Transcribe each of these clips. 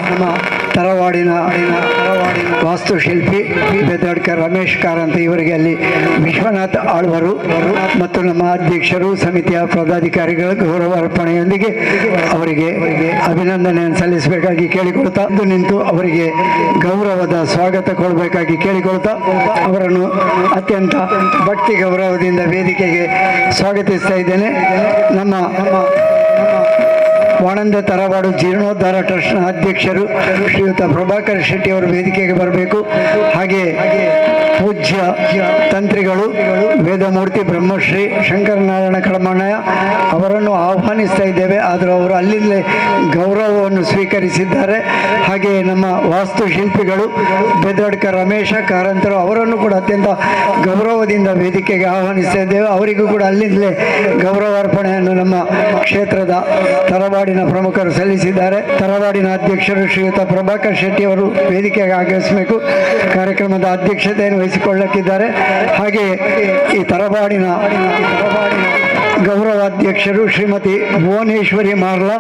ನಮ್ಮ ತರವಾಡಿನ ವಾಸ್ತುಶಿಲ್ಪಿ ಬೆದಡ್ಕ ರಮೇಶ್ ಕಾರಂತ ಇವರಿಗೆ ಅಲ್ಲಿ ವಿಶ್ವನಾಥ್ ಆಳ್ವರು ಮತ್ತು ನಮ್ಮ ಅಧ್ಯಕ್ಷರು, ಸಮಿತಿಯ ಪದಾಧಿಕಾರಿಗಳ ಗೌರವ ಅರ್ಪಣೆಯೊಂದಿಗೆ ಅವರಿಗೆ ಅಭಿನಂದನೆಯನ್ನು ಸಲ್ಲಿಸಬೇಕಾಗಿ ಕೇಳಿಕೊಳ್ತಾ, ನಿಂತು ಅವರಿಗೆ ಗೌರವದ ಸ್ವಾಗತ ಕೊಡಬೇಕಾಗಿ ಕೇಳಿಕೊಳ್ತಾ, ಅವರನ್ನು ಅತ್ಯಂತ ಭಕ್ತಿ ಗೌರವದಿಂದ ವೇದಿಕೆಗೆ ಸ್ವಾಗತಿಸ್ತಾ ಇದ್ದೇನೆ. ನಮ್ಮ ನಮ್ಮ ವಾಣಂದ ತರವಾಡು ಜೀರ್ಣೋದ್ಧಾರ ಟ್ರಸ್ಟ್ನ ಅಧ್ಯಕ್ಷರು ಶ್ರೀಯುತ ಪ್ರಭಾಕರ್ ಶೆಟ್ಟಿ ಅವರು ವೇದಿಕೆಗೆ ಬರಬೇಕು. ಹಾಗೆ ಪೂಜ್ಯ ತಂತ್ರಿಗಳು ವೇದಮೂರ್ತಿ ಬ್ರಹ್ಮಶ್ರೀ ಶಂಕರನಾರಾಯಣ ಕಳಮಣ್ಣಯ್ಯ ಅವರನ್ನು ಆಹ್ವಾನಿಸ್ತಾ ಇದ್ದೇವೆ. ಆದರೂ ಅವರು ಅಲ್ಲಿಂದಲೇ ಗೌರವವನ್ನು ಸ್ವೀಕರಿಸಿದ್ದಾರೆ. ಹಾಗೆಯೇ ನಮ್ಮ ವಾಸ್ತುಶಿಲ್ಪಿಗಳು ಬೆದಡ್ಕ ರಮೇಶ ಕಾರಂತರು ಅವರನ್ನು ಕೂಡ ಅತ್ಯಂತ ಗೌರವದಿಂದ ವೇದಿಕೆಗೆ ಆಹ್ವಾನಿಸ್ತಾ ಇದ್ದೇವೆ. ಅವರಿಗೂ ಕೂಡ ಅಲ್ಲಿಂದಲೇ ಗೌರವಾರ್ಪಣೆಯನ್ನು ನಮ್ಮ ಕ್ಷೇತ್ರದ ತರವಾಡಿನ ಪ್ರಮುಖರು ಸಲ್ಲಿಸಿದ್ದಾರೆ. ತರವಾಡಿನ ಅಧ್ಯಕ್ಷರು ಶ್ರೀಯುತ ಪ್ರಭಾಕರ್ ಶೆಟ್ಟಿ ಅವರು ವೇದಿಕೆಗೆ ಆಗಮಿಸಬೇಕು. ಕಾರ್ಯಕ್ರಮದ ಅಧ್ಯಕ್ಷತೆಯನ್ನು ವಹಿಸಿಕೊಳ್ಳಕ್ಕಿದ್ದಾರೆ. ಹಾಗೆಯೇ ಈ ತರವಾಡಿನ ಗೌರವಾಧ್ಯಕ್ಷರು ಶ್ರೀಮತಿ ಭುವನೇಶ್ವರಿ ಮಾರ್ಲಾ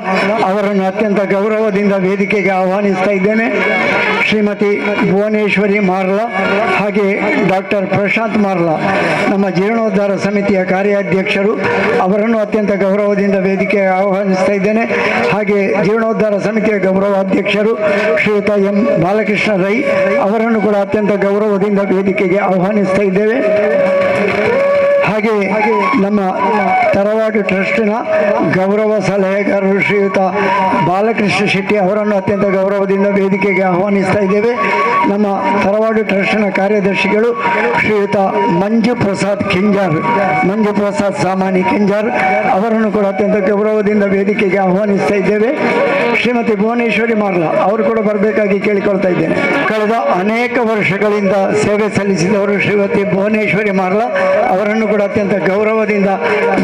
ಅವರನ್ನು ಅತ್ಯಂತ ಗೌರವದಿಂದ ವೇದಿಕೆಗೆ ಆಹ್ವಾನಿಸ್ತಾ ಇದ್ದೇನೆ. ಶ್ರೀಮತಿ ಭುವನೇಶ್ವರಿ ಮಾರ್ಲಾ, ಹಾಗೆ ಡಾಕ್ಟರ್ ಪ್ರಶಾಂತ್ ಮಾರ್ಲಾ, ನಮ್ಮ ಜೀರ್ಣೋದ್ಧಾರ ಸಮಿತಿಯ ಕಾರ್ಯಾಧ್ಯಕ್ಷರು, ಅವರನ್ನು ಅತ್ಯಂತ ಗೌರವದಿಂದ ವೇದಿಕೆಗೆ ಆಹ್ವಾನಿಸ್ತಾ ಇದ್ದೇನೆ. ಹಾಗೆ ಜೀರ್ಣೋದ್ಧಾರ ಸಮಿತಿಯ ಗೌರವಾಧ್ಯಕ್ಷರು ಶ್ರೀಯುತ ಎಂ ಬಾಲಕೃಷ್ಣ ರೈ ಅವರನ್ನು ಕೂಡ ಅತ್ಯಂತ ಗೌರವದಿಂದ ವೇದಿಕೆಗೆ ಆಹ್ವಾನಿಸ್ತಾ ಇದ್ದೇವೆ. ಹಾಗೆ ನಮ್ಮ ತರವಾಡು ಟ್ರಸ್ಟಿನ ಗೌರವ ಸಲಹೆಗಾರರು ಶ್ರೀಯುತ ಬಾಲಕೃಷ್ಣ ಶೆಟ್ಟಿ ಅವರನ್ನು ಅತ್ಯಂತ ಗೌರವದಿಂದ ವೇದಿಕೆಗೆ ಆಹ್ವಾನಿಸ್ತಾ ಇದ್ದೇವೆ. ನಮ್ಮ ತರವಾಡು ಟ್ರಸ್ಟಿನ ಕಾರ್ಯದರ್ಶಿಗಳು ಶ್ರೀಯುತ ಮಂಜು ಪ್ರಸಾದ್ ಕೆಂಜಾರ್, ಮಂಜು ಪ್ರಸಾದ್ ಸಾಮಾನಿ ಕೆಂಜಾರ್ ಅವರನ್ನು ಕೂಡ ಅತ್ಯಂತ ಗೌರವದಿಂದ ವೇದಿಕೆಗೆ ಆಹ್ವಾನಿಸ್ತಾ ಇದ್ದೇವೆ. ಶ್ರೀಮತಿ ಭುವನೇಶ್ವರಿ ಮಾರ್ಲಾ ಅವರು ಕೂಡ ಬರಬೇಕಾಗಿ ಕೇಳಿಕೊಳ್ತಾ ಇದ್ದೇನೆ. ಕಳೆದ ಅನೇಕ ವರ್ಷಗಳಿಂದ ಸೇವೆ ಸಲ್ಲಿಸಿದವರು ಶ್ರೀಮತಿ ಭುವನೇಶ್ವರಿ ಮಾರ್ಲಾ ಅವರನ್ನು ಕೂಡ ಅತ್ಯಂತ ಗೌರವದಿಂದ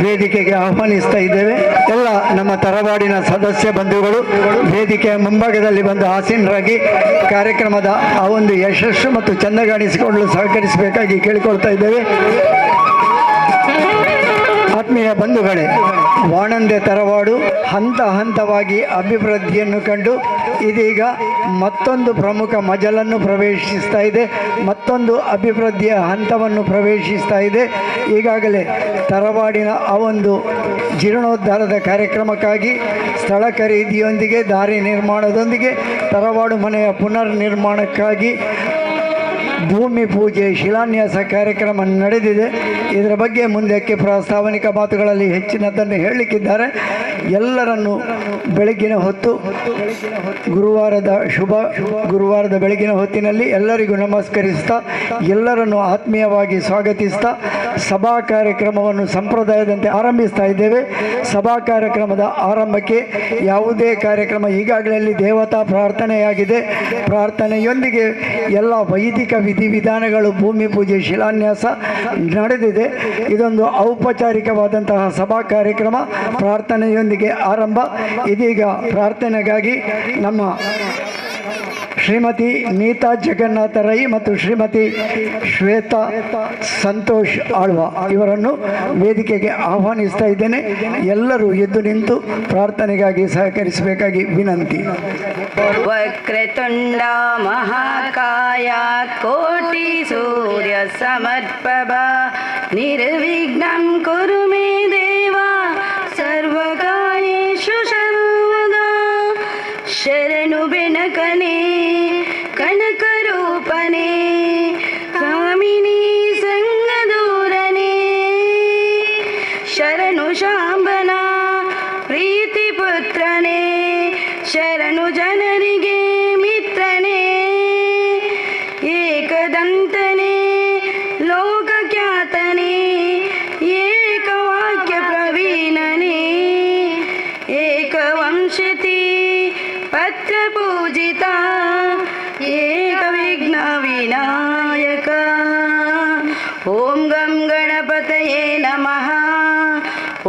ವೇದಿಕೆಗೆ ಆಹ್ವಾನಿಸ್ತಾ ಇದ್ದೇವೆ. ಎಲ್ಲ ನಮ್ಮ ತರವಾಡಿನ ಸದಸ್ಯ ಬಂಧುಗಳು ವೇದಿಕೆಯ ಮುಂಭಾಗದಲ್ಲಿ ಬಂದು ಆಸೀನರಾಗಿ ಕಾರ್ಯಕ್ರಮದ ಆ ಒಂದು ಯಶಸ್ಸು ಮತ್ತು ಚಂದಗಾಣಿಸಿಕೊಳ್ಳಲು ಸಹಕರಿಸಬೇಕಾಗಿ ಕೇಳಿಕೊಳ್ತಾ ಇದ್ದೇವೆ. ಆತ್ಮೀಯ ಬಂಧುಗಳೇ, ವಾಣಂದೆ ತರವಾಡು ಹಂತ ಹಂತವಾಗಿ ಅಭಿವೃದ್ಧಿಯನ್ನು ಕಂಡು ಇದೀಗ ಮತ್ತೊಂದು ಪ್ರಮುಖ ಮಜಲನ್ನು ಪ್ರವೇಶಿಸ್ತಾ ಇದೆ, ಮತ್ತೊಂದು ಅಭಿವೃದ್ಧಿಯ ಹಂತವನ್ನು ಪ್ರವೇಶಿಸ್ತಾ ಇದೆ. ಈಗಾಗಲೇ ತರವಾಡಿನ ಆ ಒಂದು ಜೀರ್ಣೋದ್ಧಾರದ ಕಾರ್ಯಕ್ರಮಕ್ಕಾಗಿ ಸ್ಥಳ ಖರೀದಿಯೊಂದಿಗೆ, ದಾರಿ ನಿರ್ಮಾಣದೊಂದಿಗೆ, ತರವಾಡು ಮನೆಯ ಪುನರ್ ನಿರ್ಮಾಣಕ್ಕಾಗಿ ಭೂಮಿ ಪೂಜೆ, ಶಿಲಾನ್ಯಾಸ ಕಾರ್ಯಕ್ರಮ ನಡೆದಿದೆ. ಇದರ ಬಗ್ಗೆ ಮುಂದಕ್ಕೆ ಪ್ರಾಸ್ತಾವನಿಕ ಮಾತುಗಳಲ್ಲಿ ಹೆಚ್ಚಿನದನ್ನು ಹೇಳಲಿಕ್ಕಿದ್ದಾರೆ. ಎಲ್ಲರನ್ನು ಬೆಳಗ್ಗಿನ ಹೊತ್ತು, ಗುರುವಾರದ ಶುಭ ಗುರುವಾರದ ಬೆಳಗಿನ ಹೊತ್ತಿನಲ್ಲಿ ಎಲ್ಲರಿಗೂ ನಮಸ್ಕರಿಸ್ತಾ, ಎಲ್ಲರನ್ನು ಆತ್ಮೀಯವಾಗಿ ಸ್ವಾಗತಿಸ್ತಾ ಸಭಾ ಕಾರ್ಯಕ್ರಮವನ್ನು ಸಂಪ್ರದಾಯದಂತೆ ಆರಂಭಿಸ್ತಾ ಇದ್ದೇವೆ. ಸಭಾ ಕಾರ್ಯಕ್ರಮದ ಆರಂಭಕ್ಕೆ ಯಾವುದೇ ಕಾರ್ಯಕ್ರಮ ಈಗಾಗಲೇ ಅಲ್ಲಿ ದೇವತಾ ಪ್ರಾರ್ಥನೆಯಾಗಿದೆ. ಪ್ರಾರ್ಥನೆಯೊಂದಿಗೆ ಎಲ್ಲ ವೈದಿಕ ವಿಧಿವಿಧಾನಗಳು, ಭೂಮಿ ಪೂಜೆ, ಶಿಲಾನ್ಯಾಸ ನಡೆದಿದೆ. ಇದೊಂದು ಔಪಚಾರಿಕವಾದಂತಹ ಸಭಾ ಕಾರ್ಯಕ್ರಮ ಪ್ರಾರ್ಥನೆಯೊಂದಿಗೆ ಆರಂಭ. ಇದೀಗ ಪ್ರಾರ್ಥನೆಗಾಗಿ ನಮ್ಮ ಶ್ರೀಮತಿ ನೀತಾ ಜಗನ್ನಾಥ ರೈ ಮತ್ತು ಶ್ರೀಮತಿ ಶ್ವೇತಾ ಸಂತೋಷ್ ಆಳ್ವ ಇವರನ್ನು ವೇದಿಕೆಗೆ ಆಹ್ವಾನಿಸ್ತಾ ಇದ್ದೇನೆ. ಎಲ್ಲರೂ ಎದ್ದು ನಿಂತು ಪ್ರಾರ್ಥನೆಗಾಗಿ ಸಹಕರಿಸಬೇಕಾಗಿ ವಿನಂತಿ. ವಕ್ರತುಂಡ ಮಹಾಕಾಯ ಕೋಟಿ ಸೂರ್ಯ ಸಮರ್ಪಭ ನಿರ್ವಿಘ್ನಂ ಕುರು ಮೇ ದೇವ ಸರ್ವಕಾರ್ಯೇಷು ಸರ್ವದಾ. ಶರಣು ಬೆನಕನೆ ಕನಕರೂಪನೆ ಕಾಮಿನಿ ಸಂಗದೂರನೆ, ಶರಣು ಶಾಂಬನ ಪ್ರೀತಿಪುತ್ರನೇ, ಶರಣು ಜನರಿಗೆ ಮಿತ್ರನೇ, ಏಕದಂತನೇ ಲೋಕಖ್ಯಾತನೇ, ಏಕವಾಕ್ಯ ಪ್ರವೀಣನೇ, ಏಕವಂಶತಿ ಪತ್ರಪೂಜಿತ ಏಕವಿಘ್ನ ವಿನಾಯಕ. ಓಂ ಗಂ ಗಣಪತಯೇ ನಮಃ.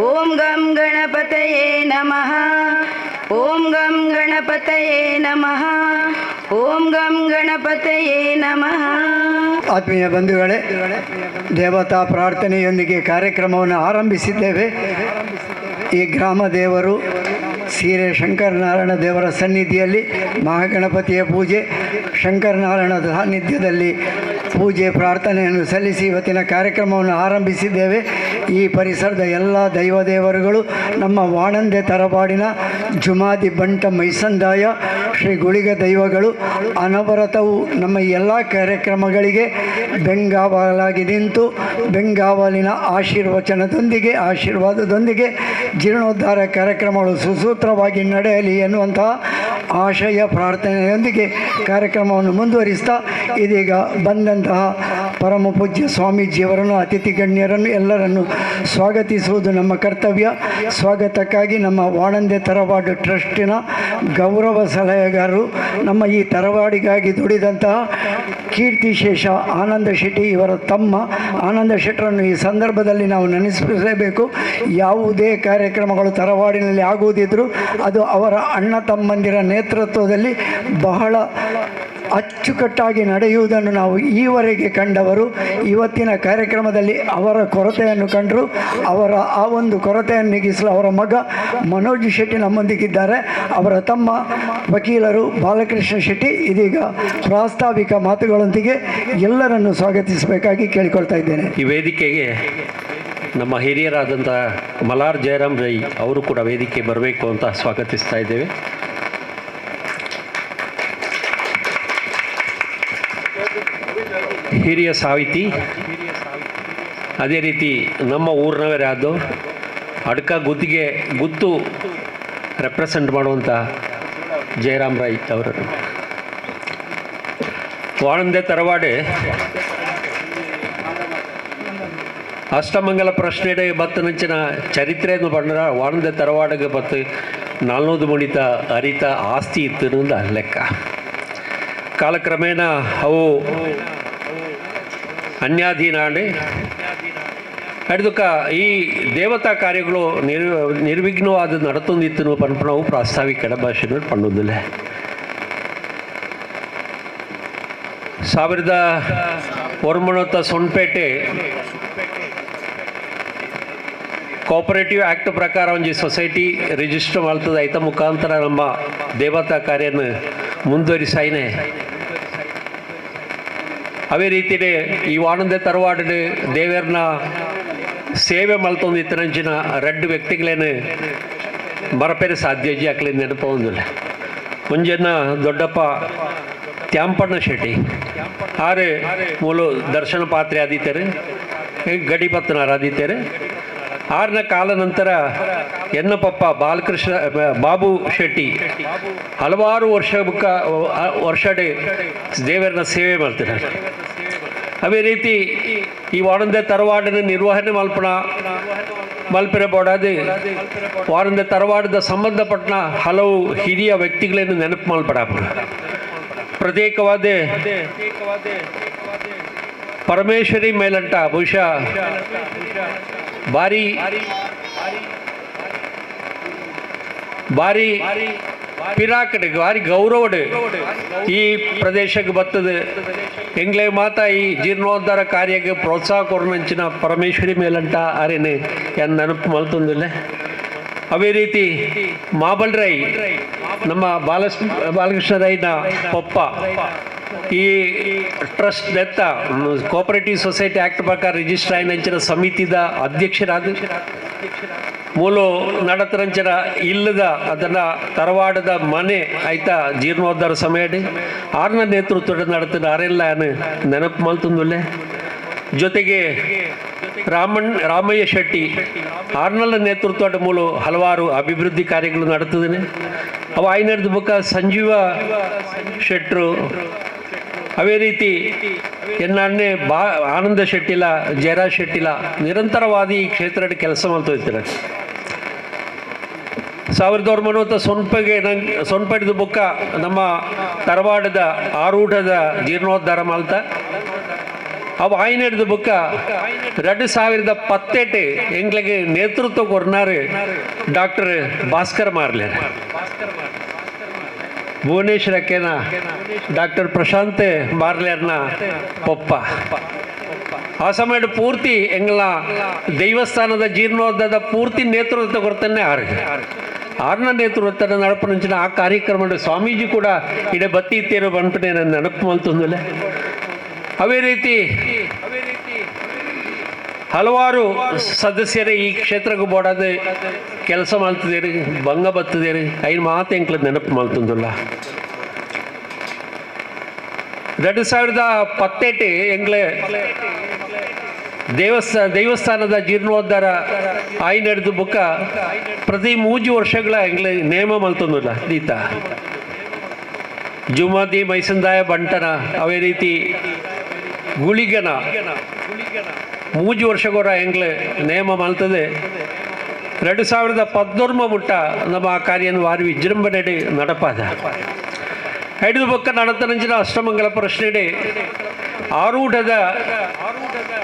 ಓಂ ಗಂ ಗಣಪತಯೇ ನಮಃ. ಓಂ ಗಂ ಗಣಪತಯೇ ನಮಃ. ಓಂ ಗಂ ಗಣಪತಯೇ ನಮಃ. ಆತ್ಮೀಯ ಬಂಧುಗಳೇ, ದೇವತಾ ಪ್ರಾರ್ಥನೆಯೊಂದಿಗೆ ಕಾರ್ಯಕ್ರಮವನ್ನು ಆರಂಭಿಸಿದ್ದೇವೆ. ಈ ಗ್ರಾಮ ದೇವರು ಸೀರೆ ಶಂಕರನಾರಾಯಣ ದೇವರ ಸನ್ನಿಧಿಯಲ್ಲಿ ಮಹಾಗಣಪತಿಯ ಪೂಜೆ, ಶಂಕರನಾರಾಯಣ ಸಾನ್ನಿಧ್ಯದಲ್ಲಿ ಪೂಜೆ ಪ್ರಾರ್ಥನೆಯನ್ನು ಸಲ್ಲಿಸಿ ಇವತ್ತಿನ ಕಾರ್ಯಕ್ರಮವನ್ನು ಆರಂಭಿಸಿದ್ದೇವೆ. ಈ ಪರಿಸರದ ಎಲ್ಲ ದೈವದೇವರುಗಳು ನಮ್ಮ ವಾಣಂದೆ ತರವಾಡಿನ ಜುಮಾದಿ ಬಂಟ ಮೈಸಂದಾಯ ಶ್ರೀ ಗುಳಿಗ ದೈವಗಳು ಅನವರತವು ನಮ್ಮ ಎಲ್ಲ ಕಾರ್ಯಕ್ರಮಗಳಿಗೆ ಬೆಂಗಾವಲಾಗಿ ನಿಂತು ಬೆಂಗಾವಲಿನ ಆಶೀರ್ವಚನದೊಂದಿಗೆ ಆಶೀರ್ವಾದದೊಂದಿಗೆ ಜೀರ್ಣೋದ್ಧಾರ ಕಾರ್ಯಕ್ರಮಗಳು ಸುಸೂತ್ರವಾಗಿ ನಡೆಯಲಿ ಎನ್ನುವಂತಹ ಆಶಯ ಪ್ರಾರ್ಥನೆಯೊಂದಿಗೆ ಕಾರ್ಯಕ್ರಮವನ್ನು ಮುಂದುವರಿಸ್ತಾ ಇದೀಗ ಬಂದಂತಹ ಪರಮ ಪೂಜ್ಯ ಸ್ವಾಮೀಜಿಯವರನ್ನು, ಅತಿಥಿ ಗಣ್ಯರನ್ನು ಎಲ್ಲರನ್ನು ಸ್ವಾಗತಿಸುವುದು ನಮ್ಮ ಕರ್ತವ್ಯ. ಸ್ವಾಗತಕ್ಕಾಗಿ ನಮ್ಮ ವಾಣಂದೆ ತರವಾಡು ಟ್ರಸ್ಟಿನ ಗೌರವ ಸಲಹೆಗಾರರು, ನಮ್ಮ ಈ ತರವಾಡಿಗಾಗಿ ದುಡಿದಂತಹ ಕೀರ್ತಿಶೇಷ ಆನಂದ ಶೆಟ್ಟಿ ಇವರ ತಮ್ಮ ಆನಂದ ಶೆಟ್ಟರನ್ನು ಈ ಸಂದರ್ಭದಲ್ಲಿ ನಾವು ನೆನೆಸಲೇಬೇಕು. ಯಾವುದೇ ಕಾರ್ಯಕ್ರಮಗಳು ತರವಾಡಿನಲ್ಲಿ ಆಗುವುದಿದ್ದರೂ ಅದು ಅವರ ಅಣ್ಣ ತಮ್ಮಂದಿರ ನೇತೃತ್ವದಲ್ಲಿ ಬಹಳ ಅಚ್ಚುಕಟ್ಟಾಗಿ ನಡೆಯುವುದನ್ನು ನಾವು ಈವರೆಗೆ ಕಂಡವರು. ಇವತ್ತಿನ ಕಾರ್ಯಕ್ರಮದಲ್ಲಿ ಅವರ ಕೊರತೆಯನ್ನು ಕಂಡರು. ಅವರ ಆ ಒಂದು ಕೊರತೆಯನ್ನು ನೀಗಿಸಲು ಅವರ ಮಗ ಮನೋಜ್ ಶೆಟ್ಟಿ ನಮ್ಮೊಂದಿಗಿದ್ದಾರೆ. ಅವರ ತಮ್ಮ ವಕೀಲರು ಬಾಲಕೃಷ್ಣ ಶೆಟ್ಟಿ ಇದೀಗ ಪ್ರಾಸ್ತಾವಿಕ ಮಾತುಗಳೊಂದಿಗೆ ಎಲ್ಲರನ್ನು ಸ್ವಾಗತಿಸಬೇಕಾಗಿ ಕೇಳಿಕೊಳ್ತಾ ಇದ್ದೇನೆ. ಈ ವೇದಿಕೆಗೆ ನಮ್ಮ ಹಿರಿಯರಾದಂಥ ಮಲಾರ್ ಜಯರಾಮ್ ರೈ ಅವರು ಕೂಡ ವೇದಿಕೆ ಬರಬೇಕು ಅಂತ ಸ್ವಾಗತಿಸ್ತಾ ಇದ್ದೇವೆ. ಹಿರಿಯ ಸಾಹಿತಿ, ಅದೇ ರೀತಿ ನಮ್ಮ ಊರಿನವರೇ ಆದ ಅಡ್ಕ ಗುತ್ತಿಗೆ ಗುತ್ತು ರೆಪ್ರೆಸೆಂಟ್ ಮಾಡುವಂಥ ಜಯರಾಮ್ ರೈ ಅವರನ್ನು. ವಾಣಂದೆ ತರವಾಡೆ ಅಷ್ಟಮಂಗಲ ಪ್ರಶ್ನೆ ಬತ್ತನಂಚಿನ ಚರಿತ್ರೆಯನ್ನು ಬಂಡ ವಾಣಂದೆ ತರವಾಡಿಗೆ ಬತ್ತು 400 ಮುಣಿತ ಅರಿತ ಆಸ್ತಿ ಇತ್ತು ಲೆಕ್ಕ. ಕಾಲಕ್ರಮೇಣ ಅವು ಅನ್ಯಾಧೀನ ಅಡ್ದುಕ ಈ ದೇವತಾ ಕಾರ್ಯಗಳು ನಿರ್ವಿಘ್ನವಾದ ನಡತೊಂದಿತ್ತು ಪನ್ಪಣವು ಪ್ರಾಸ್ತಾವಿಕ ಭಾಷೆ ಪಣ್ಣೊಂದಿಲ್ಲ. 1900 ಕೋಆಪರೇಟಿವ್ ಆ್ಯಕ್ಟ್ ಪ್ರಕಾರ ಒಂಜಿ ಸೊಸೈಟಿ ರಿಜಿಸ್ಟರ್ ಮಾಡ್ತದೆ. ಐತ ಮುಖಾಂತರ ನಮ್ಮ ದೇವತಾ ಕಾರ್ಯನ ಮುಂದುವರಿಸಾಯಿನೆ. ಅದೇ ರೀತಿಯೇ ಈ ವಾಣಂದೆ ತರವಾಡು ದೇವರನ್ನ ಸೇವೆ ಮಲ್ತೊಂದು ಇತ್ತರಂಚಿನ ರೆಡ್ ವ್ಯಕ್ತಿಗಳೇನು ಮರಪೇರೆ ಸಾಧ್ಯ ಅಕ್ಲಿ ನೆನಪೊಂದಿಲ್ಲ. ಒಂಜನ್ನ ದೊಡ್ಡಪ್ಪ ತ್ಯಾಂಪಣ್ಣ ಶೆಟ್ಟಿ ಆರು ಮೂಲ ದರ್ಶನ ಪಾತ್ರೆ ಆದಿತ್ತಾರೆ, ಗಡಿಪತ್ತನಾರು ಆದಿತ್ತಾರೆ. ಆರನ ಕಾಲ ನಂತರ ಎನ್ನ ಪಪ್ಪ ಬಾಲಕೃಷ್ಣ ಬಾಬು ಶೆಟ್ಟಿ ಹಲವಾರು ವರ್ಷಡೆ ದೇವರನ್ನ ಸೇವೆ ಮಾಡ್ತಾರೆ. ಅದೇ ರೀತಿ ಈ ವಾಣಂದೆ ತರವಾಡಿನ ನಿರ್ವಹಣೆ ಮಲ್ಪಣ ಮಲ್ಪೆರೆ ಬೋಡಾದ ವಾಣಂದೆ ತರವಾಡದ ಸಂಬಂಧಪಟ್ಟ ಹಲವು ಹಿರಿಯ ವ್ಯಕ್ತಿಗಳನ್ನು ನೆನಪು ಮಲ್ಪಡ. ಪ್ರತ್ಯೇಕವಾದ ಪರಮೇಶ್ವರಿ ಮೇಲಂಟ ಬಹುಶಃ ಭಾರಿ ಭಾರಿ ಪಿರಾಕಡೆ ಭಾರಿ ಗೌರವಡು ಈ ಪ್ರದೇಶಕ್ಕೆ ಬರ್ತದೆ. ಎಂಗ್ಲೇ ಮಾತಾ ಈ ಜೀರ್ಣೋದ್ಧಾರ ಕಾರ್ಯಕ್ಕೆ ಪ್ರೋತ್ಸಾಹ ಕೊರನಂಚಿನ ಪರಮೇಶ್ವರಿ ಮೇಲಂಟ ಅರೇನೆ ಎನ್ ನೆನಪು ಮಲ್ತೊಂದಿಲ್ಲ. ಅದೇ ರೀತಿ ಮಾಬಲ್ ರೈ ನಮ್ಮ ಬಾಲಕೃಷ್ಣ ರೈನ ಪಪ್ಪ ಈ ಟ್ರಸ್ಟ್ ದತ್ತ cooperative society act ಪ್ರಕಾರ ರಿಜಿಸ್ಟರ್ ಆಯ್ನಂಚಿನ ಸಮಿತಿದ ಅಧ್ಯಕ್ಷರಾದ ಮೂಲ ನಡತರಂಚನ ಇಲ್ಲದ ಅದನ್ನು ತರವಾಡದ ಮನೆ ಆಯ್ತಾ ಜೀರ್ಣೋದ್ಧಾರ ಸಮಯ ಆರ್ನ ನೇತೃತ್ವದ ನಡತದ ಆರೆಲ್ಲ ನೆನಪು ಮಲ್ತಂದುಲ್ಲೆ. ಜೊತೆಗೆ ರಾಮಯ್ಯ ಶೆಟ್ಟಿ ಆರ್ನಲ್ಲ ನೇತೃತ್ವದ ಮೂಲ ಹಲವಾರು ಅಭಿವೃದ್ಧಿ ಕಾರ್ಯಗಳು ನಡೆತಿದ್ದೇನೆ. ಅವ ಐನರ್ದ ಬುಕ್ಕ ಸಂಜೀವ ಶೆಟ್ಟರು, ಅದೇ ರೀತಿ ಎನ್ನಣ್ಣೆ ಆನಂದ ಶೆಟ್ಟಿಲ, ಜಯರಾಜ್ ಶೆಟ್ಟಿಲ ನಿರಂತರವಾದಿ ಈ ಕ್ಷೇತ್ರದ ಕೆಲಸ ಮಾಡ್ತಾ ಇರ್ತಾರೆ. 1900 ಸೊನ್ಪೆಡ್ದು ಬುಕ್ಕ ನಮ್ಮ ತರವಾಡದ ಆರೂಢದ ಜೀರ್ಣೋದ್ಧಾರ ಮಾಲ್ತ ಅವು ಆಯ್ನೆಡ್ದು ಬುಕ್ಕ 2018 ಎಂಗ್ಲಿಗೆ ನೇತೃತ್ವ ಕೊರ್ನಾರು ಡಾಕ್ಟರ್ ಭಾಸ್ಕರ್ ಮಾರ್ಲೇರ್, ಭುವನೇಶ್ವರಕ್ಕೇನ ಡಾಕ್ಟರ್ ಪ್ರಶಾಂತ್ ಮಾರ್ಲೇರ್ನ ಪೊಪ್ಪ. ಆ ಸಮಯ ಪೂರ್ತಿ ಎಂಗ್ಲ ದೇವಸ್ಥಾನದ ಜೀರ್ಣೋದ್ಧಾರದ ಪೂರ್ತಿ ನೇತೃತ್ವ ಕೊಡ್ತಾನೆ ಆರು. ಆರ್ನ ನೇತೃತ್ವದ ನಡಪನಂಚಿನ ಆ ಕಾರ್ಯಕ್ರಮ ಸ್ವಾಮೀಜಿ ಕೂಡ ಇಡೆ ಬತ್ತಿ ಇತ್ತೇರೋ ಬಂದ್ಬಿಟ್ಟೆ ನನ್ನ ನೆನಪು ಮಲ್ತಂದಿಲ್ಲ. ಅದೇ ರೀತಿ ಹಲವಾರು ಸದಸ್ಯರೇ ಈ ಕ್ಷೇತ್ರಕ್ಕೆ ಬೋಡಾದ ಕೆಲಸ ಮಾಡ್ತಿದ್ದೀರಿ, ಭಂಗ ಬತ್ತಿದ್ದೀರಿ, ಐದು ಮಾತು ಎಂಕ್ಲ ನೆನಪು ಮಲ್ತಂದಿಲ್ಲ. 2018 ಎಂಗ್ಲೆ ದೇವಸ್ಥಾನದ ಜೀರ್ಣೋದ್ಧಾರ ಆಯ್ನೆಡ್ದು ಬುಕ್ಕ ಪ್ರತಿ 3 ವರ್ಷಗಳ ಎಂಗ್ಲೆ ನೇಮ ಮಲ್ತಂದಿಲ್ಲ. ದೀತ ಜುಮಾದಿ ಮೈಸಂದಾಯ ಬಂಟನ ಅವೇ ರೀತಿ ಗುಳಿಗನ 3 ವರ್ಷಗೋರ ಎಂಗ್ಲೆ ನೇಮ ಮಲ್ತದೆ. 2013 ಮುಟ್ಟ ನಮ್ಮ ಆ ಕಾರ್ಯನ ವಾರಿ ವಿಜೃಂಭಣೆ ನಡಪಾದ. ಐದು ಬೊಕ್ಕ ನಡತನಂಚಿನ ಅಷ್ಟಮಂಗಲ ಪ್ರಶ್ನೆಡೆ ಆರೂಢದ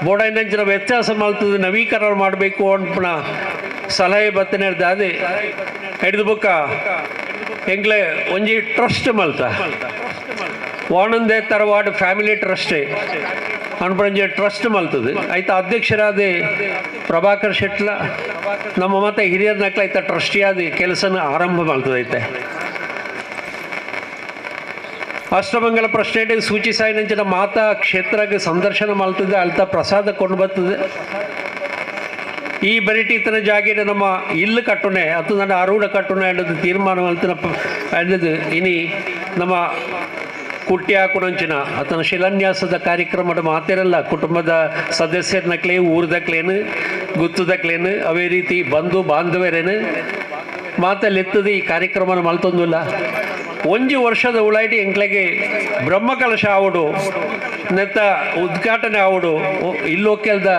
ಬೋಡೈನಂಚಿನ ವ್ಯತ್ಯಾಸ ಮಾಡ್ತದೆ, ನವೀಕರಣ ಮಾಡಬೇಕು ಅನ್ಪಣ ಸಲಹೆ ಬತ್ತನೆಡ್ದಾದೆ. ಐದು ಬೊಕ್ಕ ಎಂಗ್ಲೆ ಒಂಜಿ ಟ್ರಸ್ಟ್ ಮಲ್ತ ವಾನಂದೇ ತರವಾಡು ಫ್ಯಾಮಿಲಿ ಟ್ರಸ್ಟೇ ಅನ್ಪಣಂಜಿ ಟ್ರಸ್ಟ್ ಮಲ್ತದೆ. ಆಯ್ತು ಅಧ್ಯಕ್ಷರಾದ ಪ್ರಭಾಕರ್ ಶೆಟ್ಲ ನಮ್ಮ ಮತ್ತೆ ಹಿರಿಯರ ನಕ್ಲ ಆಯ್ತ ಟ್ರಸ್ಟಿಯಾದ ಕೆಲಸನ ಆರಂಭ ಮಾಡ್ತದೈತೆ. ಅಷ್ಟಮಂಗಲ ಪ್ರಶ್ನೆ ಸೂಚಿಸಾಯಿನಂಚಿನ ಮಾತಾ ಕ್ಷೇತ್ರಕ್ಕೆ ಸಂದರ್ಶನ ಮಾಡ್ತದೆ, ಅಲ್ತ ಪ್ರಸಾದ ಕೊಂಡು ಬರ್ತದೆ. ಈ ಬರಿಟಿ ಇತನ ಜಾಗಿನ ನಮ್ಮ ಇಲ್ಲು ಕಟ್ಟುನೆ ಅಥವಾ ನನ್ನ ಆರೂಢ ಕಟ್ಟುನೆ ಅನ್ನೋದು ತೀರ್ಮಾನ ಮಾಡ್ತನ ಅನ್ನೋದು. ಇನಿ ನಮ್ಮ ಕುಟ್ಟಿ ಹಾಕುನಂಚಿನ ಆತನ ಶಿಲಾನ್ಯಾಸದ ಕಾರ್ಯಕ್ರಮದ ಮಾತಿರಲ್ಲ, ಕುಟುಂಬದ ಸದಸ್ಯರನಕ್ಲೇ ಊರ್ದಕ್ಲೇನು ಗುತ್ತದಕ್ಲೇನು ಅವೇ ರೀತಿ ಬಂಧು ಬಾಂಧವ್ಯರೇನು ಮಾತಲ್ಲಿ ಈ ಕಾರ್ಯಕ್ರಮನ ಮಲ್ತೊಂದಿಲ್ಲ. 1 ವರ್ಷದ ಉಳಾಯಿಟಿ ಎಂಕ್ಲೆಗೆ ಬ್ರಹ್ಮಕಲಶ ಆವಡು ನೆತ್ತ ಉದ್ಘಾಟನೆ ಆವಡು ಇಲ್ಲೋಕೆಲ್ದ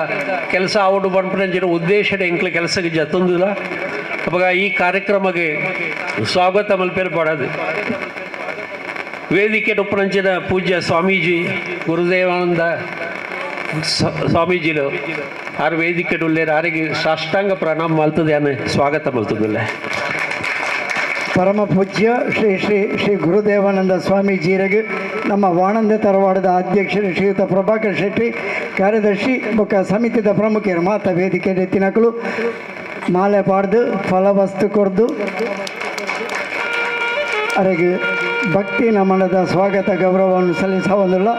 ಕೆಲಸ ಆವಡು ಬಂಪನಂಚಿನ ಉದ್ದೇಶದ ಎಂಕ್ಲೆ ಕೆಲಸಕ್ಕೆ ಜತ್ತೊಂದಿಲ್ಲ. ಅವಾಗ ಈ ಕಾರ್ಯಕ್ರಮಕ್ಕೆ ಸ್ವಾಗತ ಮಲ್ಪೇರು ಪಡೋದು. ವೇದಿಕೆ ಉಪನಂಚಿನ ಪೂಜ್ಯ ಸ್ವಾಮೀಜಿ ಗುರುದೇವಾನಂದ ಸ್ವಾಮೀಜಿಲು ಆರು ವೇದಿಕೆ ಉಳ್ಳೇರು ಆರಿಗೆ ಸಾಷ್ಟಾಂಗ ಪ್ರಣಾಮ ಮಲ್ತದೆ ಅನ್ನ ಸ್ವಾಗತ ಮಲ್ತದಿಲ್ಲ. ಪರಮ ಪೂಜ್ಯ ಶ್ರೀ ಶ್ರೀ ಶ್ರೀ ಗುರುದೇವಾನಂದ ಸ್ವಾಮೀಜಿಯರಿಗೆ ನಮ್ಮ ವಾಣಂದ ತರವಾಡದ ಅಧ್ಯಕ್ಷರು ಶ್ರೀಯುತ ಪ್ರಭಾಕರ್ ಶೆಟ್ಟಿ, ಕಾರ್ಯದರ್ಶಿ ಬೊಕ್ಕ ಸಮಿತಿದ ಪ್ರಮುಖರು ಮಾತ ವೇದಿಕೆ ಎತ್ತಿನಕಲು ಮಾಲೆ ಪಾಡ್ದು ಫಲವಸ್ತು ಕೊರ್ದು ಅರೆಗೆ ಭಕ್ತಿ ನಮನದ ಸ್ವಾಗತ ಗೌರವವನ್ನು ಸಲ್ಲಿಸೋದಿಲ್ಲ.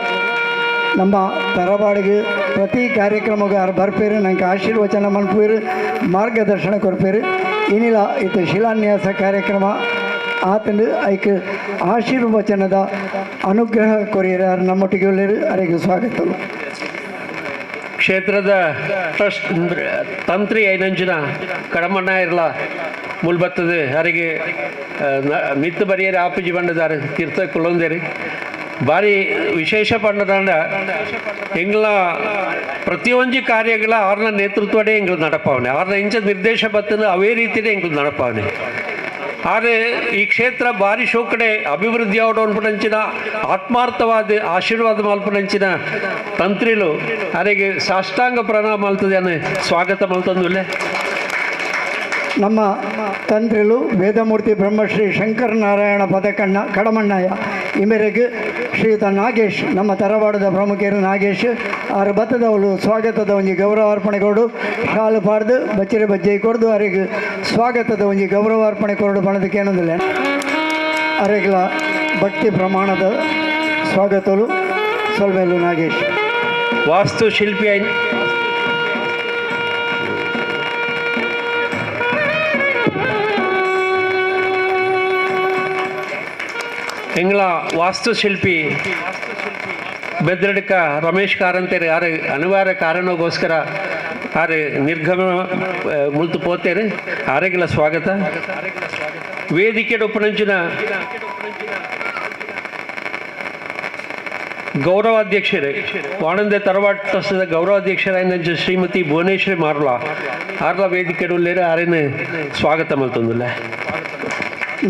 ನಮ್ಮ ತರವಾಡಿಗೆ ಪ್ರತಿ ಕಾರ್ಯಕ್ರಮಕ್ಕೆ ಬರ್ಪೇರು, ನಂಗೆ ಆಶೀರ್ವಚನ ಮನ್ಪೇರು, ಮಾರ್ಗದರ್ಶನ ಕೊರ್ಪೇರು. ಏನಿಲ್ಲ ಇದು ಶಿಲಾನ್ಯಾಸ ಕಾರ್ಯಕ್ರಮ ಆತಂದು ಐಕ್ ಆಶೀರ್ವಚನದ ಅನುಗ್ರಹ ಕೊರಿಯರ್ ನಮ್ಮೊಟ್ಟಿಗೆ ಉಳ್ಳೇರು ಅರೆಗೆ ಸ್ವಾಗತ. ಕ್ಷೇತ್ರದ ಟ್ರಸ್ಟ್ ತಂತ್ರಿ ಐನಂಜಿನ ಕಡಮಣ್ಣ ಇರಲ ಮುಲ್ಬತ್ತದೆ ಅರಿಗೆ ಮಿತ್ತು ಬರಿಯರಿ ಆಪುಜಿ ಬಂಡದಾರೆ ತೀರ್ಥ ಕುಲೊಂದೇರಿ ಭಾರಿ ವಿಶೇಷ ಪಂಡದಂಡ ಎಂಗ್ಲ ಪ್ರತಿಯೊಂದು ಕಾರ್ಯಗಳ ಆರ್ನ ನೇತೃತ್ವಡೇ ಎಂಗ್ಲು ನಡಪಾವನೆ, ಆರ್ನ ಇಂಚ ನಿರ್ದೇಶ ಬತ್ತನ ಅವೇ ರೀತಿಯೇ ಎಂಗ್ಲು ನಡಪಾವನೆ. ಆದರೆ ಈ ಕ್ಷೇತ್ರ ಭಾರಿ ಶೋಕಡೆ ಅಭಿವೃದ್ಧಿ ಅವಡೋನ್ಪುಣಂಚಿನ ಆತ್ಮಾರ್ಥವಾದ ಆಶೀರ್ವಾದ ಮಲ್ಪನಂಚಿನ ತಂತ್ರಿಲು ಅರೆಗೆ ಸಾಷ್ಟಾಂಗ ಪ್ರಣಾಮ ಮಲ್ತದೆ ಅನ್ನ ಸ್ವಾಗತ ಮಲ್ತಂದುಲ್ಲೆ. ನಮ್ಮ ತಂತ್ರಿಲು ವೇದಮೂರ್ತಿ ಬ್ರಹ್ಮಶ್ರೀ ಶಂಕರನಾರಾಯಣ ಪದಕಣ್ಣ ಕಡಮಣ್ಣಯ್ಯ ಈ ಮೇರೆಗೆ ಶ್ರೀಯುತ ನಾಗೇಶ್ ನಮ್ಮ ತರವಾಡದ ಪ್ರಮುಖರು ನಾಗೇಶ್ ಆರು ಬತ್ತದವಳು ಸ್ವಾಗತದ ಒಂಜಿ ಗೌರವಾರ್ಪಣೆ ಕೊಡು, ಶಾಲು ಪಾಡ್ದು ಬಚ್ಚಿರೆ ಬಜ್ಜೆ ಕೊಡ್ದು ಅರೆಗೆ ಸ್ವಾಗತದ ಒಂಜಿ ಗೌರವಾರ್ಪಣೆ ಕೊರಡು ಬಣದಕ್ಕೆ ಏನೊಂದಿಲ್ಲ. ಅರೆಗ್ಲ ಭಕ್ತಿ ಪ್ರಮಾಣದ ಸ್ವಾಗತಲು ಸೊಲ್ಮೇಲು ನಾಗೇಶ್. ವಾಸ್ತುಶಿಲ್ಪಿ ಎಂಗ್ಲ ವಾಸ್ತುಶಿಲ್ಪಿ ಬೆದ್ರಡ್ಕ ರಮೇಶ್ ಕಾರಂತೇರಿ ಯಾರು ಅನಿವಾರ್ಯ ಕಾರಣಕ್ಕೋಸ್ಕರ ಆರು ನಿರ್ಗಮ ಮುಲ್ತು ಪೋತೇರು ಆರೆಗೆಲ್ಲ ಸ್ವಾಗತ. ವೇದಿಕೆ ಉಪನಂಚಿನ ಗೌರವಾಧ್ಯಕ್ಷರೇ ವಾಣಂದೆ ತರವಾಡ್ ಟ್ರಸ್ಟ್ದ ಗೌರವಾಧ್ಯಕ್ಷರಾದ ಶ್ರೀಮತಿ ಭುವನೇಶ್ವರಿ ಮಾರ್ಲಾ ಆರ್ಲ ವೇದಿಕೆ ಉಳ್ಳೇರು ಆರೇನು ಸ್ವಾಗತ ಮಲ್ತೊಂದಿಲ್ಲ.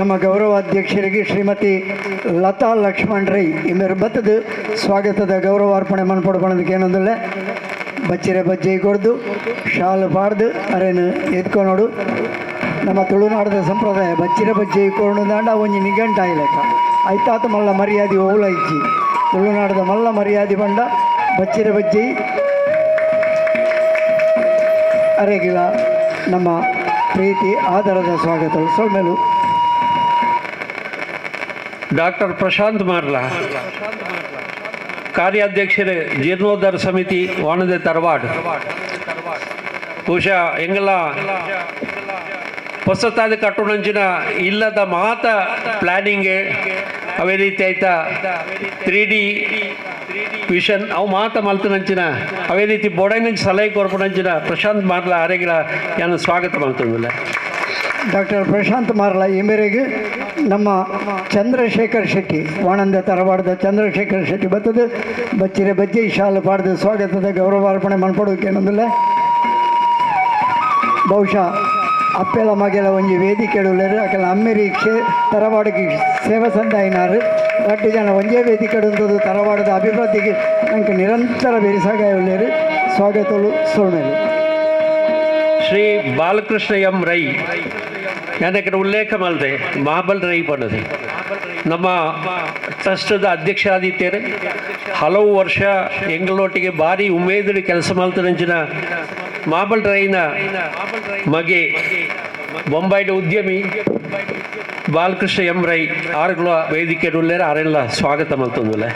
ನಮ್ಮ ಗೌರವಾಧ್ಯಕ್ಷರಿಗೆ ಶ್ರೀಮತಿ ಲತಾ ಲಕ್ಷ್ಮಣ್ ರೈ ಇಮೇರು ಬತ್ತದ ಸ್ವಾಗತದ ಗೌರವಾರ್ಪಣೆ ಮನ್ಪಡ್ಬಣದಕ್ಕೆ ಏನೊಂದಿಲ್ಲ. ಬಚ್ಚಿರೆ ಬಜ್ಜೆ ಕೊಡ್ದು ಶಾಲು ಪಾಡ್ದು ಅರೇನು ಎತ್ಕೊನೋಡು. ನಮ್ಮ ತುಳುನಾಡದ ಸಂಪ್ರದಾಯ ಬಚ್ಚಿರೆ ಬಜ್ಜೆ ಕೊಡು ದಾಂಡ ಒಂಜಿ ನಿಘಂಟಾಯಿಲೆಕ್ಕ ಐತಾತ ಮಲ್ಲ ಮರ್ಯಾದೆ ಓಲ ಇಜ್ಜಿ. ತುಳುನಾಡದ ಮಲ್ಲ ಮರ್ಯಾದೆ ಬಂಡ ಬಚ್ಚಿರೆ ಬಜ್ಜೆ ಅರೆಗಿಲ ನಮ್ಮ ಪ್ರೀತಿ ಆದರದ ಸ್ವಾಗತ. ಸೊಲ್ಮೆಲು. ಡಾಕ್ಟರ್ ಪ್ರಶಾಂತ್ ಮಾರ್ಲ ಕಾರ್ಯಾಧ್ಯಕ್ಷರು ಜೀರ್ಣೋದ್ಧಾರ ಸಮಿತಿ ವಾಣದೆ ತರವಾಡ್. ಬಹುಶಃ ಎಂಗಲ ಹೊಸತಾದ ಕಟ್ಟುನಂಚಿನ ಇಲ್ಲದ ಮಾತ ಪ್ಲ್ಯಾನಿಂಗ್ ಅವೇ ರೀತಿ ಆಯ್ತಾ 3D vision ಅವು ಮಾತ ಮಲ್ತನಂಚಿನ ಅವೇ ರೀತಿ ಬೋಡೈನಂಚಿ ಸಲಹೆ ಕೊರ್ಪುನಂಚಿನ ಪ್ರಶಾಂತ್ ಮಾರ್ಲ ಆರೆಗಳ ನಾನು ಸ್ವಾಗತ ಮಾಡ್ತಂದಿಲ್ಲ. ಡಾಕ್ಟರ್ ಪ್ರಶಾಂತ್ ಮಾರ್ಲ ಈ ಮೇರೆಗೆ ನಮ್ಮ ಚಂದ್ರಶೇಖರ್ ಶೆಟ್ಟಿ ವಾಣಂದ ತರವಾಡದ ಚಂದ್ರಶೇಖರ್ ಶೆಟ್ಟಿ ಬತ್ತದು ಬಚ್ಚಿರೆ ಬಜ್ಜಿ ಶಾಲು ಪಾಡ್ದು ಸ್ವಾಗತದ ಗೌರವಾರ್ಪಣೆ ಮನ್ಪಡೋಕೆ. ಬಹುಶಃ ಅಪ್ಪೆಲ ಮಗೆಲ ಒಂಜಿ ವೇದಿಕೆ ಉಳ್ಳೇರು ಅಕಲ ಅಮ್ಮೆರಿ ಕ್ಷೇ ತರವಾಡಿಗೆ ಸೇವಾ ಸಂದಾಯಿನಾರು ರಡ್ಡು ಜನ ಒಂಜೇ ವೇದಿಕೆ ಉಂಟದು ತರವಾಡದ ಅಭಿವೃದ್ಧಿಗೆ ನಂಗೆ ನಿರಂತರ ಬೆರಿಸಾಗಾಯ ಉಳ್ಳೇರು. ಸ್ವಾಗತಲು ಸೊಲ್ಮೆಲು. ಶ್ರೀ ಬಾಲಕೃಷ್ಣ ಎಂ ರೈ ಯಾಕೆ ಉಲ್ಲೇಖ ಮಲ್ದೆ ಮಹಾಬಲ್ ರೈ ಪನ್ನದೆ ನಮ್ಮ ಟ್ರಸ್ಟದ ಅಧ್ಯಕ್ಷರಾದಿತ್ತೇನೆ. ಹಲವು ವರ್ಷ ಎಂಗಳೊಟ್ಟಿಗೆ ಭಾರಿ ಉಮೇದಿನ ಕೆಲಸ ಮಲ್ತನಂಚಿನ ಮಹಾಬಲ್ ರೈನ ಮಗೆ ಬೊಂಬೈದ ಉದ್ಯಮಿ ಬಾಲಕೃಷ್ಣ ಎಂ ರೈ ಆರುಗಳ ವೇದಿಕೆ ಉಳ್ಳೇರು ಆರೆಲ್ಲ ಸ್ವಾಗತ ಮಲ್ತಂದುಲ್ಲ.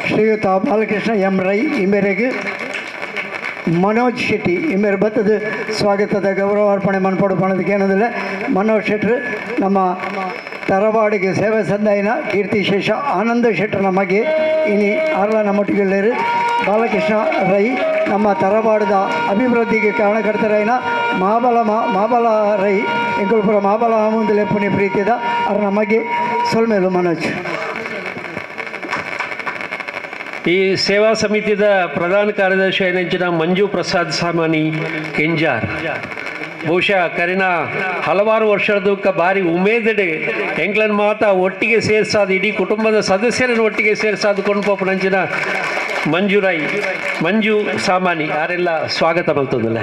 ಶ್ರೀಯುತ ಬಾಲಕೃಷ್ಣ ಎಂ ರೈ ಈ ಮೇರೆಗೆ ಮನೋಜ್ ಶೆಟ್ಟಿ ಇಮೇರು ಬತ್ತದ ಸ್ವಾಗತದ ಗೌರವಾರ್ಪಣೆ ಮನ್ಪಡು ಪಣದಕ್ಕೆ ಏನಂದಿಲ್ಲ. ಮನೋಜ್ ಶೆಟ್ಟರು ನಮ್ಮ ತರವಾಡಿಗೆ ಸೇವೆ ಸಂದಾಯಿನ ಕೀರ್ತಿಶೇಷ ಆನಂದ ಶೆಟ್ಟರ್ ನಮಗೆ ಇನಿ ಆರ್ಲ ನಮ್ಮೊಟ್ಟಿಗೆಳ್ಳೇರು. ಬಾಲಕೃಷ್ಣ ರೈ ನಮ್ಮ ತರವಾಡದ ಅಭಿವೃದ್ಧಿಗೆ ಕಾರಣಕರ್ತರೈನ ಮಹಾಬಲ ರೈ ಎಂಕುಲ್ಪುರ ಮಹಾಬಲ ಮುಂದಲೆ ಪುಣಿ ಪ್ರೀತಿದ ಅವ್ರ ನಮಗೆ ಸೊಲ್ಮೇಲು ಮನೋಜ್. ಈ ಸೇವಾ ಸಮಿತಿದ ಪ್ರಧಾನ ಕಾರ್ಯದರ್ಶಿ ಏನಂಚಿನ ಮಂಜು ಪ್ರಸಾದ್ ಸಾಮಾನಿ ಕೆಂಜಾರ್ ಬಹುಶಃ ಕರಿನ ಹಲವಾರು ವರ್ಷದ ಭಾರಿ ಉಮೇದಡೆ ಎಂಗ್ಲನ್ ಮಾತ ಒಟ್ಟಿಗೆ ಸೇರ್ಸಾದ ಇಡೀ ಕುಟುಂಬದ ಸದಸ್ಯರನ್ನು ಒಟ್ಟಿಗೆ ಸೇರ್ಸಾದ ಕೊಂಡ್ಪೋಪನಂಚಿನ ಮಂಜುರೈ ಮಂಜು ಸಾಮಾನಿ ಯಾರೆಲ್ಲ ಸ್ವಾಗತ ಮಲ್ತದಲ್ಲ.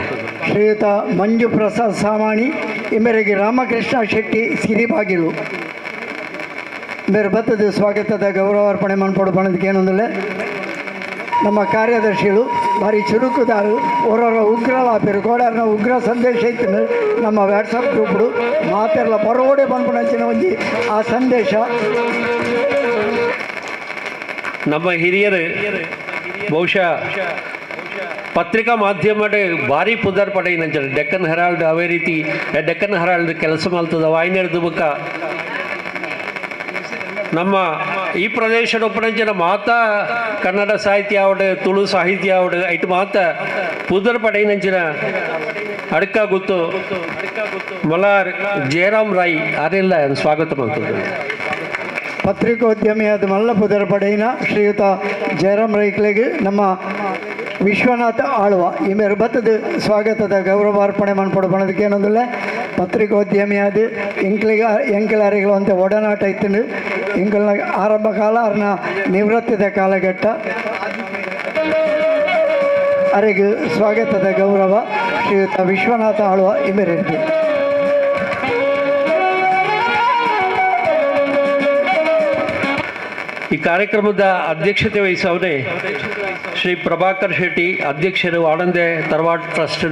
ಶ್ರೀಯುತ ಮಂಜು ಪ್ರಸಾದ್ ಸಾಮಾನಿ ಈ ಮೇರೆಗೆ ರಾಮಕೃಷ್ಣ ಶೆಟ್ಟಿ ಸಿರಿಬಾಗಿಲು ಬೇರೆ ಬತ್ತದ ಸ್ವಾಗತದ ಗೌರವಾರ್ಪಣೆ ಮನ್ಪಡು ಪಣದಕ್ಕೆ ಏನೊಂದಿಲ್ಲ. ನಮ್ಮ ಕಾರ್ಯದರ್ಶಿಗಳು ಭಾರಿ ಚುರುಕುದಾರು ಓರೋರ ಉಗ್ರಲಾಪೇರು ಕೋಡಾರನ ಉಗ್ರ ಸಂದೇಶ ಇತ್ತು ನಮ್ಮ ವಾಟ್ಸಪ್ ಗ್ರೂಪ್ಡು ಮಾತೆಲ್ಲ ಬರೋಡೆ ಬಂದ್ಬಿಡಂಚಿನ ಒಂಜಿ ಆ ಸಂದೇಶ. ನಮ್ಮ ಹಿರಿಯರು ಬಹುಶಃ ಪತ್ರಿಕಾ ಮಾಧ್ಯಮ ಭಾರಿ ಪುದರ್ ಪಡೆಯಿನಂಚ ಡೆಕ್ಕನ್ ಹೆರಾಲ್ಡ್ ಅವೇ ರೀತಿ ಡೆಕ್ಕನ್ ಹೆರಾಲ್ಡ್ ಕೆಲಸ ಮಲ್ತದ ವಾಯಿನೆಡ್ದು ಬುಕ್ಕ ನಮ್ಮ ಈ ಪ್ರದೇಶದ ಒಪ್ಪನಂಚಿನ ಮಾತಾ ಕನ್ನಡ ಸಾಹಿತ್ಯ ಆವಡು ತುಳು ಸಾಹಿತ್ಯ ಆವಡು ಐಟ್ ಮಾತ ಪುದರ್ ಪಡೆಯಿನಂಚಿನ ಅಡ್ಕ ಗುತ್ತು ಮಲಾರ್ ಜಯರಾಮ್ ರಾಯ್ ಆರೆಲ್ಲ ಸ್ವಾಗತ ಮಾಡ್ತದೆ. ಪತ್ರಿಕೋದ್ಯಮಿಯಾದ ಮಲ್ಲ ಪುದರ್ ಪಡೆಯಿನ ಶ್ರೀಯುತ ಜಯರಾಮ್ ರೈಕ್ಲೆಗೆ ನಮ್ಮ ವಿಶ್ವನಾಥ ಆಳ್ವ ಈ ಮೇರೆ ಬತ್ತದ ಸ್ವಾಗತದ ಗೌರವಾರ್ಪಣೆ ಮನ್ಪಡು ಪಣದಕ್ಕೆ ಏನೊಂದಿಲ್ಲ. ಪತ್ರಿಕೋದ್ಯಮಿಯಾದ ಎಂಕ್ಲಿಗ ಎಂಕಲಾರಿಗಳು ಅಂತ ಒಡನಾಟ ಇತ್ತು. ಎಂಕಲ್ನ ಆರಂಭ ಕಾಲ ಅರ್ನ ನಿವೃತ್ತಿದ ಕಾಲಘಟ್ಟ ಅರೆಗೆ ಸ್ವಾಗತದ ಗೌರವ ಶ್ರೀಯುತ ವಿಶ್ವನಾಥ ಆಳ್ವ ಈ ಮೇರೆ. ಈ ಕಾರ್ಯಕ್ರಮದ ಅಧ್ಯಕ್ಷತೆ ವಹಿಸವನೇ ಶ್ರೀ ಪ್ರಭಾಕರ್ ಶೆಟ್ಟಿ ಅಧ್ಯಕ್ಷರು ಆನಂದೆ ತರವಾಡ್ ಟ್ರಸ್ಟ್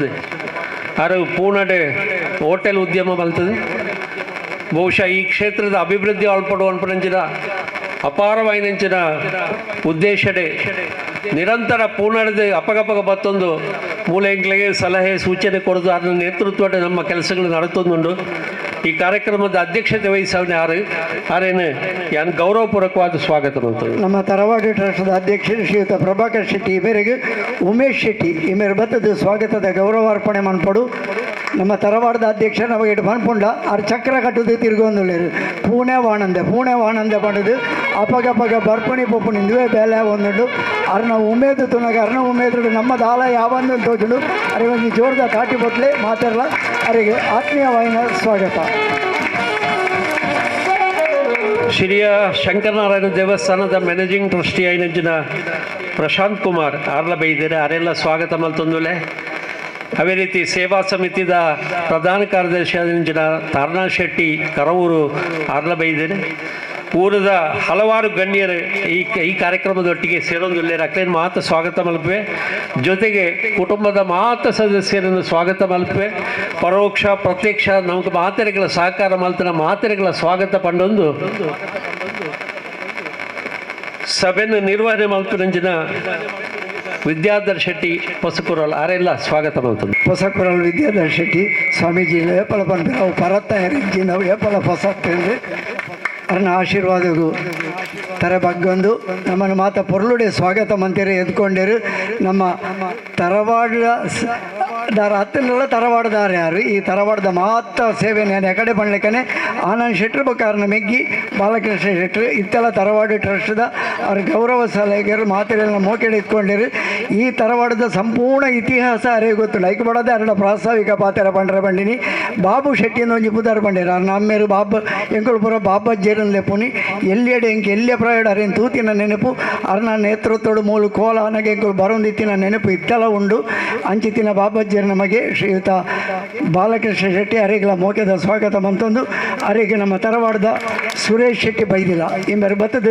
ಆರು ಪೂನಡೆ ಹೋಟೆಲ್ ಉದ್ಯಮ ಬಲ್ತದೆ. ಬಹುಶಃ ಈ ಕ್ಷೇತ್ರದ ಅಭಿವೃದ್ಧಿ ಅಲ್ಪಡುವಂಪಿನ ಅಪಾರವಾಯಿನಂಚಿನ ಉದ್ದೇಶಡೆ ನಿರಂತರ ಪೂನಡೆದ ಅಪಗಪಗ ಬತ್ತೊಂದು ಮೂಲೆಂಕ್ಲಿಗೆ ಸಲಹೆ ಸೂಚನೆ ಕೊಡೋದು ಅದರ ನೇತೃತ್ವ ನಮ್ಮ ಕೆಲಸಗಳು ನಡೆತೊಂದುಂಡು. ಈ ಕಾರ್ಯಕ್ರಮದ ಅಧ್ಯಕ್ಷತೆ ವಹಿಸವನೇ ಆರು ಆರೇನು ಯಾನ್ ಗೌರವಪೂರ್ವಕವಾದ ಸ್ವಾಗತ ಮಾಡ್ತದೆ. ನಮ್ಮ ತರವಾಡು ಟ್ರಸ್ಟದ ಅಧ್ಯಕ್ಷರು ಶ್ರೀಯುತ ಪ್ರಭಾಕರ್ ಶೆಟ್ಟಿ ಈ ಮೇರೆಗೆ ಉಮೇಶ್ ಶೆಟ್ಟಿ ಈ ಮೇರೆ ಬತ್ತದ ಸ್ವಾಗತದ ಗೌರವಾರ್ಪಣೆ ಮನ್ಪಡು. ನಮ್ಮ ತರವಾಡದ ಅಧ್ಯಕ್ಷರು ನಮಗೆ ಇಟ್ಟು ಪನ್ಪುಂಡ ಆರು ಚಕ್ರ ಕಟ್ಟುದು ತಿರುಗೊಂದುಳ್ಳೇರು ಪೂಣೆ ವಾಣಂದೆ ಪೂಣೆ ವಾಣಂದೆ ಪಂಡದು ಅಪಗಪಗ ಬರ್ಪಣಿ ಪೊಪ್ಪುಣಿ ಇಂದುವೇ ಬೇಲೆ ಒಂದುಂಡು ಅರ್ನ ಉಮೇದು ತುನಗ ಅರ್ನ ಉಮೇದು ನಮ್ಮ ದಾಲ ಯಾವಂದು ತೋಜುಂಡು ಅರೆ ಒಂಜಿ ಜೋರ್ದ ತಾಟಿ ಬೊಟ್ಲೆ ಮಾತಾಡಲ ಅರೆಗೆ ಆತ್ಮೀಯವಾಯಿನ ಸ್ವಾಗತ. ಶ್ರೀಯ ಶಂಕರನಾರಾಯಣ ದೇವಸ್ಥಾನದ ಮ್ಯಾನೇಜಿಂಗ್ ಟ್ರಸ್ಟಿ అయిన ಪ್ರಶಾಂತ್ ಕುಮಾರ್ ಆರ್ಲ ಬೈದಿರ ಅರೆಲ್ಲ ಸ್ವಾಗತ ಮಲ್ತೊಂದುಲೆ. ಅದೇ ರೀತಿ ಸೇವಾ ಸಮಿತಿದ ಪ್ರಧಾನ ಕಾರ್ಯದರ್ಶಿ ಆದ ತಾರನಾಥ್ ಶೆಟ್ಟಿ ಕರವೂರು ಆರ್ಲ ಬೈದಿರೆ. ಊರದ ಹಲವಾರು ಗಣ್ಯರು ಈ ಈ ಕಾರ್ಯಕ್ರಮದೊಟ್ಟಿಗೆ ಸೇರೊಂದುಲ್ಲೇರು ಅಕ್ಲೇನು ಮಾತ ಸ್ವಾಗತ ಮಲ್ಪೆ. ಜೊತೆಗೆ ಕುಟುಂಬದ ಮಾತ ಸದಸ್ಯರನ್ನು ಸ್ವಾಗತ ಮಲ್ಪೆ. ಪರೋಕ್ಷ ಪ್ರತ್ಯಕ್ಷ ನಮಗೆ ಮಾತೆರೆಗಳ ಸಹಕಾರ ಮಲ್ತನ ಮಾತೆರೆಗಳ ಸ್ವಾಗತ ಪಂಡೊಂದು ಸಭೆಯನ್ನು ನಿರ್ವಹಣೆ ಮಲ್ಪುನಂಚಿನ ವಿದ್ಯಾಧರ್ ಶೆಟ್ಟಿ ಹೊಸಕುರಲ್ ಆರೆಲ್ಲ ಸ್ವಾಗತ ಮಾಡ್ತದೆ. ಹೊಸಕುರಲ್ ವಿದ್ಯಾಧರ್ ಶೆಟ್ಟಿ ಸ್ವಾಮೀಜಿ ಏಪಲ ಬಂದು ಅವು ಪರತ್ತ ಹೆರಿಜ್ಜಿ ನಾವು ಏಪಲ ಹೊಸತ್ತಂದ್ರೆ ಅರ್ನ ಆಶೀರ್ವಾದಗಳು ತರ ಬಗ್ಗೊಂದು ನಮ್ಮನ್ನು ಮಾತ ಪೊರ್ಲುಡೆ ಸ್ವಾಗತ ಮಂತಿರಿ ಎದ್ಕೊಂಡಿರು. ನಮ್ಮ ತರವಾಡ ದಾರ ಹತ್ತಿರಲ್ಲ ತರವಾಡದಾರ ಯಾರು ಈ ತರವಾಡದ ಮಾತ ಸೇವೆ ನಾನು ಎಕಡೆ ಪಣ್ಲಿಕ್ಕನೆ ಆನಂದ್ ಶೆಟ್ರು ಬಕಾರನ ಮೆಗ್ಗಿ ಬಾಲಕೃಷ್ಣ ಶೆಟ್ರು ಇತ್ತೆಲ್ಲ ತರವಾಡು ಟ್ರಸ್ಟ್ದ ಅವ್ರ ಗೌರವ ಸಲಹೆಗರು ಮಾತೆಲ್ಲ ಮೋಕೆಡೆ ಇಟ್ಕೊಂಡಿರು. ಈ ತರವಾಡದ ಸಂಪೂರ್ಣ ಇತಿಹಾಸ ಅರೇ ಗೊತ್ತು ಲೈಕ್ ಬಡದೆ ಅರಡ ಪ್ರಾಸ್ತಾವಿಕ ಪಾತ್ರ ಪಂಡ್ರ ಬಂಡಿನಿ ಬಾಬು ಶೆಟ್ಟಿಯಿಂದ ಒಂಜಿ ಪುದಾರ್ ಬಂಡಿರ ಅವ್ರ ನಮ್ಮೇರು ಬಾಬ ಎಂಕುಲ್ಪುರ ಬಾಬಜ್ಜೇರನ್ ಲೆಪುನಿ ಎಲ್ಲಿಯಡೆ ಎಂಕ್ ಎಲ್ಲಿಯ ಪ್ರಯೋಡ ಅರೇನು ತೂತಿನ ನೆನಪು ಅರ್ನ ನೇತೃತ್ವಡು ಮೂಲು ಕೋಲ ಅನಗೆ ಎಂಕುಲು ಬರೋಂದಿತ್ತಿನ ನೆನಪು ಇತ್ತೆಲ್ಲ ಉಂಡು. ಅಂಚಿತಿನ ಬಾಬಜ್ಜೇರು ನಮಗೆ ಶ್ರೀಯುತ ಬಾಲಕೃಷ್ಣ ಶೆಟ್ಟಿ ಅರೆಗಳ ಮೋಕೆದ ಸ್ವಾಗತ ಮಂತೊಂದು ಅರೆಗೆ ನಮ್ಮ ತರವಾಡದ ಸುರೇಶ್ ಶೆಟ್ಟಿ ಬೈದಿಲ್ಲ ಇಂಬರು ಬತ್ತದ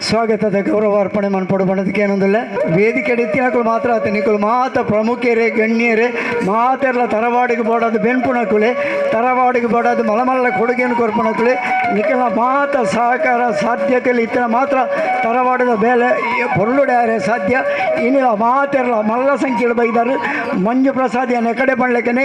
ಸ್ವಾಗತದ ಗೌರವಾರ್ಪಣೆ ಮನ್ಪೊಡು ಬಣ್ಣದಕ್ಕೆ ಏನೊಂದಿಲ್ಲ. ವೇದಿಕೆ ಎತ್ತಿನಕುಲು ಮಾತ್ರ ಆತ ನಿಕುಲು ಮಾತ ಪ್ರಮುಖರೇ ಗಣ್ಯರೇ ಮಾತೆಲ್ಲ ತರವಾಡಿಗೆ ಬೋಡೋದು ಬೆನ್ಪುಣಕುಲೆ ತರವಾಡಿಗೆ ಬೋಡೋದು ಮಲಮಲ್ಲ ಕೊಡುಗೆಯನ್ನು ಕೊರ್ಪುಣಕುಲೆ ನಿಕಲ ಮಾತ ಸಹಕಾರ ಸಾಧ್ಯತೆಯಲ್ಲಿ ಇತ್ತಿನ ಮಾತ್ರ ತರವಾಡದ ಬೇಲೆ ಪೊರ್ಲುಡ್ಯಾರೆ ಸಾಧ್ಯ. ಇನ್ನಿಲ್ಲ ಮಾತೆಲ್ಲ ಮಲ್ಲ ಸಂಖ್ಯೆಗಳು ಬೈದಾರು. ಮಂಜು ಪ್ರಸಾದ್ ಕಡೆ ಪಣ್ಲಿಕ್ಕನೆ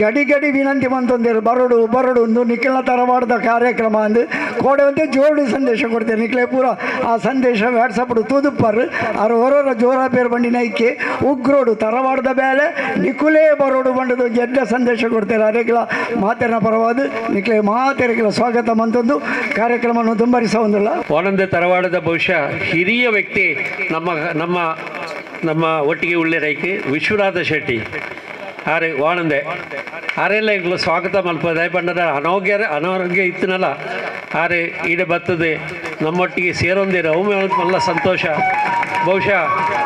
ಗಡಿ ಗಡಿ ವಿನಂತಿ ಮಂತೊಂದಿರು ಬರಡು ಬರಡು ಒಂದು ನಿಖಿಲ ತರವಾಡದ ಕಾರ್ಯಕ್ರಮ ಅಂದು ಕೋಡೆ ಒಂದೇ ಜೋಡಿ ಸಂದೇಶ ಕೊಡ್ತೇನೆ ನಿಖಿಲೆ ಪೂರ ಆ ಸಂದೇಶ ವಾಟ್ಸಪ್ ತೂದುಪ್ಪರು ಅವ್ರು ಹೊರೋರ ಜೋರ ಪೇರು ಬಂಡಿನ ಐಕೆ ಉಗ್ರೋಡು ತರವಾಡದ ಬೇಲೆ ನಿಖುಲೇ ಬರೋಡು ಬಂಡದು ಜಡ್ಡ ಸಂದೇಶ ಕೊಡ್ತಾರೆ. ಅರೇಗಿಲ ಮಾತೆನ ಪರವಾದ ನಿಖಿಲೆ ಮಾತೆರಗಿಲ ಸ್ವಾಗತ ಮಂತೊಂದು ಕಾರ್ಯಕ್ರಮವನ್ನು ತುಂಬರಿಸ ಒಂದಿಲ್ಲ. ಆನಂದ ತರವಾಡದ ಬಹುಶಃ ಹಿರಿಯ ವ್ಯಕ್ತಿ ನಮ್ಮ ನಮ್ಮ ನಮ್ಮ ಒಟ್ಟಿಗೆ ಉಳ್ಳೇರೈಕೆ ವಿಶ್ವನಾಥ ಶೆಟ್ಟಿ ಆರೆ ವಾಣಂದೆ ಆರೆಲ್ಲ ಈಗಲೂ ಸ್ವಾಗತ ಮಲ್ಪದೆ ಪಂಡದ ಅನಾರೋಗ್ಯ ಅನಾರೋಗ್ಯ ಇತ್ತನಲ್ಲ ಆರೆ ಈಡೆ ಬರ್ತದೆ ನಮ್ಮೊಟ್ಟಿಗೆ ಸೇರೊಂದಿರ ಅವು ಮಲ್ಲ ಸಂತೋಷ. ಬಹುಶಃ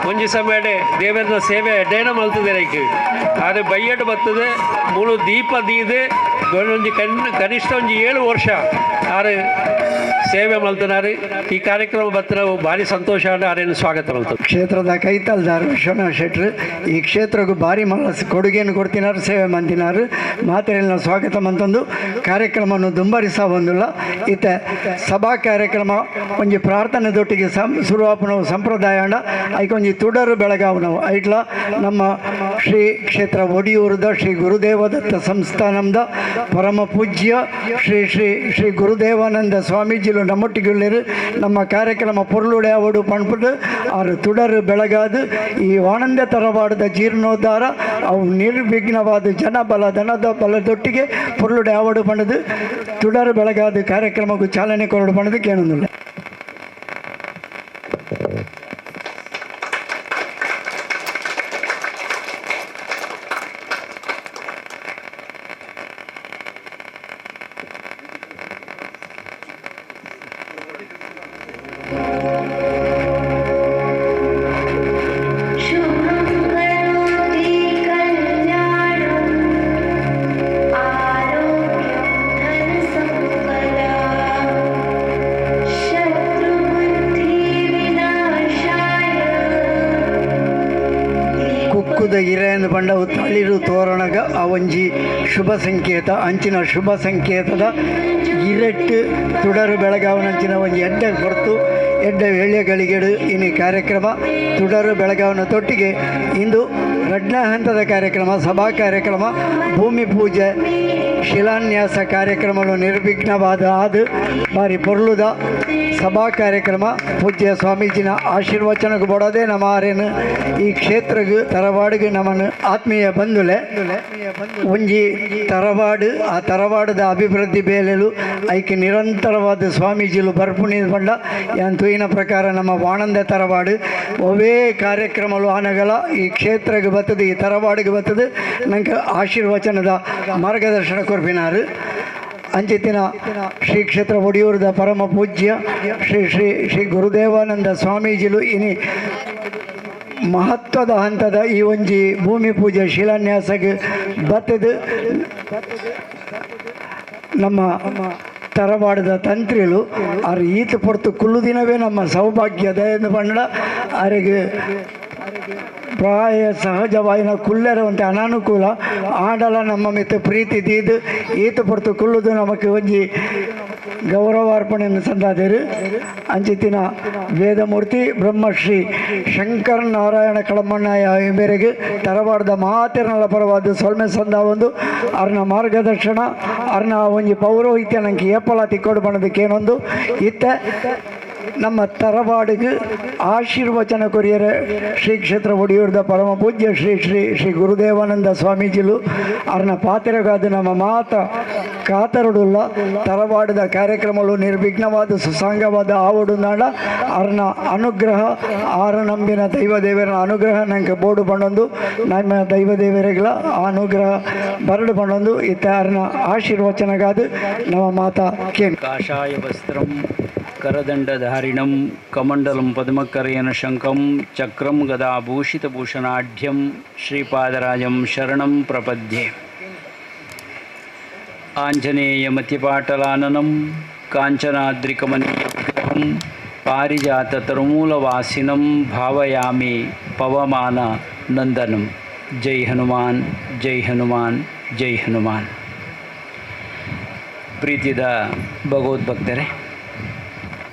ಒಂಜಿ ಸಮಯಡೆ ದೇವರ ಸೇವೆ ಎಡ್ಡೇನ ಮಲ್ತದೆ ರೈಕೆ ಆರೆ ಬೈಯಡ್ ಬರ್ತದೆ ಮೂಳು ದೀಪ ದೀದೆ ಒಂಜಿ ಕನಿಷ್ಠ ಒಂಜಿ 7 ವರ್ಷ ಆರೆ ಸೇವೆ ಮಲ್ತನಾರೆ. ಈ ಕಾರ್ಯಕ್ರಮ ಬರ್ತದೆ ಭಾರಿ ಸಂತೋಷ ಆರೇನು ಸ್ವಾಗತ ಮಲ್ತದೆ. ಕ್ಷೇತ್ರದ ಕೈತಲ್ದಾರು ವಿಶ್ವನಾಥ್ ಶೆಟ್ರು ಈ ಕ್ಷೇತ್ರಕ್ಕೂ ಭಾರಿ ಮಲ್ಲ ಕೊಡುಗೆಯನ್ನು ಕೊಡ್ತಿನಾರು ಸೇವೆ ಮಂತಿನಾರು ಮಾತೆಲ್ಲ ಸ್ವಾಗತ ಮಂತಂದು ಕಾರ್ಯಕ್ರಮವನ್ನು ದುಂಬರಿಸ ಬಂದಿಲ್ಲ. ಇತ್ತ ಸಭಾ ಕಾರ್ಯಕ್ರಮ ಒಂಜಿ ಪ್ರಾರ್ಥನೆ ದೊಟ್ಟಿಗೆ ಶುರುವಾಪನವು ಸಂಪ್ರದಾಯ ಐಕೊಂಜಿ ತುಡರು ಬೆಳಗಾವನವು ಐಟ್ಲ ನಮ್ಮ ಶ್ರೀ ಕ್ಷೇತ್ರ ಒಡಿಯೂರದ ಶ್ರೀ ಗುರುದೇವದತ್ತ ಸಂಸ್ಥಾನದ ಪರಮ ಪೂಜ್ಯ ಶ್ರೀ ಶ್ರೀ ಶ್ರೀ ಗುರುದೇವಾನಂದ ಸ್ವಾಮೀಜಿಲು ನಮ್ಮೊಟ್ಟಿಗೆ ನಮ್ಮ ಕಾರ್ಯಕ್ರಮ ಪೊರ್ಲುಡೆ ಅವಡು ಪಣ್ಪುಡು ಆರು ತುಡರು ಬೆಳಗಾದು ಈ ಆನಂದ ತರವಾಡದ ಜೀರ್ಣೋದ್ಧಾರ ಅವು ನಿರ್ವಿಘ್ನವಾದ ಜನಬಲ ದನದ ಬಲದೊಟ್ಟಿಗೆ ಪೊರ್ಲುಡೆ ಅವಡು ಪಣದು ತುಡರು ಬೆಳಗಾದ ಕಾರ್ಯಕ್ರಮಕ್ಕೂ ಚಾಲನೆ ಕೊರಡು ಪಣದು ಕೇಳೊಂದಿಲ್ಲ. ಇರೆಂದು ಬಂಡವು ತಳಿರು ತೋರಣಗ ಆ ಒಂಜಿ ಶುಭ ಸಂಕೇತ ಅಂಚಿನ ಶುಭ ಸಂಕೇತದ ಇರೆಟ್ಟು ತುಡರು ಬೆಳಗಾವನಂಚಿನ ಒಂಜಿ ಎಡ್ಡೆ ಹೊರತು ಎಡ್ಡೆ ವೇಳೆಗಳಿಗೆಡು ಇನ್ನು ಕಾರ್ಯಕ್ರಮ ತುಡರು ಬೆಳಗಾವನ ತೊಟ್ಟಿಗೆ ಇಂದು ರಡ್ನ ಹಂತದ ಕಾರ್ಯಕ್ರಮ ಸಭಾ ಕಾರ್ಯಕ್ರಮ ಭೂಮಿ ಪೂಜೆ ಶಿಲಾನ್ಯಾಸ ಕಾರ್ಯಕ್ರಮಗಳು ನಿರ್ವಿಘ್ನವಾದ ಆದು ಬಾರಿ ಪೊರ್ಲುದ ಸಭಾ ಕಾರ್ಯಕ್ರಮ ಪೂಜ್ಯ ಸ್ವಾಮೀಜಿನ ಆಶೀರ್ವಚನಕ್ಕೆ ಬಡೋದೇ ನಮ್ಮ ಆರೇನು ಈ ಕ್ಷೇತ್ರಕ್ಕೆ ತರವಾಡಿಗೆ ನಮ್ಮನ್ನು ಆತ್ಮೀಯ ಬಂಧುಲೆ ಒಂಜಿ ತರವಾಡು ಆ ತರವಾಡದ ಅಭಿವೃದ್ಧಿ ಬೇಲೆಲು ಐಕೆ ನಿರಂತರವಾದ ಸ್ವಾಮೀಜಿಲು ಬರ್ಪುಣಿ ಬಂಡ ಯಾನ್ ತೂಯಿನ ಪ್ರಕಾರ ನಮ್ಮ ವಾಣಂದ ತರವಾಡು ಒವೇ ಕಾರ್ಯಕ್ರಮಲು ಆನಗಲ ಈ ಕ್ಷೇತ್ರಕ್ಕೆ ಬರ್ತದೆ ಈ ತರವಾಡಿಗೆ ಬರ್ತದೆ ನಂಗೆ ಆಶೀರ್ವಚನದ ಮಾರ್ಗದರ್ಶನ ಕೊರ್ಪಿನಾರು. ಅಂಚಿತಿನ ಶ್ರೀ ಕ್ಷೇತ್ರ ಒಡಿಯೂರದ ಪರಮ ಪೂಜ್ಯ ಶ್ರೀ ಶ್ರೀ ಶ್ರೀ ಗುರುದೇವಾನಂದ ಸ್ವಾಮೀಜಿಲು ಇನಿ ಮಹತ್ವದ ಹಂತದ ಈ ಒಂಜಿ ಭೂಮಿ ಪೂಜೆ ಶಿಲಾನ್ಯಾಸಕ್ಕೆ ಬತ್ತದು ನಮ್ಮ ತರವಾಡದ ತಂತ್ರಿಲು ಆರು ಈತ ಪೊರ್ತು ಕುಲ್ಲು ದಿನವೇ ನಮ್ಮ ಸೌಭಾಗ್ಯದ ಎಂದು ಪಂಡ ಅರೆಗೆ ಪ್ರಾಯ ಸಹಜವಾಯಿನ ಕುಲ್ಲೆರವಂತೆ ಅನಾನುಕೂಲ ಆಡಲ ನಮ್ಮ ಮಿತ್ತ ಪ್ರೀತಿ ದೀದು ಈತ ಪೊರ್ತು ಕುಲ್ಲುದು ನಮಕ್ ಒಂಜಿ ಗೌರವಾರ್ಪಣೆಯನ್ನು ಸಂದಾದರು. ಅಂಚಿತಿನ ವೇದಮೂರ್ತಿ ಬ್ರಹ್ಮಶ್ರೀ ಶಂಕರ ನಾರಾಯಣ ಕಳಮಣ್ಣಯ್ಯ ಮೇರೆಗೆ ತರವಾಡದ ಮಾತೆರನಲ ಪರವಾದ ಸೊಲ್ಮೆ ಸಂದ ಒಂದು ಅರ್ನ ಮಾರ್ಗದರ್ಶನ ಅರ್ನ ಒಂಜಿ ಪೌರೋಹಿತ್ಯ ನಂಗೆ ಏಪಲ ತಿಕ್ಕೋಡು ಬಣ್ಣದಕ್ಕೇನೊಂದು ಇತ್ತ ನಮ್ಮ ತರವಾಡಿಗೆ ಆಶೀರ್ವಚನ ಕೊರಿಯರ ಶ್ರೀ ಕ್ಷೇತ್ರ ಒಡಿಯೂರ್ದ ಪರಮ ಪೂಜ್ಯ ಶ್ರೀ ಶ್ರೀ ಶ್ರೀ ಗುರುದೇವಾನಂದ ಸ್ವಾಮೀಜಿಲು ಅರ್ನ ಪಾತಿರಗಾದ ನಮ್ಮ ಮಾತ ಕಾತರಡುಲ್ಲ ತರವಾಡದ ಕಾರ್ಯಕ್ರಮಗಳು ನಿರ್ವಿಘ್ನವಾದ ಸುಸಾಂಗವಾದ ಆವಡು ನಾಡ ಅರ್ನ ಅನುಗ್ರಹ ಆರು ನಂಬಿನ ದೈವದೇವರ ಅನುಗ್ರಹ ನಂಗೆ ಬೋಡು ಬಣ್ಣೊಂದು ನಮ್ಮ ದೈವದೇವರಿಗಳ ಅನುಗ್ರಹ ಬರಡು ಬಣ್ಣೊಂದು ಇತ್ತ ಅರ್ನ ಆಶೀರ್ವಚನಗಾದ ನಮ್ಮ ಮಾತಾ ಕೇಳಿ. ಕಾಷಾಯ ವಸ್ತ್ರಂ ಕರದಂಡಧಾರಿಣಂ ಕಮಂಡಲಂ ಪದ್ಮಕರೇನ ಶಂಖಂ ಚಕ್ರಂ ಗದಾಭೂಷಿತಭೂಷಣಾಢ್ಯಂ ಶ್ರೀಪಾದರಾಜಂ ಶರಣಂ ಪ್ರಪದ್ಯೆ. ಆಂಜನೇಯಮತಿಪಾಟಲಾನನಂ ಕಾಂಚನಾದ್ರಿಕಮನೀಯವಿಗ್ರಹಂ ಪಾರಿಜಾತತರುಮೂಲವಾಸಿನಂ ಭಾವಯಾಮಿ ಪವಮಾನ ನಂದನಂ. ಜೈ ಹನುಮಾನ್, ಜೈ ಹನುಮಾನ್, ಜೈ ಹನುಮಾನ್. ಪ್ರೀತಿದ ಭಗವದ್ಭಕ್ತರೇ,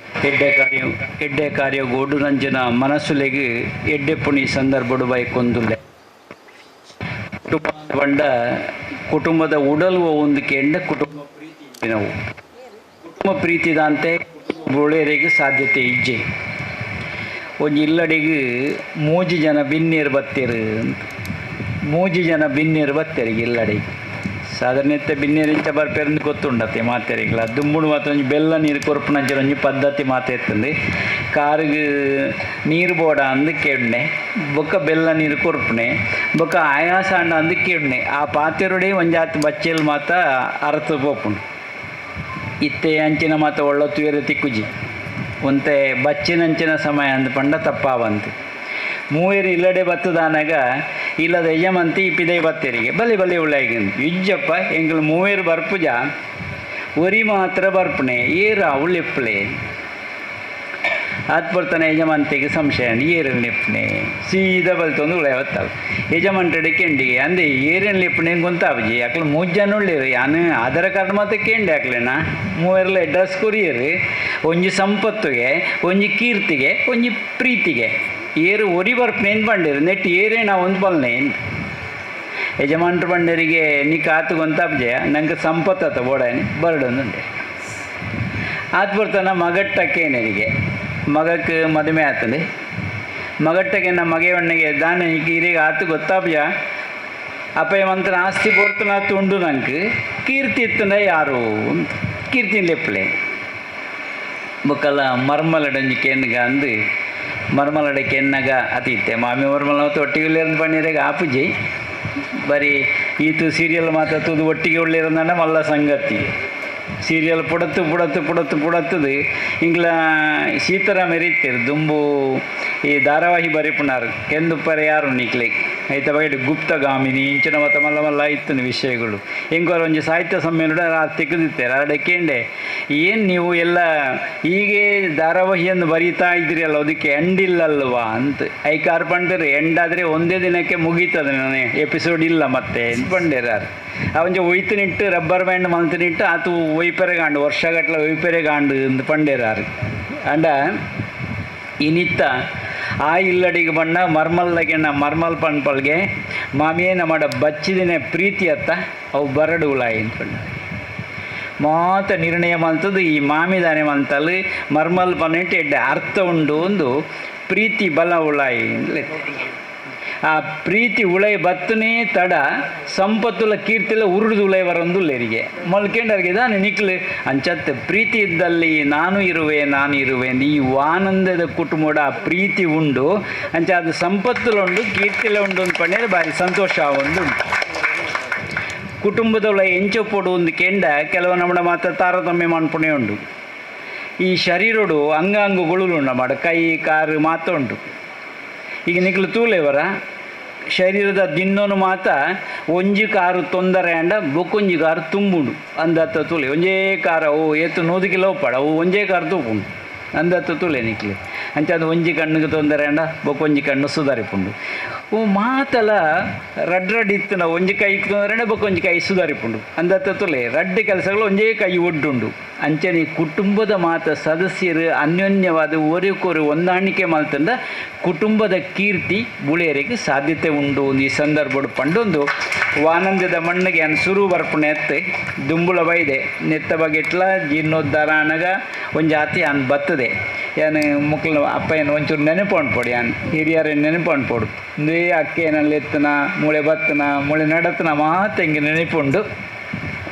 ಎಡ್ಡೆ ಕಾರ್ಯ ಗೋಡು ನಂಜಿನ ಮನಸ್ಸುಲೆಗೆ ಎಡ್ಡೆ ಪುಣಿ ಸಂದರ್ಭಡು ಬೈಕೊಂದುಲ್ಲೆ. ಕುಟುಂಬ ಬಂಡ ಕುಟುಂಬದ ಉಡಲುವ ಒಂದು ಕೆಂಡ ಕುಟುಂಬ ಪ್ರೀತಿ ನಾವು ಕುಟುಂಬ ಪ್ರೀತಿದಂತೆ ಬುಳೆಯರಿಗೆ ಸಾಧ್ಯತೆ ಇಜ್ಜೆ. ಒಂಜಿ ಇಲ್ಲಡಿಗೆ ಮೂಜಿ ಜನ ಬಿನ್ನೀರು ಬತ್ತೀರು ಅಂತ, ಮೂಜಿ ಜನ ಬಿನ್ನೀರು ಬತ್ತೀರಿಗೆ ಇಲ್ಲಡಿಗೆ ಸಾಧಾರಣತೆ ಬಿನ್ನೀರು ಇಂಚ ಬರ್ಪೇರಂದು ಗೊತ್ತುಂಡತ್ತೆ ಮಾತೆರಿಗ್ಲ. ದುಂಬುಡು ಮಾತ್ರ ಒಂಜಿ ಬೆಲ್ಲ ನೀರು ಕೊರ್ಪುನಂಚಿನ ಒಂಜಿ ಪದ್ಧತಿ ಮಾತ ಇತ್ತಂದು. ಕಾರಿಗೆ ನೀರು ಬೋಡ ಅಂದು ಕೇಡ್ನೆ, ಬೊಕ್ಕ ಬೆಲ್ಲ ನೀರು ಕೊರ್ಪುನೆ, ಬೊಕ್ಕ ಆಯಾಸ ಅಂಡ ಅಂದು ಕೇಡ್ನೆ. ಆ ಪಾತೆರುಡೆ ಒಂಜಾತ್ ಬಚ್ಚೆಲ್ ಮಾತ ಅರ್ಥ ಪೋಪುಂಡು. ಇತ್ತೆ ಅಂಚಿನ ಮಾತ ಒಳ್ಳ ತುಯರೆ ತಿಕ್ಕುಜಿ. ಒಂತೆ ಬಚ್ಚಿನಂಚಿನ ಸಮಯ ಅಂದು ಪಂಡ ತಪ್ಪಾವಂತು. ಮೂವೇರು ಇಲ್ಲಡೆ ಬತ್ತದಾನಾಗ ಇಲ್ಲದ ಯಜಮಂತಿ ಪಿದೈ ಬತ್ತೇರಿಗೆ ಬಲಿ ಬಲಿ ಉಳ್ಳಾಗಿ ಇಜ್ಜಪ್ಪ ಎಂಗಳು ಮೂವೇರು ಬರ್ಪುಜ ಒರಿ ಮಾತ್ರ ಬರ್ಪಣೆ ಏರು ಅವಳು ಎಪ್ಪಲೆ ಆತ್ ಬರ್ತಾನೆ. ಯಜಮಾಂತಿಗೆ ಸಂಶಯ ಏರಲ್ಲಿ ನಿಪ್ಪಣೆ ಸೀದಾ ಬಲ್ತೊಂದು ಉಳ್ಳೆ ಹೊತ್ತಾವ ಯಜಮಾನ್ಟಡೆ ಕೆಂಡಿಗೆ ಅಂದೆ ಏರಲ್ಲಿ ನಿಪ್ಪಣೆ ಗೊಂತಾವಜಿ ಯಾಕಲೆ ಮೂರು ಜನ ಉಳ್ಳೇರು ಯಾನು ಆಧಾರ ಕಾರ್ಡ್ ಮಾತ್ರ ಕೆಂಡಿ ಹಾಕ್ಲೇನಾ ಮೂವೆರ್ಲ ಅಡ್ರೆಸ್ ಕೊರಿಯರು. ಒಂಜಿ ಸಂಪತ್ತುಗೆ ಒಂಜಿ ಕೀರ್ತಿಗೆ ಒಂಜಿ ಪ್ರೀತಿಗೆ ಏರು ಒರಿ ಬರ್ಪಣೆ ಅಂತ ಬಂಡೇರು ನೆಟ್ ಏರೇ ನಾವು ಒಂದು ಬಲ್ನೆ ಯಜಮಾನ್ರು ಬಂಡೇರಿಗೆ ನೀ ಕಾತು ಗೊಂತಾಬ್ಜೆ ನಂಗೆ ಸಂಪತ್ತು ಆತ ಬೋಡಾನಿ ಬರಡೊಂದುಂಡೆ. ಆತ್ ಬರ್ತಾನ ಮಗಟ್ಟಕ್ಕೇನರಿಗೆ ಮಗಕ್ಕೆ ಮದುವೆ ಆತದೆ. ಮಗಟ್ಟಕ್ಕೆ ನಮ್ಮ ಮಗೆಯೊಣ್ಣಗೆ ದಾನ ಈರಿಗೆ ಆತು ಗೊತ್ತಾಬ್ಜ ಅಪ್ಪಯ್ಯ ಮಂತ್ರ ಆಸ್ತಿ ಪೊರ್ತನ ಉಂಡು ನಂಗೆ ಕೀರ್ತಿ ಇತ್ತಂದ ಯಾರು ಅಂತ ಕೀರ್ತಿ ಲೆಪ್ಪಲೆ ಬೊಕ್ಕಲ್ಲ ಮರ್ಮಲಡಂಜಿ ಕೆನ್ಗ ಅಂದು ಮರ್ಮಲಡೆ ಕೆನ್ನಗ ಅತಿತ್ತೆ ಮಾಮಿ ಮರ್ಮಲ ಮತ್ತು ಒಟ್ಟಿಗೆ ಉಳ್ಳೇರಂದು ಬಣ್ಣಿರಾಗ ಆಪುಜಿ ಬರೀ ಈತು ಸೀರಿಯಲ್ ಮಾತ್ರ ತೂದು ಒಟ್ಟಿಗೆ ಉಳ್ಳೇರಂದ ಮಲ್ಲ ಸಂಗತಿ. ಸೀರಿಯಲ್ ಪುಡತ್ತು ಪುಡತ್ತು ಪುಡತ್ತು ಪುಡತ್ತದು ಇಂಗ್ಲ ಸೀತಾರಾಮ ಇರಿತ್ತೀರು ದುಂಬು ಈ ಧಾರಾವಾಹಿ ಬರಿಪುಣಾರು ಕೆಂದುಪ್ಪರೆ ಯಾರು ನಿಕ್ಲೆ ಐತ ಬಗೆ ಗುಪ್ತಗಾಮಿನಿ ಇಂಚಿನ ಮತ ಮಲ್ಲ ಮಲ್ಲ ಇತ್ತು ವಿಷಯಗಳು. ಹೆಂಗೋರ ಒಂಜಿ ಸಾಹಿತ್ಯ ಸಮ್ಮೇಳನ ತಿಕ್ಕದಿತ್ತಾರೆ ಆಡೆ ಕೇಂಡೆ ಏನು ನೀವು ಎಲ್ಲ ಹೀಗೆ ಧಾರಾವಾಹಿಯನ್ನು ಬರೀತಾ ಇದ್ದೀರಿ ಅಲ್ಲ ಅದಕ್ಕೆ ಎಂಡಿಲ್ಲಲ್ವಾ ಅಂತ ಐಕಾರ್ ಪಂಡರು. ಎಂಡಾದರೆ ಒಂದೇ ದಿನಕ್ಕೆ ಮುಗೀತದೆ ನಾನು ಎಪಿಸೋಡ್ ಇಲ್ಲ ಮತ್ತೆ ಅಂತ ಪಂಡೇರಾರು. ಆ ಒಂಜಿ ಒಯ್ತನಿಟ್ಟು ರಬ್ಬರ್ ಬ್ಯಾಂಡ್ ಮಂತನಿಟ್ಟು ಆತು ಒಯ್ಪೆರೆಗಾಂಡು ವರ್ಷಗಟ್ಟಲೆ ಒಯ್ಪೆರೆಗಾಂಡು ಅಂತ ಪಂಡೇರಾರು. ಅಂಡ ಇನಿತ್ತ ಆ ಇಲ್ಲಡಿಗೆ ಬಣ್ಣ ಮರ್ಮಲ್ದಾಗೆ ನಾ ಮರ್ಮಲ್ ಪಣ್ಪಲ್ಗೆ ಮಾಮಿಯೇ ನಮ್ಮಡ ಬಚ್ಚಿದಿನ ಪ್ರೀತಿ ಅತ್ತ ಅವು ಬರಡು ಉಳಾಯಿ ಅಂತ ಪಂಡ ಮಾತ ನಿರ್ಣಯ ಮಂತದ್ದು ಈ ಮಾಮಿದಾನೆ ಮಂತಲ್ಲಿ ಮರ್ಮಲ್ ಪನ್ನಿಟ್ಟು ಎಡ್ಡೆ ಅರ್ಥ ಉಂಡು ಒಂದು ಪ್ರೀತಿ ಬಲ ಉಳಾಯಿ ಅಂತ. ಆ ಪ್ರೀತಿ ಉಳೈ ಬತ್ತನೇ ತಡ ಸಂಪತ್ತುಲ ಕೀರ್ತಿಲ ಉರುಡುದು ಉಳೈ ಬರೊಂದು ಲೇರಿಗೆ ಮೊಲ್ಕೆಂಡರಿಗೆ ದಾನೆ ನಿಕ್ಲು ಅಂಚತ್ತೆ ಪ್ರೀತಿ ಇದ್ದಲ್ಲಿ ನಾನು ಇರುವೆ ನಾನು ಇರುವೆ ಈ ಆನಂದದ ಕುಟುಂಬದ ಆ ಪ್ರೀತಿ ಉಂಡು ಅಂಚ ಅದು ಸಂಪತ್ತುಲ ಉಂಡು ಕೀರ್ತಿಲ ಉಂಡು ಅಂತ ಪಂಡೇರೆ ಭಾರಿ ಸಂತೋಷ ಒಂದು ಉಂಟು. ಕುಟುಂಬದೊಳ ಎಂಚೊಪ್ಪೊಡು ಒಂದು ಕೆಂಡ ಕೆಲವು ನಮ್ಮ ಮಾತ್ರ ತಾರತಮ್ಯ ಮನ್ಪುಣೆ ಉಂಡು. ಈ ಶರೀರಡು ಅಂಗಾಂಗಗಳು ಉಂಡು ಮಾಡ ಕೈ ಕಾರು ಮಾತ್ರ ಉಂಟು. ಈಗ ನಿಕ್ಲು ತೂಲೆವರ ಶರೀರದ ದಿನ್ನೋನು ಮಾತ ಒಂಜಿ ಕಾರು ತೊಂದರೆ ಅಂಡ ಬೊಕ್ಕೊಂಜಿ ಕಾರು ತುಂಬುಂಡು ಅಂದತ್ತ ತುಲೆ ಒಂಜೇ ಕಾರ ಓ ಏತು 100 ಕಿಲೋ ಪಡ ಅವು ಒಂಜೇ ಕಾರು ತೂಪುಂಡು ಅಂದತ್ತ ತುಲೆ ನಿಕ್ಲೆ ಅಂಚ ಅದು ಒಂಜಿ ಕಣ್ಣಿಗೆ ತೊಂದರೆ ಅಂಡ ಬೊಕ್ಕೊಂಜಿ ಕಣ್ಣು ಸುಧಾರಿಪುಂಡು ಓ ಮಾತಲ ರಡ್ ರಡ್ ಇತ್ತು ನಾವು ಒಂಜಿ ಕೈ ತೊಂದರೆ ಅಂಡ ಬೊಕ್ಕೊಂಜಿ ಕೈ ಸುಧಾರಿಪುಂಡು ಅಂದತ್ತ ತುಲೆ ರಡ್ಡು ಕೆಲಸಗಳು ಒಂಜೇ ಕೈ ಒಡ್ಡುಂಡು. ಅಂಚನೆ ಕುಟುಂಬದ ಮಾತ ಸದಸ್ಯರು ಅನ್ಯೋನ್ಯವಾದ ಒರಿಕೊರು ಹೊಂದಾಣಿಕೆ ಮಲ್ತಂದ ಕುಟುಂಬದ ಕೀರ್ತಿ ಬುಳೆಯರಿಗೆ ಸಾಧ್ಯತೆ ಉಂಡು. ಈ ಸಂದರ್ಭಡು ಪಂಡೊಂದು ವಾನಂದದ ಮಣ್ಣಿಗೆ ಅನ್ ಸುರು ಬರ್ಪುಣೆ ಎತ್ತೆ ದುಂಬುಳ ಬೈದೆ ನೆತ್ತ ಬಗೆಟ್ಲ ಜೀರ್ಣೋದ್ಧಾರ ಅನಗ ಒಂದು ಜಾತಿ ಅನ್ ಬತ್ತದೆ ಯಾನು ಮಕ್ಕಳು ಅಪ್ಪ ಏನು ಒಂಚೂರು ನೆನಪು ಅನ್ಪೋಡು ಯಾನ್ ಹಿರಿಯರ ನೆನಪು ಅನ್ಪೋಡು ಇಂದೇ ಅಕ್ಕೆ ಏನಲ್ಲಿ ಎತ್ತನ ಮೂಳೆ ಬತ್ತನ ಮೂಳೆ ನಡತನ ಮಾತು ಹಿಂಗೆ ನೆನಪುಂಡು.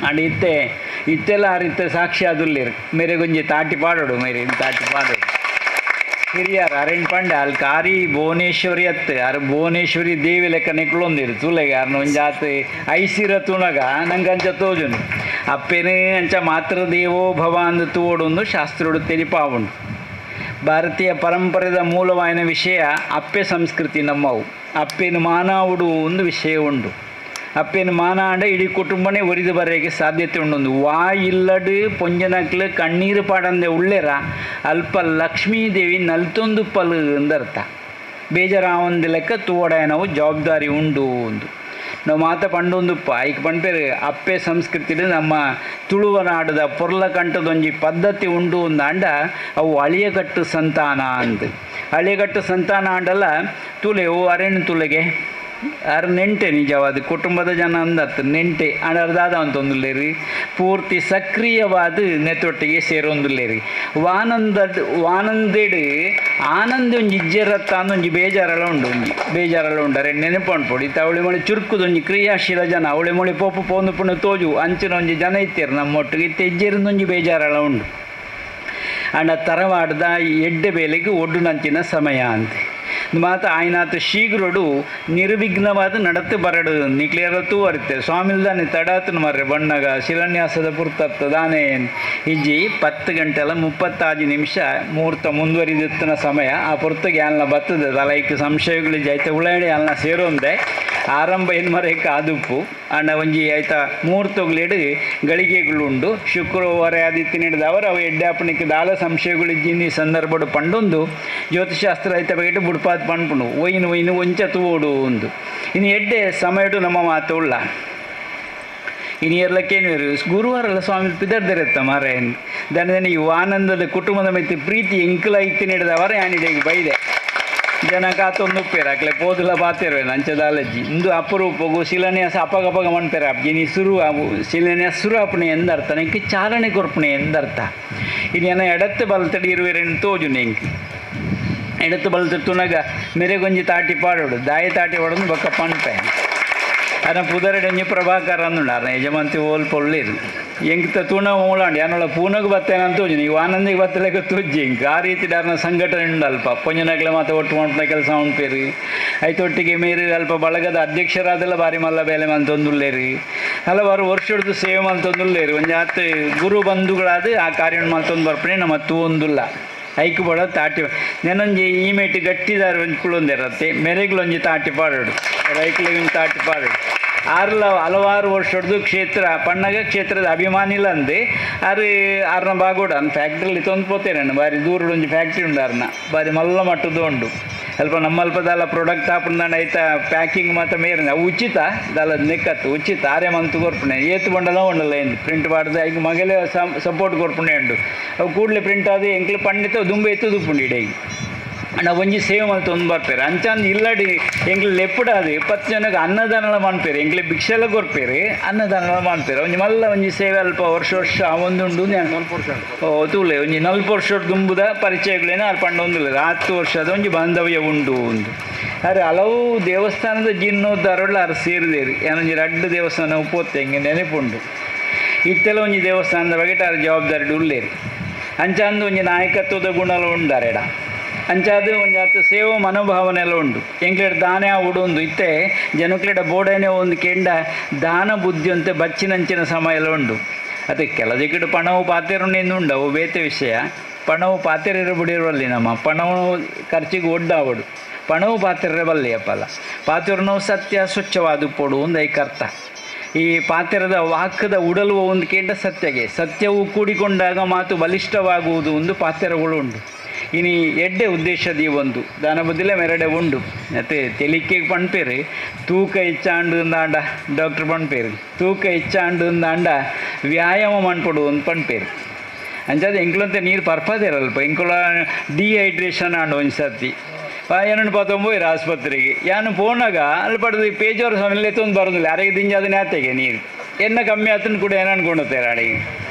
ಅಂಡ್ ಇತ್ತೆ ಇತ್ತೆಲ್ಲ ಆ ರೀತಿ ಸಾಕ್ಷಿ ಆದುಲ್ಲೇರು ಮೇರೆ ಗುಂಜಿ ತಾಟಿ ಪಾಡೋಡು ಮೇರೆ ತಾಟಿ ಪಾಡೋಡು ಹಿರಿಯರು ಅರಣ್ ಪಂಡೆ ಅಲ್ಲಿ ಕಾರಿ ಭುವನೇಶ್ವರಿ ಅತ್ತು ಅರ್ ಭುವನೇಶ್ವರಿ ದೇವಿ ಲೆಕ್ಕ ನೆಕ್ಲೊಂದಿರು ತುಲೆಗೆ ಅರ್ನ ಒಂಜಾತ್ ಐಸಿರ ತುಣಗ ನಂಗೆ ಅಂಚ ತೋಜುನು ಅಪ್ಪೇನೆ ಅಂಚ ಮಾತೃ ದೇವೋ ಭವ ಅಂದು ತೋಡೊಂದು ಶಾಸ್ತ್ರೋಡು ತೆರಿಪಾವುಂಡು. ಭಾರತೀಯ ಪರಂಪರೆದ ಮೂಲವಾಯಿನ ವಿಷಯ ಅಪ್ಪೆ ಸಂಸ್ಕೃತಿ ನಮ್ಮವು ಅಪ್ಪೇನು ಮಾನಾವುಡು ಒಂದು ವಿಷಯ ಉಂಡು. ಅಪ್ಪೇನು ಮಾನಾಂಡ ಇಡೀ ಕುಟುಂಬನೇ ಒರಿದು ಬರೋಕ್ಕೆ ಸಾಧ್ಯತೆ ಉಂಡೊಂದು ವಾ ಇಲ್ಲಡು ಪೊಂಜನಕ್ಲು ಕಣ್ಣೀರು ಪಾಡಂದೆ ಉಳ್ಳೇರ ಅಲ್ಪ ಲಕ್ಷ್ಮೀದೇವಿ ನಲ್ತೊಂದು ಪಲು ಎಂದರ್ಥ ಬೇಜಾರಾವಂದು ಲೆಕ್ಕ ತೋಡಾಯನವು ಜವಾಬ್ದಾರಿ ಉಂಡು ಒಂದು ನಾವು ಮಾತ ಪಂಡೊಂದುಪ್ಪ ಐಕ್ ಪಂಪೇರು ಅಪ್ಪೆ ಸಂಸ್ಕೃತಿಲಿ ನಮ್ಮ ತುಳುವನಾಡದ ಪೊರ್ಲಕಂಠದೊಂಜಿ ಪದ್ಧತಿ ಉಂಡು ಅಂದ ಅವು ಅಳಿಯಕಟ್ಟು ಸಂತಾನ ಅಂದು ಅಳಿಯಕಟ್ಟು ಸಂತಾನ ಅಂಡಲ್ಲ ತುಲೆ ಓ ಅರೇಣು ತುಲೆಗೆ ಅರ್ ನೆಂಟೆ ನಿಜವಾದ ಕುಟುಂಬದ ಜನ ಅಂದತ್ತು ನೆಂಟೆ ಅಣರ್ದಾದ ಅಂತೊಂದುಲ್ಲೇರಿ ಪೂರ್ತಿ ಸಕ್ರಿಯವಾದ ನೆತ್ತೊಟ್ಟಿಗೆ ಸೇರೊಂದುಲ್ಲೇರಿ ವಾನಂದಡ್ ವಾನಂದೇಡು ಆನಂದ ಒಂಜಿ ಇಜ್ಜೆರತ್ತ ಅಂದೊಂಜಿ ಬೇಜಾರಲ್ಲ ಉಂಡು ಒಂಜಿ ಬೇಜಾರಲ್ಲ ಉಂಡು ಅರೆ ನೆನಪು ಅನ್ಪೊಡು ಇತ್ತ ಅವಳಿ ಮೊಳಿ ಚುರುಕುದೊಂಜಿ ಕ್ರಿಯಾಶೀಲ ಜನ ಅವಳಿ ಮೊಳಿ ಪೋಪು ಪೋಂದು ಪುಣ್ಯ ತೋಜು ಅಂಚಿನ ಒಂಜಿ ಜನ ಇತ್ತೀರು ನಮ್ಮೊಟ್ಟಿಗೆ ಇತ್ತ ಇಜ್ಜೆರಿಂದೊಂಜಿ ಬೇಜಾರಲ್ಲ ಉಂಡು. ಅಂಡ ತರವಾಡ್ದ ಎಡ್ಡೆ ಬೇಲೆಗೆ ಒಡ್ಡುನಂಚಿನ ಸಮಯ ಅಂತ ಮಾತ ಆಯ್ನಾತ ಶೀಘ್ರಡು ನಿರ್ವಿಘ್ನವಾದ ನಡತೆ ಬರಡು ನಿಕ್ಲಿಯರ ತೂವರಿತೆ ಸ್ವಾಮಿಲ್ದಾನೆ ತಡಾತನ ಮರ್ರೆ ಬಣ್ಣಗ ಶಿಲಾನ್ಯಾಸದ ಪುರ್ತತ್ತ ದಾನೆ ಇಜ್ಜಿ 10 ಗಂಟೆಲ 35 ನಿಮಿಷ ಮುಹೂರ್ತ ಮುಂದುವರಿದಿತ್ತನ ಸಮಯ ಆ ಪುರ್ತಗೆ ಅಲ್ಲ ಬರ್ತದೆ ತಲೈಕ್ ಸಂಶಯಗಳು ಜೈತೆ ಉಳಾಡಿ ಅಲ್ಲ ಸೇರೊಂದೆ ಆರಂಭ ಏನು ಮರೆಯಕ್ಕೆ ಆದುಪ್ಪು ಅಂಡ ಒಂಜಿ ಆಯ್ತಾ ಮುಹೂರ್ತಗಳೇಡು ಗಳಿಗೆಗಳುಂಡು ಶುಕ್ರವಾರ ಆದಿತ್ಯ ನೀಡಿದವರು ಅವು ಎಡ್ಡಾಪಣಿಕೆ ದಾಲ ಸಂಶಯಗಳು ಇಜ್ಜಿನಿ ಸಂದರ್ಭಡು ಪಂಡೊಂದು ಜ್ಯೋತಿಷಾಸ್ತ್ರ ಐತ ಬಗೆಟ್ ಬುಡ್ಪಾತ್ ಪಣ್ಪುಂಡು ಒಯ್ನು ಒಯ್ನು ಒಂಚ ತೂಡು ಒಂದು ಇನ್ನು ಎಡ್ಡೆ ಸಮಯಡು ನಮ್ಮ ಮಾತು ಉಳ್ಳ ಇನ್ನು ಎರ್ಲಕ್ಕೇನು ಗುರುವಾರಲ್ಲ ಸ್ವಾಮಿ ಪಿದರ್ದಿರತ್ತ ಮಾರೆ ದನ ಇವು ಆನಂದದ ಕುಟುಂಬದ ಮೆತ್ತಿ ಪ್ರೀತಿ ಎಂಕಲ ಇತ್ತಿ ನೀಡಿದವರ ಯಾನಿಡೆಗೆ ಬೈದೆ ಜನ ಕಾತೊಂದು ಉಪ್ಪೇರು ಅಕ್ಲೆ ಪೋದುಲ ಬಾತಿರುವೆ ನಂಚದಾಲಜ್ಜಿ ಇಂದು ಅಪರೂಪಗು ಶಿಲಾನ್ಯಾಸ ಅಪಗಪಗ ಮಣ್ಪೇರ ಅಪ್ಪಿನಿ ಸುರು ಶಿಲಾನ್ಯಾಸ ಸುರು ಅಪ್ಪಣೆ ಎಂದರ್ಥ ನೆಂಕ್ ಚಾಲನೆ ಕೊರ್ಪಣೆ ಎಂದರ್ಥ ಇನ್ನು ಎಡತ್ತೆ ಬಲತಡಿ ಇರುವೆರೆನ್ ತೋಜು ನೆಂಕ್ ಎಡತ್ತು ಬಲತಡಿ ತುನಗ ಮೆರೆಗೊಂಜಿ ತಾಟಿ ಪಾಡೋಡು ದಾಯಿ ತಾಟಿ ಪಾಡೋದು ಬೊಕ್ಕ ಪನ್ಪೆ ಅನ ಪುದರಡೊಂಜಿ ಪ್ರಭಾಕರ್ ಅಂದುಂಡು ಅರ್ನ ಯಜಮಾಂತಿ ಓಲ್ ಪೊಳ್ಳಿರು ಎಂಕ್ತ ತೂಣ ಮೂಲಾಂಡು ಯಾನೊಳ ಪೂನಗ್ ಬತ್ತೇನಂತ ತೋಜು ನೀವು ಆನಂದಿಗೆ ಬತ್ತಲೆಕ ತೋಜಿ ಎಂಕ್ ಆ ರೀತಿ ಡಾರ್ನ ಸಂಘಟನೆ ಉಂಡು ಅಲ್ಪ ಪೊಂಜನಕ್ಲೆ ಮಾತ ಒಟ್ಟು ಮಾಡ್ಪುನ ಕೆಲಸ ಉಂಪೇರು ಐತೊಟ್ಟಿಗೆ ಮೇರು ಅಲ್ಪ ಬಳಗದ ಅಧ್ಯಕ್ಷರಾದೆಲ್ಲ ಬಾರಿ ಮಲ್ಲ ಬೇಲೆ ಮಂತೊಂದುಲ್ಲೇರು ಹಲವಾರು ವರ್ಷಡ್ದು ಸೇವೆ ಮಂತೊಂದುಲ್ಲೇರು ಒಂಜಿ ಆತ್ ಗುರು ಬಂಧುಗಳಾದ ಆ ಕಾರ್ಯ ಮಲ್ತೊಂದು ಬರ್ಪಣೆ ನಮ್ಮ ತೂವೊಂದುಲ್ಲ ಐಕ್ ಬೋಡ ತಾಟಿ ನೆನೊಂಜಿ ಈ ಮೇಟ್ ಗಟ್ಟಿದಾರು ಒಂಜಿ ಕುಳೊಂದಿರತ್ತೆ ಮೆರೆಗ್ಲೊಂಜಿ ತಾಟಿ ಪಾಡೋಡು ರೈಕ್ಲಿಗೆ ಒಂಜಿ ತಾಟಿ ಪಾಡೋಡು ಆರ್ಲ ಹಲವಾರು ವರ್ಷಡ್ದು ಕ್ಷೇತ್ರ ಪಣ್ಣಗ ಕ್ಷೇತ್ರದ ಅಭಿಮಾನಿಲ ಅಂದೆ ಆರು ಆರ್ನ ಬಾಗೋಡು ಅನ್ನ ಫ್ಯಾಕ್ಟ್ರಿಲಿ ತೊಂದು ಪೋತೇನೆ ಬಾರಿ ದೂರಡು ಒಂಜಿ ಫ್ಯಾಕ್ಟ್ರಿ ಉಂಡು ಆರ್ನ ಬಾರಿ ಮಲ್ಲ ಮಟ್ಟದ್ದು ಉಂಡು ಅಲ್ಪ ನಮ್ಮಲ್ಪ ದಾಲ ಪ್ರಾಡಕ್ಟ್ ಆಪುಂದಾಂಡ ಐತ ಪ್ಯಾಕಿಂಗ್ ಮಾತ್ರ ಮೇರಿನ ಅವು ಉಚಿತ ದಾಲ ನೆಕ್ಕತ್ತು ಉಚಿತ ಆರೆ ಮಂತ್ ಕೊರ್ಪುಣೆ ಏತು ಬಂಡಲ ಉಂಡಲ್ಲ ಎಂದು ಪ್ರಿಂಟ್ ಮಾಡಿದೆ ಐಕ್ ಮಗಲೇ ಸಪೋರ್ಟ್ ಕೊರ್ಪುಣೆ ಉಂಡು ಅವು ಕೂಡಲೇ ಪ್ರಿಂಟ್ ಆದ ಎಂಕ್ಲು ಪಂಡಿತ ದುಂಬೆ ಎತ್ತು ದುಪ್ಪುಂಡು ಇಡೀ ಅಂಡ ಒಂಜಿ ಸೇವೆ ಮಲ್ತೊಂದು ಬರ್ಪೇರು ಅಂಚಾಂದ್ ಇಲ್ಲಡಿ ಎಂಕ್ಲು ಲೆಪ್ಪುಡಾದು 10 ಜನಕ್ಕೆ ಅನ್ನದಾನಲ ಮನ್ಪೇರು ಎಂಕ್ಲೆ ಭಿಕ್ಷೆಲ ಕೊರ್ಪೇರು ಅನ್ನದಾನಲ ಮನ್ಪೇರು ಒಂಜಿ ಮಲ್ಲ ಒಂಜಿ ಸೇವೆ ಅಲ್ಪ ವರ್ಷ ವರ್ಷ ಒಂದುಂಡು ಓ ತೂಲೆ ಒಂಜಿ 40 ವರ್ಷ ದುಂಬುದ ಪರಿಚಯಗಳೇನು ಅಲ್ಲಿ ಪಂಡೊಂದಿಲ್ಲ 10 ವರ್ಷದ ಒಂಜಿ ಬಾಂಧವ್ಯ ಉಂಡು ಒಂದು ಅರೆ ಹಲವು ದೇವಸ್ಥಾನದ ಜೀರ್ಣೋದ್ಧಾರಗಳು ಅರು ಸೇರಿದೇರು ಏನೊಂಜಿ ರಡ್ಡು ದೇವಸ್ಥಾನ ಉಪ್ಪೋತ್ತೆ ಹಿಂಗೆ ನೆನಪುಂಡು ಇತ್ತೆಲ್ಲ ಒಂಜಿ ದೇವಸ್ಥಾನದ ಬಗ್ಗೆ ಆರು ಜವಾಬ್ದಾರಿ ಉಳ್ಳೇರು ಅಂಚಾಂದು ಒಂಜಿ ನಾಯಕತ್ವದ ಗುಣಲ ಉಂಡಾರೆಡ ಅಂಚಾದ ಒಂಜಿ ಆತ ಸೇವಾ ಮನೋಭಾವನೆಲ್ಲ ಉಂಡು ಎಂಕ್ಲೆಡ್ ದಾನೆ ಉಡೊಂದು ಇತ್ತೆ ಜನಕ್ಲೆಡ ಬೋಡನೆ ಒಂದು ಕೆಂಡ ದಾನ ಬುದ್ಧಿಯಂತೆ ಬಚ್ಚಿನಂಚಿನ ಸಮಯ ಎಲ್ಲ ಉಂಡು ಅದೇ ಕೆಲ ದಿಕ್ಕಡು ಪಣವು ಪಾತೆರುಂಡು ಉಂಡು ಅವು ಬೇತೆ ವಿಷಯ ಪಣವು ಪಾತೆರಿರ ಬಿಡಿರುವಲ್ಲಿ ನಮ್ಮ ಪಣವು ಖರ್ಚಿಗೆ ಒಡ್ಡಾವಡು ಪಣವು ಪಾತಿರ್ರೆ ಬಲ್ಲೆಯಪ್ಪಲ್ಲ ಪಾತಿರ್ನವು ಸತ್ಯ ಸ್ವಚ್ಛವಾದ ಪೊಡು ಒಂದು ಐಕರ್ಥ. ಈ ಪಾತ್ರದ ವಾಕದ ಉಡಲುವ ಒಂದು ಕೇಂದ್ರ ಸತ್ಯಗೆ ಸತ್ಯವು ಕೂಡಿಕೊಂಡಾಗ ಮಾತು ಬಲಿಷ್ಠವಾಗುವುದು ಒಂದು ಪಾತ್ರಗಳು ಉಂಟು. ಇನಿ ಎಡ್ಡೆ ಉದ್ದೇಶದ ಈ ಒಂದು ದಾನ ಬದಿಲೆ ಮೆರಡೆ ಉಂಡು ಮತ್ತು ತೆಲಿಕೆ ಪಣ್ಪೇರು ತೂಕ ಹೆಚ್ಚಾಂಡು ಅಂದಾಂಡ ಡಾಕ್ಟ್ರ್ ಪಣ್ಪೇರು ತೂಕ ಹೆಚ್ಚಾಂಡು ಅಂದಾಂಡ ವ್ಯಾಯಾಮ ಮನ್ಪೊಡು ಅಂತ ಪಣ್ಪೇರು. ಅಂಚಾದ ಎಂಕ್ಲಂತೆ ನೀರು ಪರ್ಪದೇರಲ್ಪ ಎಂಕುಲ ಡಿಹೈಡ್ರೇಷನ್ ಆಂಡು ಒಂದು ಸರ್ತಿ ಏನನ್ನು ಪತ್ತೊಂಬೋಯ್ರು ಆಸ್ಪತ್ರೆಗೆ ಯಾನು ಪೋನಾಗ ಅಲ್ಲಿ ಪಡೆದು ಪೇಜವ್ರ ಸಮಯ ತೊಂದು ಬರೋದಿಲ್ಲ ಯಾರಿಗೆ ದಿಂಜಾದ ನ್ಯಾತೆಗೆ ನೀರು ಎನ್ನ ಕಮ್ಮಿ ಆತನ ಕೂಡ ಏನು ಅನ್ಕೊಂಡುತ್ತಾರೆ ಅಡಿಗೆ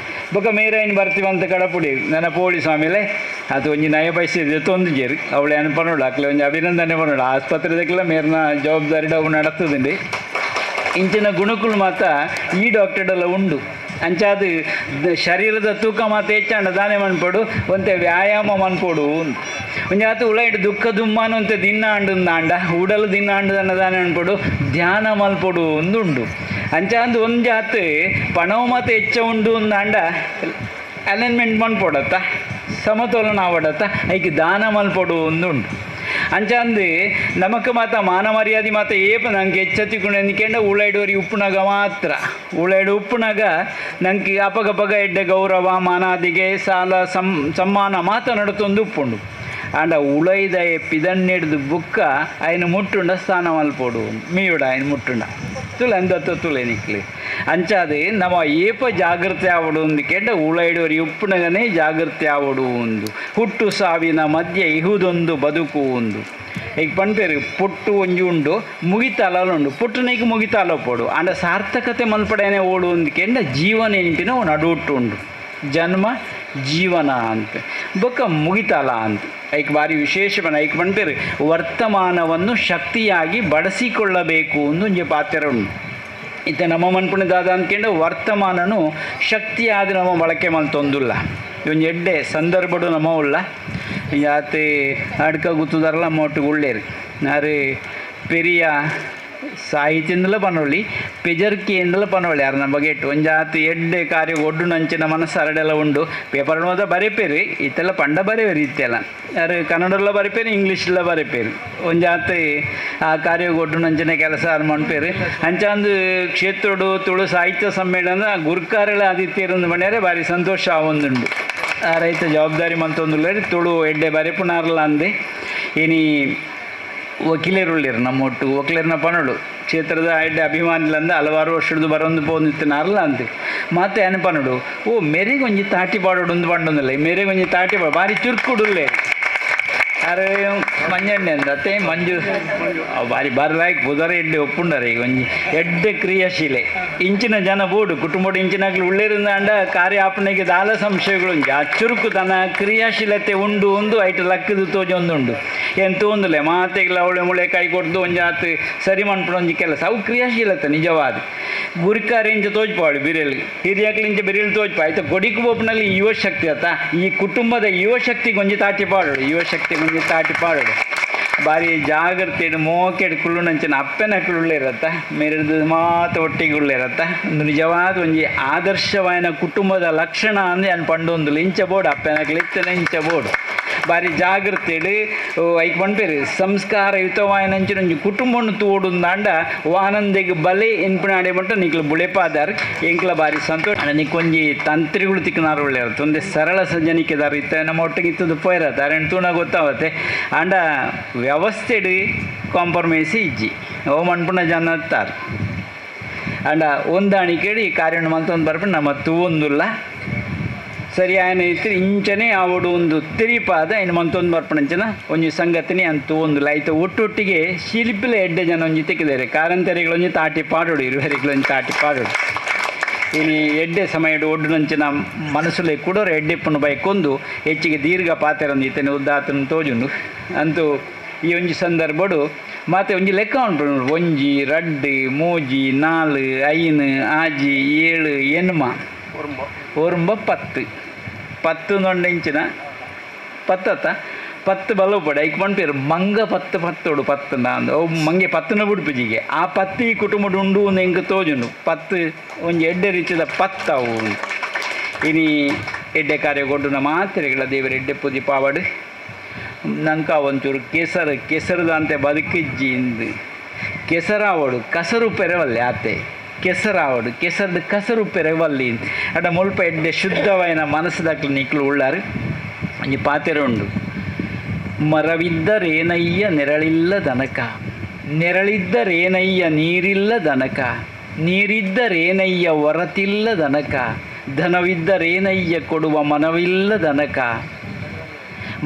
ಬೊಕ್ಕ ಮೇರೈನ್ ಬರ್ತೀವಂತ ಕಡಪುಡಿ ನನ್ನ ಪೋಳಿ ಸ್ವಾಮಿಲೆ ಅದು ಒಂಜಿ ನಯ ಪೈಸೆ ತೊಂದು ಜೇರು ಅವಳು ಏನು ಪನೋಡು ಅಕ್ಲೆ ಒಂಜಿ ಅಭಿನಂದನೆ ಪನೋಡು ಆಸ್ಪತ್ರೆದಕ್ಕೆಲ್ಲ ಮೇರ್ನ ಜವಾಬ್ದಾರಿ ಅವು ನಡತದಂడి. ಇಂಚಿನ ಗುಣಕುಲು ಮಾತ ಈ ಡಾಕ್ಟರ್ಡೆಲ್ಲ ಉಂಡು. ಅಂಚಾದ ಶರೀರದ ತೂಕ ಮಾತ ಹೆಚ್ಚಾಂಡ ದಾನೆ ಮನ್ಪೊಡು ಒಂತೆ ವ್ಯಾಯಾಮ ಮನ್ಪೊಡು ಒಂಜಾತ ಉಳೈಟ್ ದುಃಖ ದುಮ್ಮಾನ ಒಂತೆ ದಿನ ಅಂಡುಂದಾಂಡ ಉಡಲು ದಿನ ಅಂಡುದನ್ನ ದಾನೆ ಅನ್ಪೊಡು ಧ್ಯಾನ ಮಲ್ಪೊಡು ಒಂದುಂಡು. ಅಂಚಾಂದು ಒಂಜಾತ್ ಪಣವು ಮಾತ ಹೆಚ್ಚ ಉಂಡು ಅಂದಾಂಡ ಅಲೈನ್ಮೆಂಟ್ ಮನ್ಪೊಡತ್ತ ಸಮತೋಲನ ಆವಡತ್ತ ಐಕ್ ದಾನ ಮಲ್ಪೊಡು ಒಂದುಂಡು. ಅಂಚಾಂದು ನಮಕ್ ಮಾತ ಮಾನ ಮರ್ಯಾದೆ ಮಾತ ಏಪ ನಂಗೆ ಹೆಚ್ಚತ್ತಿಕೊಂಡು ಎಂದ್ಕೆಂಡ ಉಳೈಡೋರಿ ಉಪ್ಪುನಾಗ ಮಾತ್ರ ಉಳೈಡು ಉಪ್ಪುನಾಗ ನಂಗೆ ಅಪಗಪಗ ಎಡ್ಡೆ ಗೌರವ ಮಾನಾದಿಗೆ ಸಾಲ ಸಮ್ಮಾನ ಮಾತ ನಡತೊಂದು ಉಪ್ಪುಂಡು. ಆಂಡ ಉಳೈದ ಪಿದನ್ನೆಡ್ದು ಬುಕ್ಕ ಆಯ್ನ ಮುಟ್ಟುಂಡ ಸ್ನಾನ ಮಲ್ಪೊಡು ಮೀಯುಡ ಆಯ್ನ ಮುಟ್ಟುಂಡ ತುಲೆ ಅಂದತ್ತ ತುಲೆ ನಿಕ್ಲಿ. ಅಂಚಾದೆ ನಮ್ಮ ಏಪ ಜಾಗೃತಿ ಆವಡು ಒಂದು ಕೆಂಡ ಉಳೈಡೋರಿ ಉಪ್ಪುನಗನೇ ಜಾಗೃತಿ ಆವಡು ಒಂದು ಹುಟ್ಟು ಸಾವಿನ ಮಧ್ಯೆ ಇಹುದೊಂದು ಬದುಕು ಒಂದು. ಈಗ ಪಣ್ಪೇರು ಪುಟ್ಟು ಒಂಜಿ ಉಂಡು ಮುಗಿತಾಲ ಉಂಡು ಪುಟ್ಟನಿಗೆ ಮುಗಿತಾಲ ಪೋಡು ಆಂಡ ಸಾರ್ಥಕತೆ ಮಲ್ಪಡೇನೆ ಓಡು ಒಂದು ಕೆಂಡ ಜೀವನ ಎನ್ಪಿನ ನಡುಟ್ಟು ಉಂಡು ಜನ್ಮ ಜೀವನ ಅಂತ ಬೊಕ್ಕ ಮುಗಿತಾಲ ಅಂತ ಐಕ್ ಭಾರಿ ವಿಶೇಷ ಐಕ್ ಪಣ್ಪೇರು ವರ್ತಮಾನವನ್ನು ಶಕ್ತಿಯಾಗಿ ಬಳಸಿಕೊಳ್ಳಬೇಕು ಒಂದು ಒಂಜಿ ಪಾತ್ರ ಉಂಡು. ಇತ್ತ ನಮ್ಮ ಮನ್ಪುಣಿ ದಾದ ಅಂದ್ಕೊಂಡು ವರ್ತಮಾನನು ಶಕ್ತಿಯಾದ ನಮ್ಮ ಬಳಕೆ ಮಲ್ತೊಂದುಲ್ಲ ಒಂಜಿ ಎಡ್ಡೆ ಸಂದರ್ಭಡು ನಮ್ಮ ಉಳ್ಳ ಯಾತೆ ಅಡ್ಕ ಗುತ್ತುದಾರಲ್ಲ ಮೋಟು ಉಳ್ಳೇರು ನಾರು ಪೆರಿಯ ಸಾಹಿತ್ಯದಿಂದಲೂ ಪನೊಳ್ಳಿ ಪೆಜರ್ಕಿಯಿಂದಲೂ ಪನೊಳ್ಳಿ ಯಾರು ನಮ್ಮ ಬಗ್ಗೆ ಒಂಜಾತಿ ಎಡ್ಡೆ ಕಾರ್ಯ ಒಡ್ಡು ನಂಚಿನ ಮನಸ್ಸು ಹರಡೆಲ್ಲ ಉಂಡು ಪೇಪರ್ ಮಾತ್ರ ಬರೆಪೇರಿ ಇತ್ತೆಲ್ಲ ಪಂಡ ಬರೆವೇರಿ ಇತ್ತೆಲ್ಲ ಯಾರು ಕನ್ನಡಲ್ಲ ಬರೆಪೇರಿ ಇಂಗ್ಲೀಷೆಲ್ಲ ಬರೆಪೇರಿ ಒಂಜಾತಿ ಆ ಕಾರ್ಯ ಒಡ್ಡು ನಂಚಿನ ಕೆಲಸ ಮನ್ಪೇರಿ ಅಂಚಾಂದು ಕ್ಷೇತ್ರಡು ತುಳು ಸಾಹಿತ್ಯ ಸಮ್ಮೇಳನ ಗುರ್ಕಾರೆಲ್ಲ ಆದಿತ್ಯರಂದು ಮಣ್ಯಾರೆ ಭಾರಿ ಸಂತೋಷ ಒಂದುಂಡು. ಆ ರೈತ ಜವಾಬ್ದಾರಿ ಮಂತೊಂದುಲ್ಲ ತುಳು ಎಡ್ಡೆ ಬರೆಪುನಾರಲ್ಲ ಅಂದೆ. ಇನಿ ವಕೀಲರುಳ್ಳೇರು ನಮ್ಮ ಒಟ್ಟು ವಕೀಲರನ್ನ ಪನೋಡು ಕ್ಷೇತ್ರದ ಎಡ್ಡೆ ಅಭಿಮಾನಿಲಂದ ಹಲವಾರು ವರ್ಷದ ಬರೊಂದು ಪೋಂದಿತ್ತಿನಾರಲ್ಲ ಅಂತೆ ಮತ್ತೆ ಅನಪನೋಡು ಓ ಮೇರೆಗೆ ಒಂಜಿ ತಾಟಿ ಪಾಡೋಡು ಒಂದು ಪಂಡೊಂದಿಲ್ಲ ಮೇರೆಗೆ ಒಂಜಿ ತಾಟಿ ಪಾಡು ಭಾರಿ ಚುರುಕುಡುಲ್ಲೆ ಅರೆ ಮಂಜಣ್ಣೆ ಅಂದತ್ತೆ ಮಂಜು ಭಾರಿ ಬಾರಿ ಬುಧರ ಎಡ್ಡೆ ಒಪ್ಪುಂಡಾರೆ ಈಗ ಒಂಜಿ ಎಡ್ಡೆ ಕ್ರಿಯಾಶೀಲೆ ಇಂಚಿನ ಜನ ಬೋಡು ಕುಟುಂಬಡು ಇಂಚಿನಾಗ್ಲು ಉಳ್ಳೇರಿಂದ ಕಾರ್ಯ ಆಪಣೆಗೆ ದಾಲ ಸಂಶಯಗಳು ಒಂಜಿ ಆ ಚುರುಕುತನ ಕ್ರಿಯಾಶೀಲತೆ ಉಂಡು ಒಂದು ಐಟ್ ಲಕ್ಕದು ತೋಜೊಂದುಂಡು ಎಂತ ಒಂದುಲೆ ಮಾತೆಗೆಲ್ಲ ಅವಳೆ ಮುಳೆ ಕೈ ಕೊಡ್ದು ಒಂಜಿ ಆತು ಸರಿ ಮನ್ಪುಣ ಒಂಜಿ ಕೆಲಸ ಅವು ಕ್ರಿಯಾಶೀಲತೆ ನಿಜವಾದ. ಗುರಿಕಾರ ಇಂಚ ತೋಜ್ಪಾಳು ಬಿರೆಲ್ ಹಿರಿಯಾಕ್ಲಿಂಚ ಬಿರೆಲ್ ತೋಜ್ಪ ಆಯ್ತು ಕೊಡಿಕು ಬೋಪ್ನಲ್ಲಿ ಯುವಶಕ್ತಿ ಆತ ಈ ಕುಟುಂಬದ ಯುವಶಕ್ತಿಗೆ ಒಂಜಿ ತಾಟಿ ಪಾಡೋಡು ಯುವಶಕ್ತಿಗೆ ಒಂಜಿ ತಾಟಿ ಪಾಡೋಡು ಭಾರಿ ಜಾಗ್ರತೆ ಮೋಕೆಡ್ ಕುಳ್ಳುನಂಚಿನ ಅಪ್ಪೆನ ಕುಳ್ಳಿರತ್ತ ಮೇರೆದು ಮಾತು ಒಟ್ಟಿಗೆ ಉಳ್ಳಿರತ್ತ ಒಂದು ನಿಜವಾದ ಒಂಜಿ ಆದರ್ಶವಾಯನ ಕುಟುಂಬದ ಲಕ್ಷಣ ಅಂದರೆ ಅನ್ ಪಂಡೊಂದು ಇಂಚ ಬೋರ್ಡ್ ಅಪ್ಪೆನಕ್ಲು ಇತ್ತನೆ ಇಂಚ ಬೋರ್ಡ್ ಭಾರಿ ಜಾಗ್ರತೆ ಐಕ್ ಪಣ್ಪೇರು ಸಂಸ್ಕಾರಯುತವಾಯನಂಚಿನ ಒಂಜಿ ಕುಟುಂಬವನ್ನು ತೋಡುಂದಾಂಡ ವಾನಂದಿಗೆ ಬಲೆ ಎನ್ಪಿನಾಡೆ ಮಟ್ಟ ನಿಕ್ಲು ಬುಳೆಪಾದಾರ್ ಎಂಕ್ಲ ಭಾರಿ ಸಂತೋಷ. ನಿಕ್ಕೊಂಜಿ ತಂತ್ರಿಗಳು ತಿಕ್ಕನಾರು ಒಳ್ಳೆಯರು ಒಂದೇ ಸರಳ ಸಜ್ಜನಿಕೆದಾರ ಇತ್ತ ನಮ್ಮ ಒಟ್ಟಿಗೆ ಇತ್ತದು ಪೋಯಿರತ್ತ ಅರೆಣ್ ತೂಣ ಗೊತ್ತಾವತ್ತೆ ಆಂಡ ವ್ಯವಸ್ಥೆಡ್ ಕಾಂಪ್ರಮೈಸ್ ಇಜ್ಜಿ ಓ ಮನ್ಪುಣ ಜನ ತಾರೆ ಅಂಡ ಹೊಂದಾಣಿಕೆ ಈ ಕಾರ್ಯವನ್ನು ಮಂತೊಂದು ಬರ್ಪು ನಮ್ಮ ತೂವೊಂದುಲ್ಲ ಸರಿ ಆಯನ ಇತ್ತು ಇಂಚನೆ ಆವಡು ಒಂದು ತಿರಿಪಾದ ಇನ್ನು ಮಂತೊಂದು ಬರ್ಪಣಂಚನ ಒಂಜಿ ಸಂಗತಿನಿ ಅಂತ ಒಂದು ಆಯ್ತು ಒಟ್ಟೊಟ್ಟಿಗೆ ಶಿಲ್ಪಿಲ ಎಡ್ಡೆ ಜನ ಒಂಜಿ ತೆಗೆದಾರೆ ಕಾರಂತರಿಗಳೊಂಜಿ ತಾಟಿ ಪಾಡೋಡು ಇರುವರಿಗಳೊಂಜಿ ತಾಟಿ ಪಾಡೋಡು ಇನ್ನು ಎಡ್ಡೆ ಸಮಯಡು ಒಡ್ಡುನಂಚಿನ ಮನಸ್ಸುಲೆ ಕೂಡೋರು ಎಡ್ಡೆಪ್ಪನ್ನು ಬೈಕೊಂದು ಹೆಚ್ಚಿಗೆ ದೀರ್ಘ ಪಾತೆರಂದು ಇತನೆ ಉದ್ದಾತನ ತೋಜುಂಡು ಅಂತೂ ಈ ಒಂಜಿ ಸಂದರ್ಭಡು ಮತ್ತೆ ಒಂಜಿ ಲೆಕ್ಕ ಉಂಟು ಒಂಜಿ ರಡ್ಡು ಮೂಜಿ ನಾಲು ಐನು ಆಜಿ ಏಳು ಎನ್ಮ ಒರುಂಬ ಪತ್ತು ಪತ್ತು ನೊಂಡೆಂಚಿನ ಪತ್ತತ್ತ ಪತ್ತು ಬಲವು ಐಕ್ ಪಣ್ಪೇರು ಮಂಗ ಪತ್ತು ಪತ್ತೋಡು ಪತ್ತು ಅಂದು ಅವು ಮಂಗೆ ಪತ್ತನ ಬುಡ್ಪುಜಿಗೆ ಆ ಪತ್ತು ಈ ಕುಟುಂಬಡು ಉಂಡು ಒಂದು ಎಂಕ್ ತೋಜುಂಡು ಪತ್ತು ಒಂಜಿ ಎಡ್ಡೆ ರೀತಿದ ಪತ್ತವು ಇನಿ ಎಡ್ಡೆ ಕಾರ್ಯ ಕೊಡ್ಡುನ ಮಾತ್ರೆಗಳ ದೇವರ ಎಡ್ಡೆ ಪುದಿ ಪಾವಡು ನಂಕ ಒಂಚೂರು ಕೇಸರ ಕೆಸರದಂತೆ ಬದುಕಿಜ್ಜಿ ಇಂದು ಕೆಸರಾವಡು ಕಸರು ಪೆರವಲ್ಲೆ ಆತೆ ಕೆಸರಾವಡು ಕೆಸರದ ಕಸರು ಪೆರವಲ್ಲಿ ಅಡ ಮುಲ್ಪ ಎಡ್ಡೆ ಶುದ್ಧವಾಯಿನ ಮನಸ್ಸುದಾಕ್ಲು ನಿಕ್ಲು ಉಳ್ಳಾರು ಒಂಜಿ ಪಾತೆರ ಉಂಡು. ಮರವಿದ್ದರೇನಯ್ಯ ನೆರಳಿಲ್ಲ ದನಕ, ನೆರಳಿದ್ದರೇನಯ್ಯ ನೀರಿಲ್ಲ ದನಕ, ನೀರಿದ್ದರೇನಯ್ಯ ಹೊರತಿಲ್ಲ ದನಕ, ಧನವಿದ್ದರೇನಯ್ಯ ಕೊಡುವ ಮನವಿಲ್ಲ ದನಕ,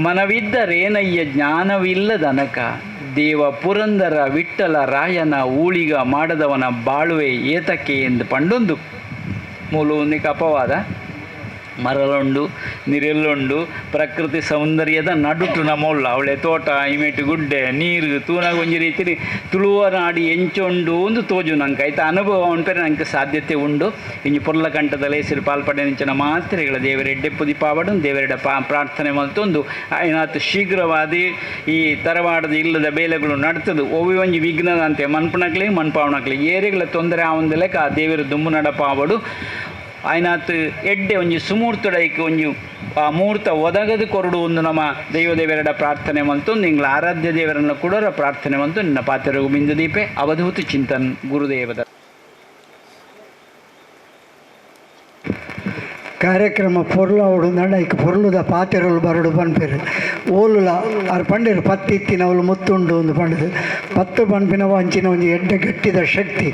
ಮನವಿದ್ದರೇನಯ್ಯ ಜ್ಞಾನವಿಲ್ಲ ದನಕ, ದೇವ ಪುರಂದರ ವಿಠ್ಠಲ ರಾಯನ ಊಳಿಗ ಮಾಡದವನ ಬಾಳುವೆ ಏತಕ್ಕೆ ಎಂದು ಪಂಡೊಂದು ಮೂಲೂನಿಕ ಅಪವಾದ. ಮರಲುಂಡು ನಿರೆಲ್ಲುಂಡು ಪ್ರಕೃತಿ ಸೌಂದರ್ಯದ ನಡುಟು ನಮ್ಮಲ್ಲ ಅವಳೆ ತೋಟ ಇಮೆಟು ಗುಡ್ಡೆ ನೀರು ತೂನಾಗ ಒಂಜಿ ರೀತಿ ತುಳುವ ನಾಡಿ ಎಂಚೊಂಡು ಒಂದು ತೋಜು ನಂಗೆ ಆಯ್ತು ಅನುಭವ ಉಂಟರೆ ನಂಗೆ ಸಾಧ್ಯತೆ ಉಂಡು. ಇಂಜಿ ಪೊರ್ಲಕಂಠದ ಲೇಸಿರು ಪಾಲ್ಪಡೆ ನಿಂಚಿನ ಮಾತ್ರೆಗಳ ದೇವರೆಡ್ಡೆ ಪುದಿಪಾವಡು ದೇವರೆಡ ಪ್ರಾರ್ಥನೆ ಮಲ್ತೊಂದು ಆಯ್ನಾತು ಶೀಘ್ರವಾದಿ ಈ ತರವಾಡದ ಇಲ್ಲದ ಬೇಲೆಗಳು ನಡ್ತದು ಒವಿ ಒಂಜಿ ವಿಘ್ನದಂತೆ ಮನ್ಪುನಕ್ಲಿ ಮನ್ಪಾವಣಕ್ಲಿ ಏರಿಗಳ ತೊಂದರೆ ಆವಂದ ಲೆಕ್ಕ ಆ ದೇವರು ದುಂಬು ನಡಪಾವಡು ಆಯ್ನಾತ್ ಎಡ್ಡೆ ಒಂಜಿ ಸುಮೂರ್ತಡೈಕ್ ಒಂಜಿ ಆ ಮುಹೂರ್ತ ಒದಗದು ಕೊರಡು ಒಂದು ನಮ್ಮ ದೈವ ದೇವರಡ ಪ್ರಾರ್ಥನೆ ಮಂತು ನಿಂಗಳ ಆರಾಧ್ಯ ದೇವರನ್ನು ಕೊಡೋರ ಪ್ರಾರ್ಥನೆ ಮಂತು ನಿನ್ನ ಪಾತ್ರಗೂ ಬಿಂದು ದೀಪೆ ಅವಧೂತ ಚಿಂತನ್ ಗುರುದೇವದ. ಕಾರ್ಯಕ್ರಮ ಪೊರ್ಲು ನಡ ಇಕ್ ಪೊರ್ಲುದ ಪಾತೆರಲು ಬರಡು ಪನ್ಪೇರು ಓಲುಲ ಆರು ಪಂಡೇರು ಪತ್ತಿತ್ತಿನವಳು ಮುತ್ತುಂಡು ಒಂದು ಪಂಡದು ಪತ್ತು ಪನ್ಪಿನವ ಅಂಚಿನ ಒಂಜಿ ಎಡ್ಡೆ ಗಟ್ಟಿದ ಶಕ್ತಿ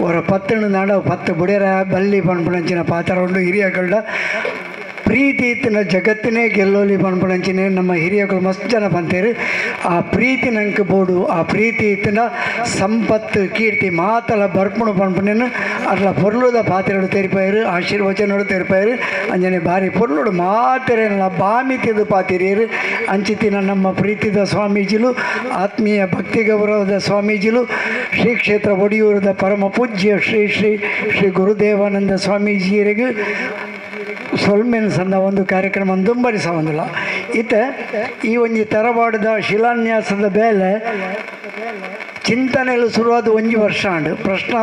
ಅವರ ಪತ್ತಣು ನಡ ಪತ್ತು ಬುಡೆರ ಬಲ್ಲಿ ಪನ್ಪುನಂಚಿನ ಪಾತ್ರ ಉಂಡು. ಹಿರಿಯಗಳ್ಡ ಪ್ರೀತಿ ಇತ್ತಿನ ಜಗತ್ತಿನೇ ಗೆಲ್ಲೋಲಿ ಪನ್ಪುನಂಚಿನ ನಮ್ಮ ಹಿರಿಯಗಳು ಮಸ್ತ್ ಜನ ಪಂತೇರು. ಆ ಪ್ರೀತಿ ನಂಗೆ ಬೋಡು ಆ ಪ್ರೀತಿ ಇತ್ತಿನ ಸಂಪತ್ತು ಕೀರ್ತಿ ಮಾತಲ ಬರ್ಪುಣು ಪನ್ಪುನೇನು ಅಟ್ಲ ಪೊರ್ಲುದ ಪಾತ್ರೆಡು ತೆರಿಪಾಯರು ಆಶೀರ್ವಚನಡು ತೆರಿಪಾಯರು ಅಂಜನೆ ಭಾರಿ ಪೊರ್ಲುಡು ಮಾತೆರೆಲ್ಲ ಬಾಮಿತಿದು ಪಾತಿರಿಯರು ಅಂಚಿತಿನ ನಮ್ಮ ಪ್ರೀತಿದ ಸ್ವಾಮೀಜಿಲು ಆತ್ಮೀಯ ಭಕ್ತಿ ಗೌರವದ ಸ್ವಾಮೀಜಿಲು ಶ್ರೀ ಕ್ಷೇತ್ರ ಒಡಿಯೂರದ ಪರಮ ಪೂಜ್ಯ ಶ್ರೀ ಶ್ರೀ ಶ್ರೀ ಗುರುದೇವಾನಂದ ಸ್ವಾಮೀಜಿಯರಿಗೆ ಸೊಲ್ಮೆನ್ ಸಂದ ಒಂದು ಕಾರ್ಯಕ್ರಮ ದುಂಬರಿಸವಂದಿಲ್ಲ. ಇತ ಈ ಒಂಜಿ ತರವಾಡದ ಶಿಲಾನ್ಯಾಸದ ಬೇಲೆ ಚಿಂತನೆಲು ಶುರುವಾದ ಒಂಜಿ ವರ್ಷ ಆಂಡು ಪ್ರಶ್ನಾ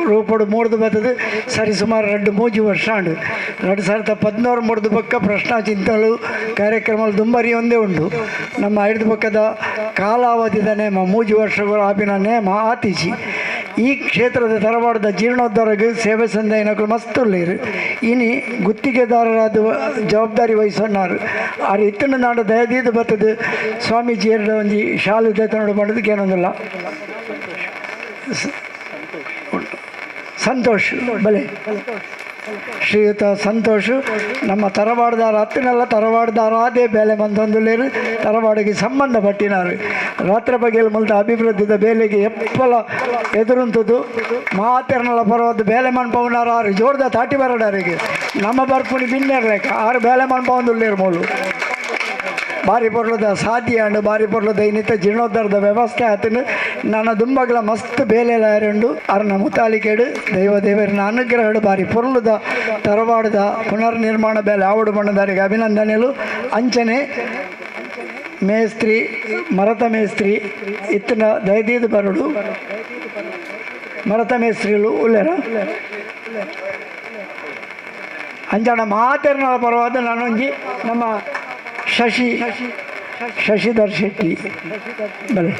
ರೂಪಡು ಮೂರ್ದು ಬರ್ತದೆ ಸರಿ ಸುಮಾರು 2-3 ವರ್ಷ ಆಂಡು 2014 ಮೂರ್ದು ಪಕ್ಕ ಪ್ರಶ್ನಾ ಚಿಂತನೆಗಳು ಕಾರ್ಯಕ್ರಮ ದುಂಬರಿ ಒಂದೇ ಉಂಟು. ನಮ್ಮ ಐದು ಪಕ್ಕದ ಕಾಲಾವಧಿದ ನೇಮ 3 ವರ್ಷಗಳು ಆಪಿನ ನೇಮ ಆತಿಜಿ. ಈ ಕ್ಷೇತ್ರದ ತರವಾಡದ ಜೀರ್ಣೋದ್ಧಾರಕ್ಕೆ ಸೇವೆ ಸಂದಾಯನಗಳು ಮಸ್ತುಳ್ಳೇರು ಇನಿ ಗುತ್ತಿಗೆದಾರರಾದ ಜವಾಬ್ದಾರಿ ವಹಿಸೋನಾರು ಆರು ಇತ್ತನ ನಾಡು ದಯದೀದು ಬರ್ತದೆ ಸ್ವಾಮೀಜಿಯರ ಒಂಜಿ ಶಾಲೆ ದೇತನೋಡು ಮಾಡೋದಕ್ಕೆ ಏನೊಂದಿಲ್ಲ. ಸಂತೋಷ್ ಬಲೆ ಶ್ರೀಯುತ ಸಂತೋಷ್ ನಮ್ಮ ತರವಾಡದಾರ ಹತ್ತಿನಲ್ಲ ತರವಾಡದಾರಾದೇ ಬೇಲೆ ಬಂದೊಂದುಲೇರು ತರವಾಡಿಗೆ ಸಂಬಂಧಪಟ್ಟಿನಾರು ರಾತ್ರಿ ಬಗೆಯಲ್ಲಿ ಮುಲ್ತ ಅಭಿವೃದ್ಧಿದ ಬೇಲೆಗೆ ಎಪ್ಪಲ ಎದುರುಂತದ್ದು ಮಾತೆರ್ನಲ್ಲ ಪರ್ವದ ಬೇಲೆ ಮನ್ಪವನಾರು ಆರು ಜೋರ್ದ ತಾಟಿ ಬರಡಾರಿಗೆ ನಮ್ಮ ಬರ್ಪುಣಿ ಬಿನ್ನೇರ್ಲೇಕ ಆರು ಬೇಲೆ ಮನ್ಪವೊಂದುಲ್ಲೇರು ಮೂಲು ಬಾರಿ ಪೊರ್ಲದ ಸಾಧ್ಯ ಅಂಡು ಬಾರಿ ಪೊರ್ಲದ ಇನ್ನಿತ ಜೀರ್ಣೋದ್ಧಾರದ ವ್ಯವಸ್ಥೆ ಆತನು ನನ್ನ ದುಂಬಗಳ ಮಸ್ತ್ ಬೇಲೆಲಾರುಂಡು ಅರ್ನ ಮುತಾಲಿಕೆಡು ದೈವ ದೇವರನ ಅನುಗ್ರಹಡು ಬಾರಿ ಪೊರ್ಲದ ತರವಾಡದ ಪುನರ್ನಿರ್ಮಾಣ ಬೇಲೆ ಆವಡು ಬಣ್ಣದಾರಿಗೆ ಅಭಿನಂದನೆಲು. ಅಂಚನೆ ಮೇಸ್ತ್ರಿ ಮರತ ಮೇಸ್ತ್ರಿ ಇತ್ತನ ದಯದೀದ ಬರಡು ಮರತ ಮೇಸ್ತ್ರಿಲು ಉಲ್ಲೇರ ಅಂಜನ ಮಾತೆರ್ನ ಪರವಾದ ನಾನೊಂಜಿ ನಮ್ಮ ಶಶಿಧರ್ ಶೆಟ್ಟಿ ಬಲೆ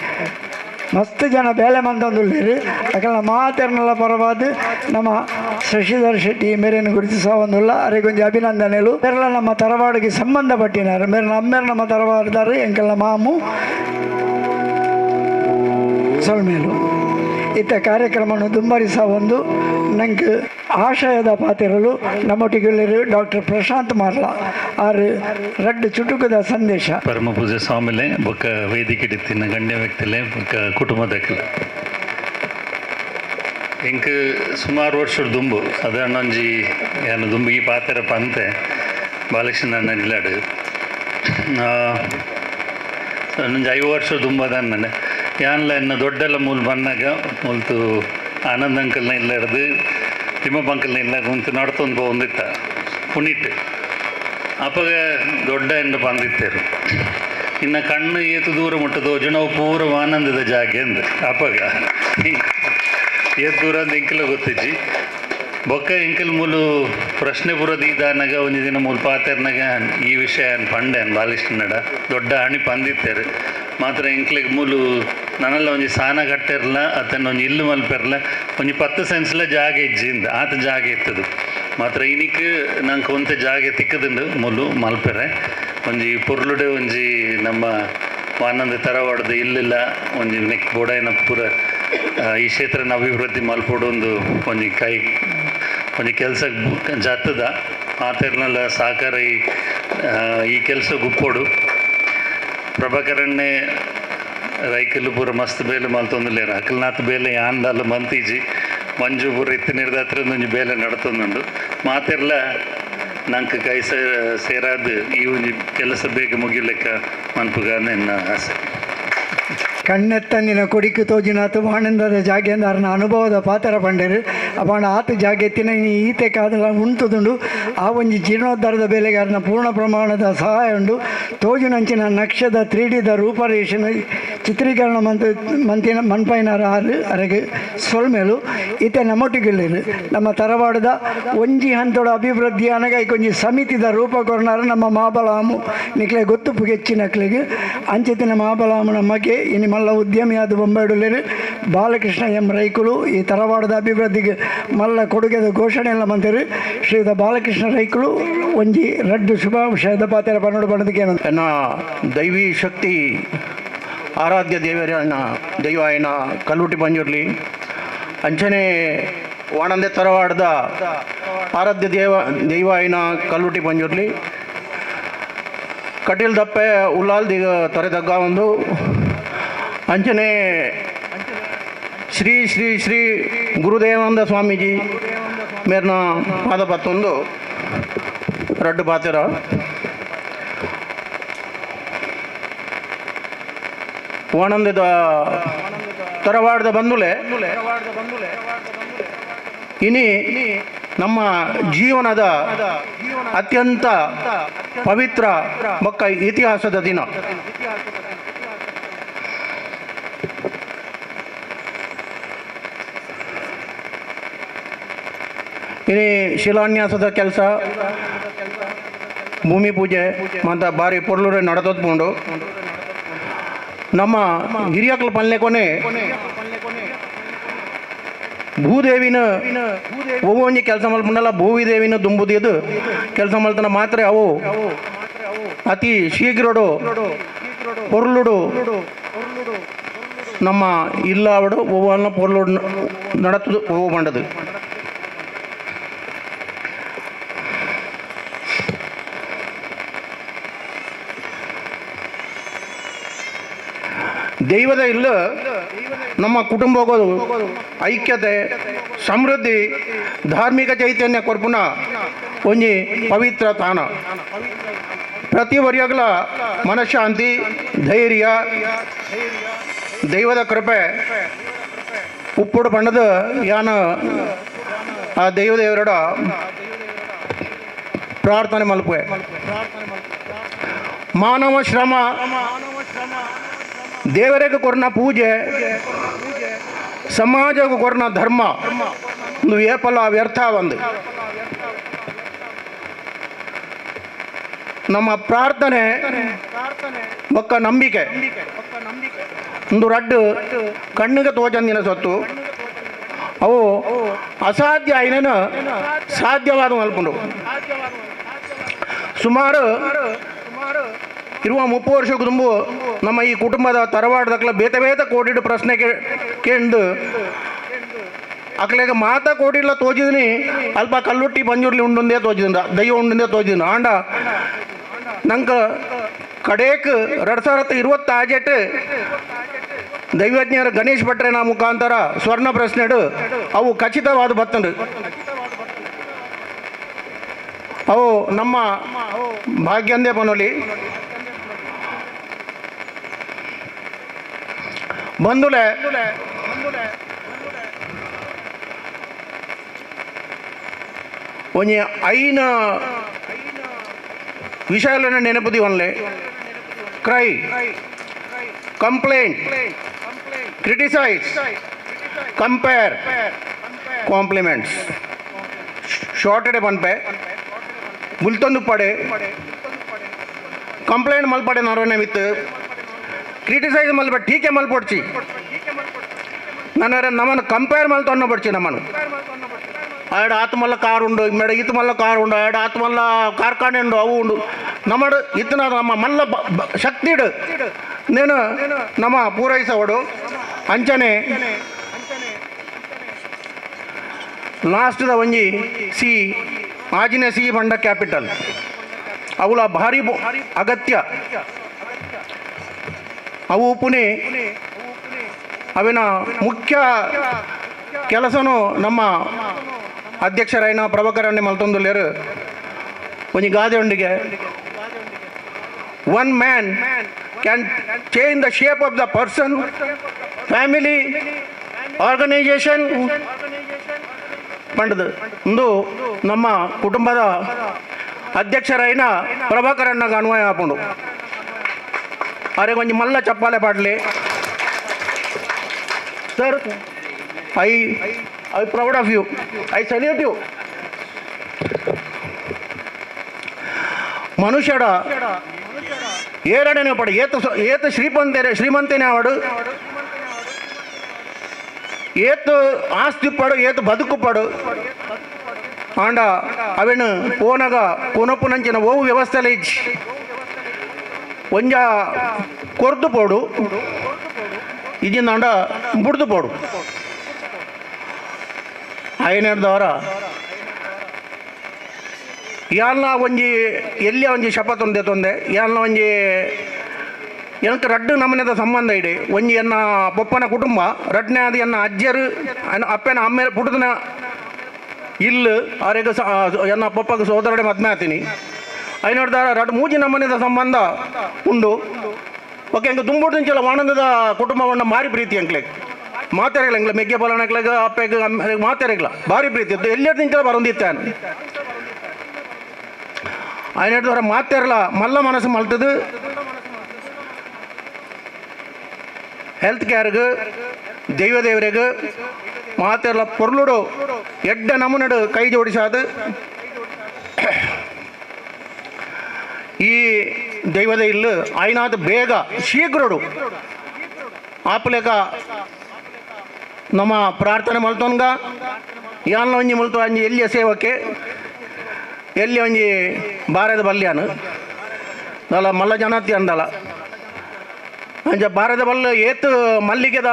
ಮಸ್ತ್ ಜನ ಬೇಲೆ ಮಂದೊಂದುಳ್ಳೇರು ಅಕಲ್ನ ಮಾತೆರ್ನಲ್ಲ ಪರವಾದ ನಮ್ಮ ಶಶಿಧರ್ ಶೆಟ್ಟಿ ಮೇರೇನು ಗುರುತಿಸವಂದುಲ್ಲ ಅರೆಗೊಂಜಿ ಅಭಿನಂದನೆಲು. ಮೇರೆಲ್ಲ ನಮ್ಮ ತರವಾಡಿಗೆ ಸಂಬಂಧಪಟ್ಟಿನಾರು ಮೇರೆ ನಮ್ಮೇರು ನಮ್ಮ ತರವಾಡದಾರು ಎಂಕಲ್ನ ಮಾಮು ಸೊಲ್ಮೇಲು ಇತ್ತ ಕಾರ್ಯಕ್ರಮವನ್ನು ದುಂಬರಿಸ ಒಂದು ನಂಗೆ ಆಶಯದ ಪಾತಿರಲು ನಮ್ಮೊಟ್ಟಿಗೆ ಡಾಕ್ಟರ್ ಪ್ರಶಾಂತ್ ಮಾರ್ಲ ಆರು ರಡ್ಡು ಚುಟುಕದ ಸಂದೇಶ. ಪರಮ ಪೂಜೆ ಸ್ವಾಮಿಲೆ ಬೊಕ್ಕ ವೇದಿಕೆ ತಿನ್ನ ಗಣ್ಯ ವ್ಯಕ್ತಿಲೆ ಬೊಕ್ಕ ಕುಟುಂಬದಕ್ಲೆ ಎಂಕ್ ಸುಮಾರು ವರ್ಷ ದುಂಬು ಸಾಧಾರಣ ಒಂಜಿ ಏನು ದುಂಬು ಈ ಪಾತೆರ ಪಂತೆ ಬಾಲಕೃಷ್ಣ ಅಣ್ಣ ಇಲ್ಲಾಡು ಒಂಜಿ 5 ವರ್ಷ ದುಂಬದ ಅಣ್ಣನೆ ಯಾನ್ಲ ಎನ್ನ ದೊಡ್ಡೆಲ್ಲ ಮೂಲು ಬಂದಾಗ ಮುಲ್ತು ಆನಂದ್ ಅಂಕಲ್ನ ಇಲ್ಲ ಹಿಡ್ದು ತಿಮ್ಮಪ್ಪ ಅಂಕಲ್ನ ಇಲ್ಲ ಕುಂತು ನಡ್ತೊಂದು ಪೋಂದಿತ್ತ ಪುಣಿಟ್ ಅಪ್ಪಗ ದೊಡ್ಡ ಎಂದು ಬಂದಿತ್ತೇರು ಇನ್ನು ಕಣ್ಣು ಏತು ದೂರ ಮುಟ್ಟದೋ ಜನವು ಪೂರ ಆನಂದದ ಜಾಗೆ ಅಂದು ಅಪ್ಪಗ ಏತು ದೂರ ಅಂತ ಇಂಕಲ ಗೊತ್ತಿಜ್ಜಿ. ಬೊಕ್ಕ ಎಂಕಲ್ ಮೂಲು ಪ್ರಶ್ನೆ ಪುರದೀದಾನಗ ಒಂಜಿ ದಿನ ಮೂಲು ಪಾತೆರ್ನಾಗ ಈ ವಿಷಯ ಪಂಡೆ ಬಾಲಕೃಷ್ಣಡ ದೊಡ್ಡ ಹಣಿ ಪಂದಿತ್ತೇರು ಮಾತ್ರ ಎಂಕ್ಲೆಗ್ ಮೂಲು ನನಲ್ಲ ಒಂಜಿ ಸಾನ ಕಟ್ಟಿರಲ ಅತನ ಒಂಜಿ ಇಲ್ಲು ಮಲ್ಪೆರ್ಲ ಒಂಜಿ 10 ಸೆನ್ಸ್ಲ ಜಾಗ ಇಜ್ಜಿಂದ ಆತ ಜಾಗ ಇತ್ತದು ಮಾತ್ರ ಇನಿಕ್ ನಂಗೆ ಒಂತೆ ಜಾಗೆ ತಿಕ್ಕದಿಂಡು ಮೂಲು ಮಲ್ಪೆರೆ ಒಂಜಿ ಪೊರ್ಲುಡೆ ಒಂಜಿ ನಮ್ಮ ಆನಂದ ತರವಾಡದ ಇಲ್ಲಿಲ್ಲ ಒಂಜಿ ನೆಕ್ ಬೋಡಾಯಿನ ಪೂರ ಈ ಕ್ಷೇತ್ರನ ಅಭಿವೃದ್ಧಿ ಮಲ್ಪೊಡು ಒಂದು ಒಂಜಿ ಕೈ ಒಂಜಿ ಕೆಲಸ ಜಾತದ ಮಾತೆರ್ನೆಲ್ಲ ಸಹಕಾರ ಈ ಈ ಕೆಲಸ ಗುಪ್ಪೋಡು ಪ್ರಭಾಕರಣ್ಣೆ ರೈಕಲ್ಲು ಪೂರ ಮಸ್ತ್ ಬೇಲೆ ಮಲ್ತೊಂದುಲ್ಲೇರು ಅಕಲ್ನಾಥ್ ಬೇಲೆ ಯಾಂದಲ್ಲ ಮಂತೀಜಿ ಮಂಜು ಪೂರ ಇತ್ತಿನಿರ್ದ ಹತ್ರ ಒಂಜಿ ಬೇಲೆ ನಡತೊಂದುಂಡು ಮಾತೆರ್ಲ ನಂಗೆ ಕೈ ಸೇರಾದ ಈ ಒಂಜಿ ಕೆಲಸ ಬೇಗ ಮುಗಿಲೆಕ್ಕ ಮನ್ಪುಗಾನೆ ಎನ್ನ ಆಸೆ. ಕಣ್ಣೆತ್ತಂದಿನ ಕೊಡಿಕು ತೋಜಿನಾತು ವಾಣಂದದ ಜಾಗೆಂದ ಅರ್ನ ಅನುಭವದ ಪಾತ್ರ ಪಂಡರು ಅಪಾಣ ಆತ ಜಾಗೆತ್ತಿನ ಈತೆ ಕಾದಲ ಉಂಟುದುಂಡು ಆ ಒಂಜಿ ಜೀರ್ಣೋದ್ಧಾರದ ಬೇಲೆಗೆ ಅರ್ನ ಪೂರ್ಣ ಪ್ರಮಾಣದ ಸಹಾಯ ಉಂಡು ತೋಜಿನಂಚಿನ ನಕ್ಷದ 3Dದ ರೂಪರೇಷನ್ ಚಿತ್ರೀಕರಣ ಮಂತ್ ಮಂತಿನ ಮನ್ಪೈನರ ಆರು ಅರೆಗೆ ಸೊಲ್ಮೇಲು ಈತೆ ನಮ್ಮೊಟ್ಟಿಗಿಲ್ಲಿರು ನಮ್ಮ ತರವಾಡದ ಒಂಜಿ ಹಂತೋಡ ಅಭಿವೃದ್ಧಿ ಅನಗೈಕೊಂಜಿ ಒಂಜಿ ಸಮಿತಿದ ರೂಪ ಕೊರ್ನಾರ ನಮ್ಮ ಮಾಬಲಾಮು ನಿಕ್ಲೆ ಗೊತ್ತುಪ್ಪು ಹೆಚ್ಚಿನಕ್ಲೆಗ್ ಅಂಚಿತಿನ ಮಾಬಲಾಮು ನಮಗೆ ಇನಿ ಮಲ್ಲ ಉದ್ಯಮಿಯಾದ ಬೊಂಬೈಡುಲ್ಲೇರು ಬಾಲಕೃಷ್ಣ ಎಂ ರೈಕುಲು ಈ ತರವಾಡದ ಅಭಿವೃದ್ಧಿಗೆ ಮಲ್ಲ ಕೊಡುಗೆದ ಘೋಷಣೆ ಎಲ್ಲ ಮಂತಿರು ಶ್ರೀಯುತ ಬಾಲಕೃಷ್ಣ ರೈಕುಲು ಒಂಜಿ ರಡ್ಡು ಶುಭಾಶಯದ ಪಾತ್ರ ಪನ್ನೋಡು ಬಣ್ಣದಕ್ಕೆ ಎನ್ನ ದೈವಿ ಶಕ್ತಿ ಆರಾಧ್ಯ ದೇವರನ್ನ ದೈವ ಆಯ್ನ ಕಲ್ಲುಟಿ ಪಂಜುರ್ಲಿ ಅಂಚನೆ ವಾಣಂದೆ ತರವಾಡದ ಆರಾಧ್ಯ ದೈವ ಆಯ್ನ ಕಲ್ಲುಟಿ ಪಂಜುರ್ಲಿ ಕಟೀಲ್ ದಪ್ಪೆ ಉಲ್ಲಾಲ್ ದಿಗ ತೊರೆದಗ್ಗ ಒಂದು ಅಂಚನೆ ಶ್ರೀ ಶ್ರೀ ಶ್ರೀ ಗುರುದೇವಾನಂದ ಸ್ವಾಮೀಜಿ ಮೇರ್ನ ಪಾದಪತ್ತೊಂದು ರಡ್ಡು ಪಾತೆರ ವಾಣಂದದ ತರವಾಡದ ಬಂದುಲೆ ಇನಿ ನಮ್ಮ ಜೀವನದ ಅತ್ಯಂತ ಪವಿತ್ರ ಬೊಕ್ಕ ಇತಿಹಾಸದ ದಿನ. ಇನಿ ಶಿಲಾನ್ಯಾಸದ ಕೆಲಸ ಭೂಮಿ ಪೂಜೆ ಮತ್ತು ಭಾರಿ ಪೊರ್ಲೂರೆ ನಡೆದೋದ್ಕೊಂಡು ನಮ್ಮ ಹಿರಿಯಕ್ಲ ಪಲ್ಲೆ ಕೊನೆ ಭೂದೇವಿನ ಒವ್ವೊಂಜಿ ಕೆಲಸ ಮಲ್ಪುಂಡಲ ಭೂವಿದೇವಿನ ದುಂಬುದಿದ್ದು ಕೆಲಸ ಮಲ್ತನ ಮಾತ್ರ ಅವು ಅತಿ ಶೀಘ್ರಡು ಪೊರ್ಲುಡು ನಮ್ಮ ಇಲ್ಲಾವಡು ಒವ್ವನ್ನ ಪೊರ್ಲುಡು ನಡತದು ಒವ್ವು ಬಂಡದು. ದೈವದ ಇಲ್ಲ ನಮ್ಮ ಕುಟುಂಬಗಳು ಐಕ್ಯತೆ ಸಮೃದ್ಧಿ ಧಾರ್ಮಿಕ ಚೈತನ್ಯ ಕೊರ್ಪುನ ಒಂಜಿ ಪವಿತ್ರ ತಾಣ. ಪ್ರತಿ ವರ್ಯಗಳ ಮನಃಶಾಂತಿ ಧೈರ್ಯ ದೈವದ ಕೃಪೆ ಉಪ್ಪುಡು ಬಣ್ಣದ ಯಾನ ಆ ದೈವದೇವರ ಪ್ರಾರ್ಥನೆ ಮಲ್ಪುವೆ. ಮಾನವ ಶ್ರಮ ದೇವರಿಗೆ ಕೊರ್ನ ಪೂಜೆ ಸಮಾಜಕ್ಕೆ ಕೊರ್ನ ಧರ್ಮ ಒಂದು ಏಪಲ ವ್ಯರ್ಥ ಒಂದು ನಮ್ಮ ಪ್ರಾರ್ಥನೆ ಬೊಕ್ಕ ನಂಬಿಕೆ ಒಂದು ರಡ್ಡು ಕಣ್ಣಿಗೆ ತೋಚಂದಿನ ಸೊತ್ತು ಅವು ಅಸಾಧ್ಯ ಐನೇನು ಸಾಧ್ಯವಾದ ಮಲ್ಪುಂಡು. ಸುಮಾರು ಇರುವ 30 ವರ್ಷಕ್ಕೆ ತುಂಬು ನಮ್ಮ ಈ ಕುಟುಂಬದ ತರವಾಡದಕ್ಲ ಬೇತೆ ಬೇತೆ ಕೋಟಿಡು ಪ್ರಶ್ನೆ ಕೇಂದು ಅಕ್ಲೆಗೆ ಮಾತಾ ಕೋಟಿಲ್ಲ ತೋಜಿದಿನಿ ಅಲ್ಪ ಕಲ್ಲುಟ್ಟಿ ಪಂಜುರ್ಲಿ ಉಂಡುಂದೇ ತೋಜಿದ ದೈವ ಉಂಡುಂದೇ ತೋಜಿದ ಆಂಡ ನಂಗೆ ಕಡೇಕ್ 2026 ದೈವಜ್ಞರ ಗಣೇಶ್ ಭಟ್ರೇನ ಮುಖಾಂತರ ಸ್ವರ್ಣ ಪ್ರಶ್ನೆಡು ಅವು ಖಚಿತವಾದ ಬತ್ತಂಡು ಅವು ನಮ್ಮ ಭಾಗ್ಯಂದೇ ಪನೊಲಿ ಬಂಧುಲೆ ಒಂಜಿ ಐನ ವಿಷಯಗಳನ್ನು ನೆನಪುದಿ ಒನ್ಲೆ cry complaint criticise compare compliments. ಶಾರ್ಟೆಡೆ ಪನ್ಪೆ ಬುಲ್ತೊಂದು ಪಡೆ ಕಂಪ್ಲೇಂಟ್ ಮಲ್ಪಡೆ ನರವನೆ ಮಿತ್ತು ಕ್ರಿಟಿಸೈಸ್ ಮಲ್ಪ ಟೀಕೆ ಮಲ್ಪೊಡ್ಚಿ ನನ್ನರೆ ನಮ್ಮನ್ನು ಕಂಪೇರ್ ಮಲ್ತೊನ್ನ ಪಡ್ಚಿ ನಮ್ಮನ್ನು ಆಡ ಆತ್ಮಲ್ಲ ಕಾರ್ ಉಂಡು ಮೇಡ ಇತ್ತು ಮಲ್ಲ ಕಾರ್ ಉಂಡು ಆಡ ಆತ್ಮಲ್ಲ ಕಾರ್ಖಾನೆ ಉಂಡು ಅವು ಉಂಡು ನಮ್ಮಡು ಇತ್ತನ ನಮ್ಮ ಮಲ್ಲ ಶಕ್ತಿಡು నేను ನಮ್ಮ ಪೂರೈಸವಡು ಅಂಚನೆ ಲಾಸ್ಟ್ದ ಒಂಜಿ ಸಿ ಆಜಿನ ಸಿ ಬಂಡ ಕ್ಯಾಪಿಟಲ್ ಅವುಲ ಭಾರಿ ಅಗತ್ಯ ಅವು ಪುಣೆ ಅವಿನ ಮುಖ್ಯ ಕೆಲಸನು ನಮ್ಮ ಅಧ್ಯಕ್ಷರಾಯನ ಪ್ರಭಾಕರನ್ನೇ ಮಲ್ತೊಂದುಲ್ಲೇರು ಒಂಜಿ ಗಾದೆ ಉಂಡಿಗೆ one man can change the shape of the person, family, organization. ಪಂಡದು ಇಂದು ನಮ್ಮ ಕುಟುಂಬದ ಅಧ್ಯಕ್ಷರಾಯಿನ ಪ್ರಭಾಕರಣ್ಣಗೆ ಅನ್ವಯ ಆಪುಂಡು. ಅರೆ ಕೊಂಚ ಮಲ್ಲ ಚಪ್ಪಾಲೆ ಪಾಡ್ಲಿ sir. I I proud of you, I salute you. ಮನುಷ್ಯಡ ಏರಡನೆ ಪಡ ಏತ ಏತ ಶ್ರೀಮಂತೇನೆ ಶ್ರೀಮಂತೇನೆ ಅವಡು ಏತು ಆಸ್ತಿ ಪಡು ಏತು ಬದುಕು ಪಡು ಆಂಡ ಅವೆನು ಪೋನಗ ಕೊನಪುನಂಚಿನ ಓವು ವ್ಯವಸ್ಥೆಲ ಇಜ್ಜಿ ಒಂಜ ಕೊರ್ದು ಪೋಡು ಇಜಿಂದಾಂಡ ಬುಡ್ದು ಪೋಡು ಐನೇಡ್ದವರ ಯಾಲ್ನ ಒಂಜಿ ಎಲ್ಲಿಯ ಒಂಜಿ ಶಪಥ ಒಂದೇ ತೊಂದೆ ಯಾಲ್ನ ಒಂಜಿ எனக்கு ರಡ್ಡು ನಮನೆದ ಸಂಬಂಧ ಇಡಿ ಒಂಜಿ ಎನ್ನ ಪೊಪ್ಪನ ಕುಟುಂಬ ರಡ್ನೇ ಅದು ಎನ್ನ ಅಜ್ಜರು ಅಪ್ಪನ ಅಮ್ಮ ಪುಟ್ಟದನ ಇಲ್ಲು ಆರೆಗ ಎನ್ನ ಪೊಪ್ಪಗೆ ಸೋದರಡೆ ಮದ್ಮೆ ಆತೀನಿ ಐನೋಡ್ದಾರ ರಡ್ಡು ಮೂಜಿ ನಮನೆದ ಸಂಬಂಧ ಉಂಡು. ಓಕೆ ಎಂಗೆ ದುಂಬುಡ್ದಿಂಚಲ ಆನಂದದ ಕುಟುಂಬವನ್ನ ಭಾರಿ ಪ್ರೀತಿ ಎಂಕ್ಲೆ ಮಾತಾಡಲ್ಲ ಎಂಗ್ಲ ಮೆಗ್ಗೆ ಬಲನಕ್ಲೆಗ ಅಪ್ಪೆಗೆ ಮಾತಾಡಲ್ಲ ಭಾರಿ ಪ್ರೀತಿ ಇತ್ತು ಎಲ್ಲಿ ಬರೊಂದಿತ್ತಾನು ಐನೋಡ್ದವರ ಮಾತಾರಲ್ಲ ಮಲ್ಲ ಮನಸ್ಸು ಮಲ್ತದು ಹೆಲ್ತ್ ಕೇರ್ಗೆ ದೈವದೇವರಿಗೆ ಮಾತೆಲ್ಲ ಪೊರ್ಲುಡು ಎಡ್ಡ ನಮುನಡು ಕೈ ಜೋಡಿಸಾದು ಈ ದೈವದ ಇಲ್ಲು ಆಯ್ನಾದ ಬೇಗ ಶೀಘ್ರಡು ಆಪಲೇಕ ನಮ್ಮ ಪ್ರಾರ್ಥನೆ ಮಲ್ತೊನ್ಗ ಯಾನ್ ಒಂಜಿ ಮುಲ್ತು ಅಂಜಿ ಎಲ್ಲಿಯ ಸೇವಕ್ಕೆ ಎಲ್ಲಿ ಒಂಜಿ ಬಾರದ ಬಲ್ಯಾನು ದಲ ಮಲ್ಲ ಜನತಿ ಅಂದಲ ಅಂಚ ಭಾರತ ಬಲ್ಲ ಏತು ಮಲ್ಲಿಗೆದ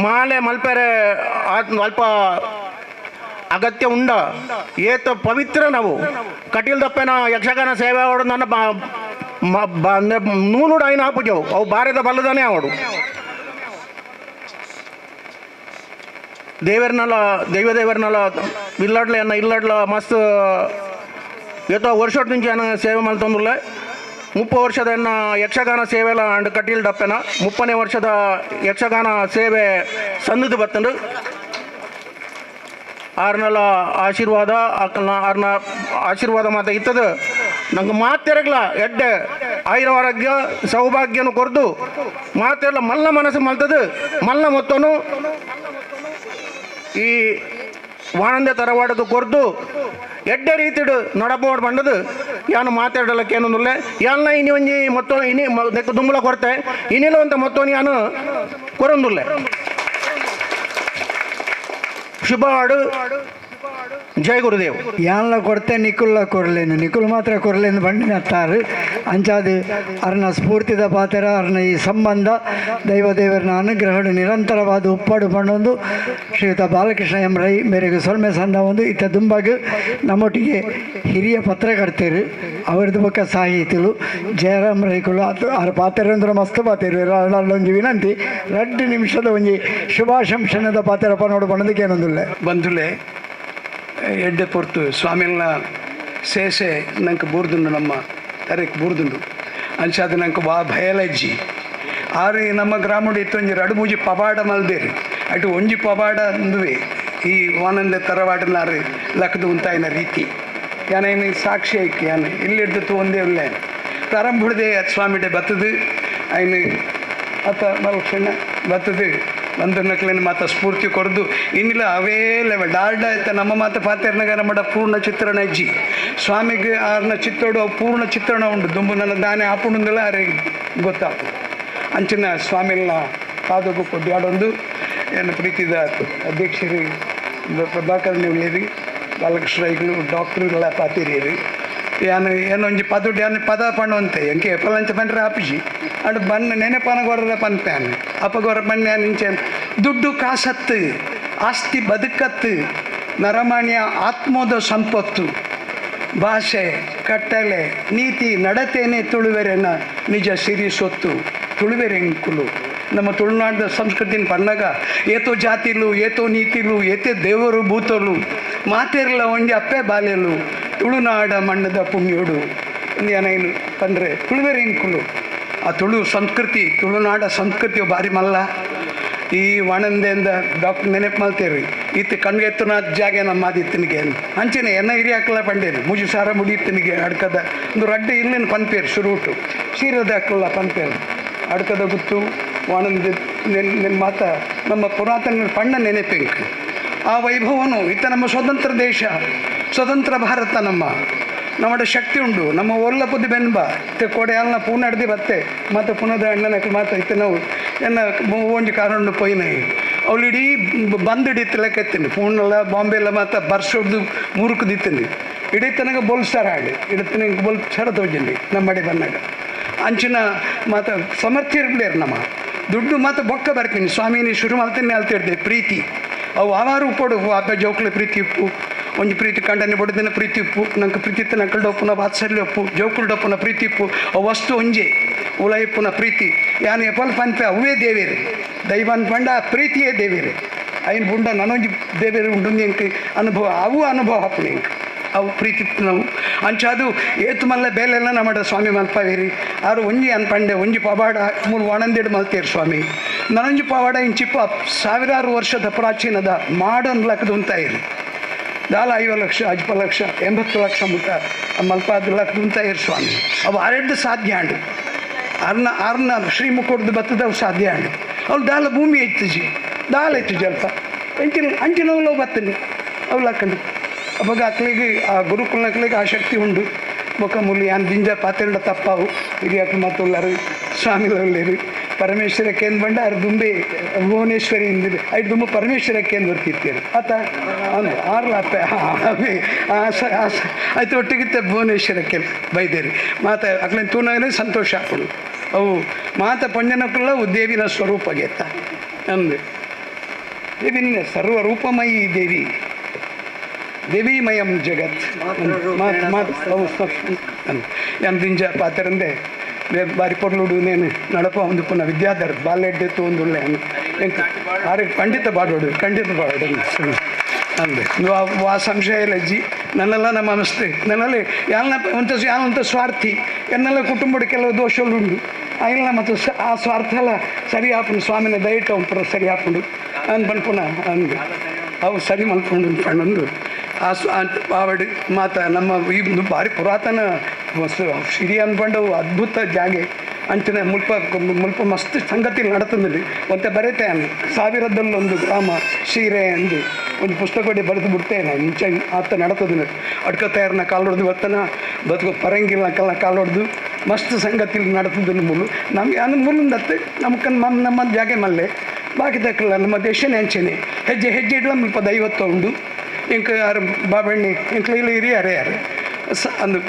ಮಾಲೆ ಮಲ್ಪೆರೆ ಅಲ್ಪ ಅಗತ್ಯ ಉಂಡ ಏತು ಪವಿತ್ರ ನಾವು ಕಟೀಲ್ ದಪ್ಪನ ಯಕ್ಷಗಾನ ಸೇವೆ ಅವಡು ನನ್ನ ನೂನುಡು ಐನ ಆಪುಜವು ಅವು ಭಾರತ ಬಲ್ಲದಾನೆ ಅವಡು ದೇವರನ್ನೆಲ್ಲ ದೈವ ದೇವರನ್ನೆಲ್ಲ ಇಲ್ಲಡ್ಲ ಎನ್ನ ಇಲ್ಲಡ್ಲ ಮಸ್ತ್ ಏತೋ ವರ್ಷದ నుంచి ఆయన ಸೇವೆ ಮಲ್ತೊಂದುಲ್ಲೆ 30 ವರ್ಷದ ಎನ್ನ ಯಕ್ಷಗಾನ ಸೇವೆಲ ಅಂಡ್ ಕಟೀಲ್ ಡಪ್ಪೆನ 30ನೇ ವರ್ಷದ ಯಕ್ಷಗಾನ ಸೇವೆ ಸಂದದು ಬತ್ತಂಡು ಆರ್ನಲ ಆಶೀರ್ವಾದ ಆರ್ನ ಆಶೀರ್ವಾದ ಮಾತ ಇತ್ತದು ನಂಗೆ ಮಾತೆರಗ್ಲ ಎಡ್ಡೆ ಆಯುರಾರೋಗ್ಯ ಸೌಭಾಗ್ಯನು ಕೊರ್ದು ಮಾತೆಲ್ಲ ಮಲ್ಲ ಮನಸ್ಸು ಮಲ್ತದು ಮಲ್ಲ ಮೊತ್ತನು ಈ ವಾನಂದ ತರವಾಡದು ಕೊರ್ದು ಎಡ್ಡೆ ರೀತಿಡು ನಡಬೋಡ್ ಬಂಡದು ಯಾನು ಮಾತಾಡಲಕ್ಕೇನೊಂದುಲ್ಲೆ ಯಾನ್ನ ಇನಿ ಒಂಜಿ ಮೊತ್ತ ಇನಿ ದುಂಬುಲ ಕೊರತೆ ಇನಿಲ ಅಂತ ಮೊತ್ತೋನಿ ಯಾನು ಕೊರೊಂದುಲ್ಲೆ. ಶುಭವಾಡು, ಜಯ ಗುರುದೇವ್. ಯಾನ್ಲ ಕೊರತೆ ನಿಕುಲ್ಲ ಕೊರಲೇನು ನಿಕುಲ್ ಮಾತ್ರ ಕೊರಲೇನು ಬಂಡಿನತ್ತಾರು ಅಂಚಾದು ಅರ್ನ ಸ್ಫೂರ್ತಿದ ಪಾತ್ರ ಅರ್ನ ಈ ಸಂಬಂಧ ದೈವದೇವರನ ಅನುಗ್ರಹಡು ನಿರಂತರವಾದ ಉಪ್ಪಾಡು ಪಂಡೊಂದು ಶ್ರೀಯುತ ಬಾಲಕೃಷ್ಣ ಎಂ ರೈ ಮೇರೆಗೆ ಸೊಲ್ಮೆ ಸಂದ ಒಂದು ಇತ್ತ ದುಂಬಾಗು ನಮ್ಮೊಟ್ಟಿಗೆ ಹಿರಿಯ ಪತ್ರಕರ್ತರು ಅವರದ್ದು ಬೊಕ್ಕ ಸಾಹಿತಿಲು ಜಯರಾಮ್ ರೈಕುಲು ಆರು ಪಾತ್ರ ಅಂದ್ರೆ ಮಸ್ತ್ ಪಾತಿರು ಒಂಜಿ ವಿನಂತಿ 2 ನಿಮಿಷದ ಒಂಜಿ ಶುಭಾಶಂಸನದ ಪಾತ್ರಪ್ಪ ನೋಡು ಬಣ್ಣದಕ್ಕೆ ಏನೊಂದಿಲ್ಲ ಬಂಧುಲೆ ಎಡ್ಡೆ ಪೊರ್ತು ಸ್ವಾಮಿನ ಸೇಸೆ ನಂಗೆ ಬೂರ್ದುಂಡು ನಮ್ಮ ತರೆಕ್ ಬೂರ್ದುಂಡು ಅಂಚಾದ ನಂಗೆ ವಾ ಭಯಲಜ್ಜಿ ಆರು ನಮ್ಮ ಗ್ರಾಮಡು ಇತ್ತು ಒಂಜಿ ರಡು ಮೂಜಿ ಪವಾಡ ಮಲ್ದೇರು ಅటు ಒಂಜಿ ಪವಾಡ ಅಂದುವೆ ಈ ವಾನಂದ ತರವಾಡನಾರು ಲಕ್ಕದು ಉಂತಾಯಿನ ರೀತಿ ಯಾನೇನು ಸಾಕ್ಷಿ ಐಕ್ ಯಾನು ಇಲ್ಲಿ ಒಂದೇ ಉಳ್ಳೆ ಪ್ರಾರಂಭ ಹಿಡ್ದೆ ಸ್ವಾಮಿಡೆ ಬತ್ತದು ಐನು ಅತ್ತ ಮಲ್ಕ್ಷಣ ಬತ್ತದು ಬಂದನಕ್ಲೇನು ಮಾತ ಸ್ಫೂರ್ತಿ ಕೊರದು ಇನ್ನಿಲ್ಲ ಅವೇ ಲೆವೆಲ್ ಡಾಲ್ಡ ಇತ್ತ ನಮ್ಮ ಮಾತ ಪಾತೆರ್ನಾಗ ನಮ್ಮಡ ಪೂರ್ಣ ಚಿತ್ರಣ ಅಜ್ಜಿ ಸ್ವಾಮಿಗೆ ಆರ್ನ ಚಿತ್ತೋಡು ಅವು ಪೂರ್ಣ ಚಿತ್ರಣ ಉಂಡು ದುಂಬು ನನ್ನ ದಾನೆ ಆಪುಣಂದಲ್ಲ ಅರೆ ಗೊತ್ತಾಪು ಅಂಚಿನ ಸ್ವಾಮಿನ ಪಾದಕ್ಕೂ ಕೊಡ್ಯಾಡೊಂದು ಏನು ಪ್ರೀತಿದ ಅಧ್ಯಕ್ಷರು ಪ್ರಭಾಕರ್ ನಿವ್ಲೇರಿ ಬಾಲಕೃಷ್ಣ ರೈಗಳು ಡಾಕ್ಟ್ರುಗಳ ಪಾತಿರಿಯರು ಯಾನು ಏನೊಂಜಿ ಪದುಡು ಯಾನು ಪದ ಪಣ್ಣುವಂತೆ ಎಂಕೆ ಎಪ್ಪಲಂಚ ಪಂಡ್ರೆ ಆಪಿಜಿ ಅಡು ಬನ್ನ ನೆನೆಪನಗೊರ್ರ ಪನ್ಪ್ಯಾನ್ ಅಪಗೊರ ಬನ್ಯಾನ್ ಇಂಚೆ ದುಡ್ಡು ಕಾಸತ್ತು ಆಸ್ತಿ ಬದುಕತ್ತು ನರಮಾಣಿಯ ಆತ್ಮದ ಸಂಪತ್ತು ಭಾಷೆ ಕಟ್ಟಲೆ ನೀತಿ ನಡತೇನೆ ತುಳುವೆರೆನ ನಿಜ ಸಿರಿ ಸೊತ್ತು ತುಳುವೆರೆಂಕುಲು ನಮ್ಮ ತುಳುನಾಡಿನ ಸಂಸ್ಕೃತಿನ ಪನ್ನಗ ಏತೋ ಜಾತಿಲು ಏತೋ ನೀತಿಲು ಏತೇ ದೇವರು ಭೂತಲು ಮಾತೆರ್ಲ ಒಂಜಿ ಅಪ್ಪೆ ಬಾಲೆಲು ತುಳುನಾಡ ಮಣ್ಣದ ಪುಣ್ಯೋಡು ಏನೇನು ಪಂದ್ರೆ ತುಳುವೆರೆಂಕುಲು ಆ ತುಳು ಸಂಸ್ಕೃತಿ ತುಳುನಾಡ ಸಂಸ್ಕೃತಿ ಭಾರಿ ಮಲ್ಲ ಈ ಒಣಂದೆಂದ ಡಾಕ್ಟರ್ ನೆನಪು ಮಾಡ್ತೀರಿ ಇತ್ತು ಕಣ್ಗೆತ್ತುನ ಜಾಗೆ ನಮ್ಮ ಆದಿತ್ತನಿಗೆ ಅಂಚಿನ ಎನ್ನ ಹಿರಿಯಾಕಲ ಪಂಡೇರು ಮುಜು ಸಾರ ಮುಡಿಯತ್ತನಿಗೆ ಅಡ್ಕದ ಒಂದು ರಡ್ಡು ಇಲ್ಲಿನ ಪನ್ಪೇರು ಶುರುಟು ಸೀರದ ಹಾಕಲ್ಲ ಪನ್ಪೇರು ಅಡ್ಕದ ಗುತ್ತು ಒಣಂದ ನೆನ್ ಮಾತ ನಮ್ಮ ಪುರಾತನ ಪಣ್ಣ ನೆನಪಿಂಕ್ ಆ ವೈಭವನು ಇತ್ತ ನಮ್ಮ ಸ್ವತಂತ್ರ ದೇಶ ಸ್ವತಂತ್ರ ಭಾರತ ನಮ್ಮ ನಮ್ಮ ಶಕ್ತಿ ಉಂಡು ನಮ್ಮ ಒಲ್ಲ ಪುದಿ ಬೆನ್ಬ ಇತ್ತೆ ಕೋಡೆ ಅಲ್ಲ ಪೂನ ಹಿಡ್ದು ಬತ್ತೆ ಮತ್ತು ಪುನದ ಅಣ್ಣನ ಮಾತು ಇತ್ತೆ ನಾವು ಎನ್ನ ಒಂಜಿ ಕಾರಣ ಪೋಯಿನ ಅವಳು ಇಡೀ ಬಂದ್ ಹಿಡಿತು ಲೆಕ್ಕ ಎತ್ತೀನಿ ಪೂನೆಲ್ಲ ಬಾಂಬೆ ಎಲ್ಲ ಮಾತ ಬರ್ಸೊಡ್ದು ಮುರುಕುದಿತ್ತೀನಿ ಇಡೀ ತನಕ ಬೋಲ್ಸಾರ ಆಡಿ ಇಡೀ ತನಕ ಬೋಲ್ ಸರ ತೋಜಿನಿ ನಮ್ಮಡೆ ಬಂದಾಗ ಅಂಚಿನ ಮಾತ ಸಮರ್ಥ್ಯ ಇರ್ಬಿಡ್ಯಾರ ನಮ್ಮ ದುಡ್ಡು ಮಾತು ಬೊಕ್ಕ ಬರ್ತೀನಿ ಸ್ವಾಮಿನಿ ಶುರು ಮಾಡ್ತೀನಿ ಅಲ್ತಿರ್ದೆ ಪ್ರೀತಿ ಅವು ಆವಾರು ಉಪ್ಪೋಡು ಅಪ್ಪ ಜೋಕ್ಲೆ ಪ್ರೀತಿ ಉಪ್ಪು ಒಂಜಿ ಪ್ರೀತಿ ಕಂಡನೆ ಬಡದಿನ ಪ್ರೀತಿ ಉಪ್ಪು ನಂಗೆ ಪ್ರೀತಿ ನಕ್ಕಲ್ಡೊಪ್ಪುನ ವಾತ್ಸಲ್ಯ ಉಪ್ಪು ಜೋಕುಲ್ಡೊಪ್ಪುನ ಪ್ರೀತಿ ಉಪ್ಪು ಅವು ವಸ್ತು ಒಂಜೆ ಉಲಯಿಪ್ಪುನ ಪ್ರೀತಿ ಯಾನು ಎಪ್ಪಲ್ ಪನ್ಪೆ ಅವೇ ದೇವೇರು ದೈವ ಅನ್ಪಂಡ ಆ ಪ್ರೀತಿಯೇ ದೇವೇರು ಐನ್ ಬುಂಡ ನನೊಂಜಿ ದೇವೇರು ಉಂಡು ಎಂಕ್ ಅನುಭವ ಅವು ಅನುಭವ ಅಪ್ಪು ಎಂಕ್ ಅವು ಪ್ರೀತಿ ನಾವು ಅಂಚಾದು ಏತು ಮಲ್ಲ ಬೇಲೆಲ್ಲ ನಮ್ಮಡ ಸ್ವಾಮಿ ಮಲ್ಪವೇರಿ ಆರು ಒಂಜಿ ಅನ್ಪಂಡೆ ಒಂಜಿ ಪವಾಡ ಮೂರು ಒಣಂದಿಡು ಮಲ್ತೇರು ಸ್ವಾಮಿ ನನೊಂಜಿ ಪವಾಡ ಇಂಚಿಪ್ಪ ಸಾವಿರಾರು ವರ್ಷದ ಪ್ರಾಚೀನದ ಮಾಡನ್ ಲಕ್ಕದು ಅಂತ ಇರು ದಾಲ 50 ಲಕ್ಷ 50 ಲಕ್ಷ 80 ಲಕ್ಷ ಮುಟ್ಟ ಮಲ್ಪಾದ ಲಕ್ಕದು ಅಂತ ಇರು ಸ್ವಾಮಿ ಅವು ಆರೆಡ್ದು ಸಾಧ್ಯ ಅಂಡು ಅರ್ನ ಅರ್ನ ಶ್ರೀಮುಖೊಡ್ದು ಬತ್ತದ ಅವು ಸಾಧ್ಯ ಅಂಡು ಅವ್ಳು ದಾಲ ಭೂಮಿ ಎತ್ತುಜಿ ದಾಲ ಎತ್ತು ಜಲ್ಪ ಅಂಚಿನ ಅಂಚಿನವಲ್ಲ ಬತ್ತನಿ ಅವು ಲಕ್ಕಂಡು ಅವಾಗ ಅಕ್ಲಿಗೆ ಆ ಗುರುಕುಲಕ್ಲಿಗೆ ಆ ಶಕ್ತಿ ಉಂಡು ಬೊಕ್ಕ ಮುಲ್ಲಿ ಯಾನ್ ದಿಂಜ ಪಾತೆಂಡ ತಪ್ಪಾವು ಹಿರಿಯಾಕ್ಲು ಮತ್ತು ಉಳ್ಳಾರು ಸ್ವಾಮಿಗಳು ಪರಮೇಶ್ವರ ಕೇಂದ್ರ ಬಂಡ ಅರ್ ದುಂಬೆ ಭುವನೇಶ್ವರಿ ಇಂದಿರು ಐದು ದುಂಬ ಪರಮೇಶ್ವರ ಕೇಂದ್ರ ಬರ್ತಿರ್ತೀರಿ ಆತ ಅವನು ಆರ್ಲ ಅಪ್ಪೆ ಆಯ್ತು ಒಟ್ಟಿಗಿತ್ತೆ ಭುವನೇಶ್ವರ ಕೇಂದ್ರ ಬೈದೇರಿ ಮಾತ ಅಕ್ಲೇನು ತೂನಾಗಲೇ ಸಂತೋಷ ಹಾಕೊಂಡು ಅವು ಮಾತ ಪಂಜನಕ್ಕಲ್ಲ ದೇವಿನ ಸ್ವರೂಪ ಗೆತ್ತ ಅಂದೆ ದೇವಿನ ಸರ್ವರೂಪಮಯಿ ದೇವಿ ದೇವಿಮಯಂ ಜಗತ್ ಯಾನ್ ದಿಂಜ ಪಾತೆರಂದೆ ಬಾರಿ ಪೊರ್ಲುಡು ನೇನು ನಡಪ ಒಂದು ಪುನಃ ವಿದ್ಯಾಧರ್ ಬಾಲೆಡ್ಡೆತ್ತು ಒಂದು ಆರೆ ಖಂಡಿತ ಬಾಡೋಡು ಖಂಡಿತ ಬಾಡೋಡು ಅಂದೆ ವಾ ಸಂಶಯ ಇಲ್ಲ ಅಜ್ಜಿ ನನ್ನೆಲ್ಲ ನಮ್ಮ ಅನಿಸ್ತೆ ನನ್ನಲ್ಲಿ ಯಾನ ಒಂತ ಯಾನಂತ ಸ್ವಾರ್ಥಿ ಎನ್ನೆಲ್ಲ ಕುಟುಂಬದ ಕೆಲವು ದೋಷಗಳು ಉಂಡು అయిన ಮತ್ತು ಆ ಸ್ವಾರ್ಥ ಎಲ್ಲ ಸರಿ ಹಾಪುಂಡು ಸ್ವಾಮಿನ ದಯಟ ಒಂಪುರ ಸರಿ ಹಾಪುಂಡು ಅನ್ ಪನ್ಪುನ ಅಂದು ಅವು ಸರಿ ಮಲ್ಕೊಂಡು ಪಣ್ಣೊಂದು ಆ ಆವಡಿ ಮಾತ ನಮ್ಮ ಈ ಭಾರಿ ಪುರಾತನ ಸಿರಿ ಅನ್ಪಂಡವು ಅದ್ಭುತ ಜಾಗೆ ಅಂಚಿನ ಮುಲ್ಪ ಮುಲ್ಪ ಮಸ್ತ್ ಸಂಗತಿ ನಡತಂದಲ್ಲಿ ಒಂತೆ ಬರೀತೇನೆ ಸಾವಿರದಲ್ಲೊಂದು ಗ್ರಾಮ ಸೀರೆ ಎಂದು ಒಂದು ಪುಸ್ತಕ ಬರೆದು ಬಿಡ್ತೇನೆ ಮುಂಚೆ ಆತ ನಡತದಿಲ್ಲ ಅಡ್ಕ ತಯಾರನ ಕಾಲು ಹೊಡೆದು ಬರ್ತನ ಬದುಕು ಪರಂಗಿಲ್ಲ ಕಲ್ಲ ಕಾಲು ಹೊಡೆದು ಮಸ್ತ್ ಸಂಗತಿ ನಡತದಿಲ್ಲ ಮುಳ್ಳು ನಮಗೆ ಅಂದ್ರೆ ಮುಳ್ಳುಂದತ್ತೆ ನಮ್ಕ ನಮ್ಮ ನಮ್ಮ ಜಾಗೆ ಮಲ್ಲೆ ಬಾಕಿ ತಕ್ಕಲ್ಲ ನಮ್ಮ ದೇಶನೇ ಅಂಚೆನೆ ಹೆಜ್ಜೆ ಹೆಜ್ಜೆ ಇಡ್ಲ ಮುಲ್ಪ ದೈವತ್ವ ಉಂಡು ಇಂಕ ಯಾರು ಬಾಬಣ್ಣಿ ಇಂಕ ಇಲ್ಲಿ ಹಿರಿಯರೇ ಯಾರು ಸ ಅಂದು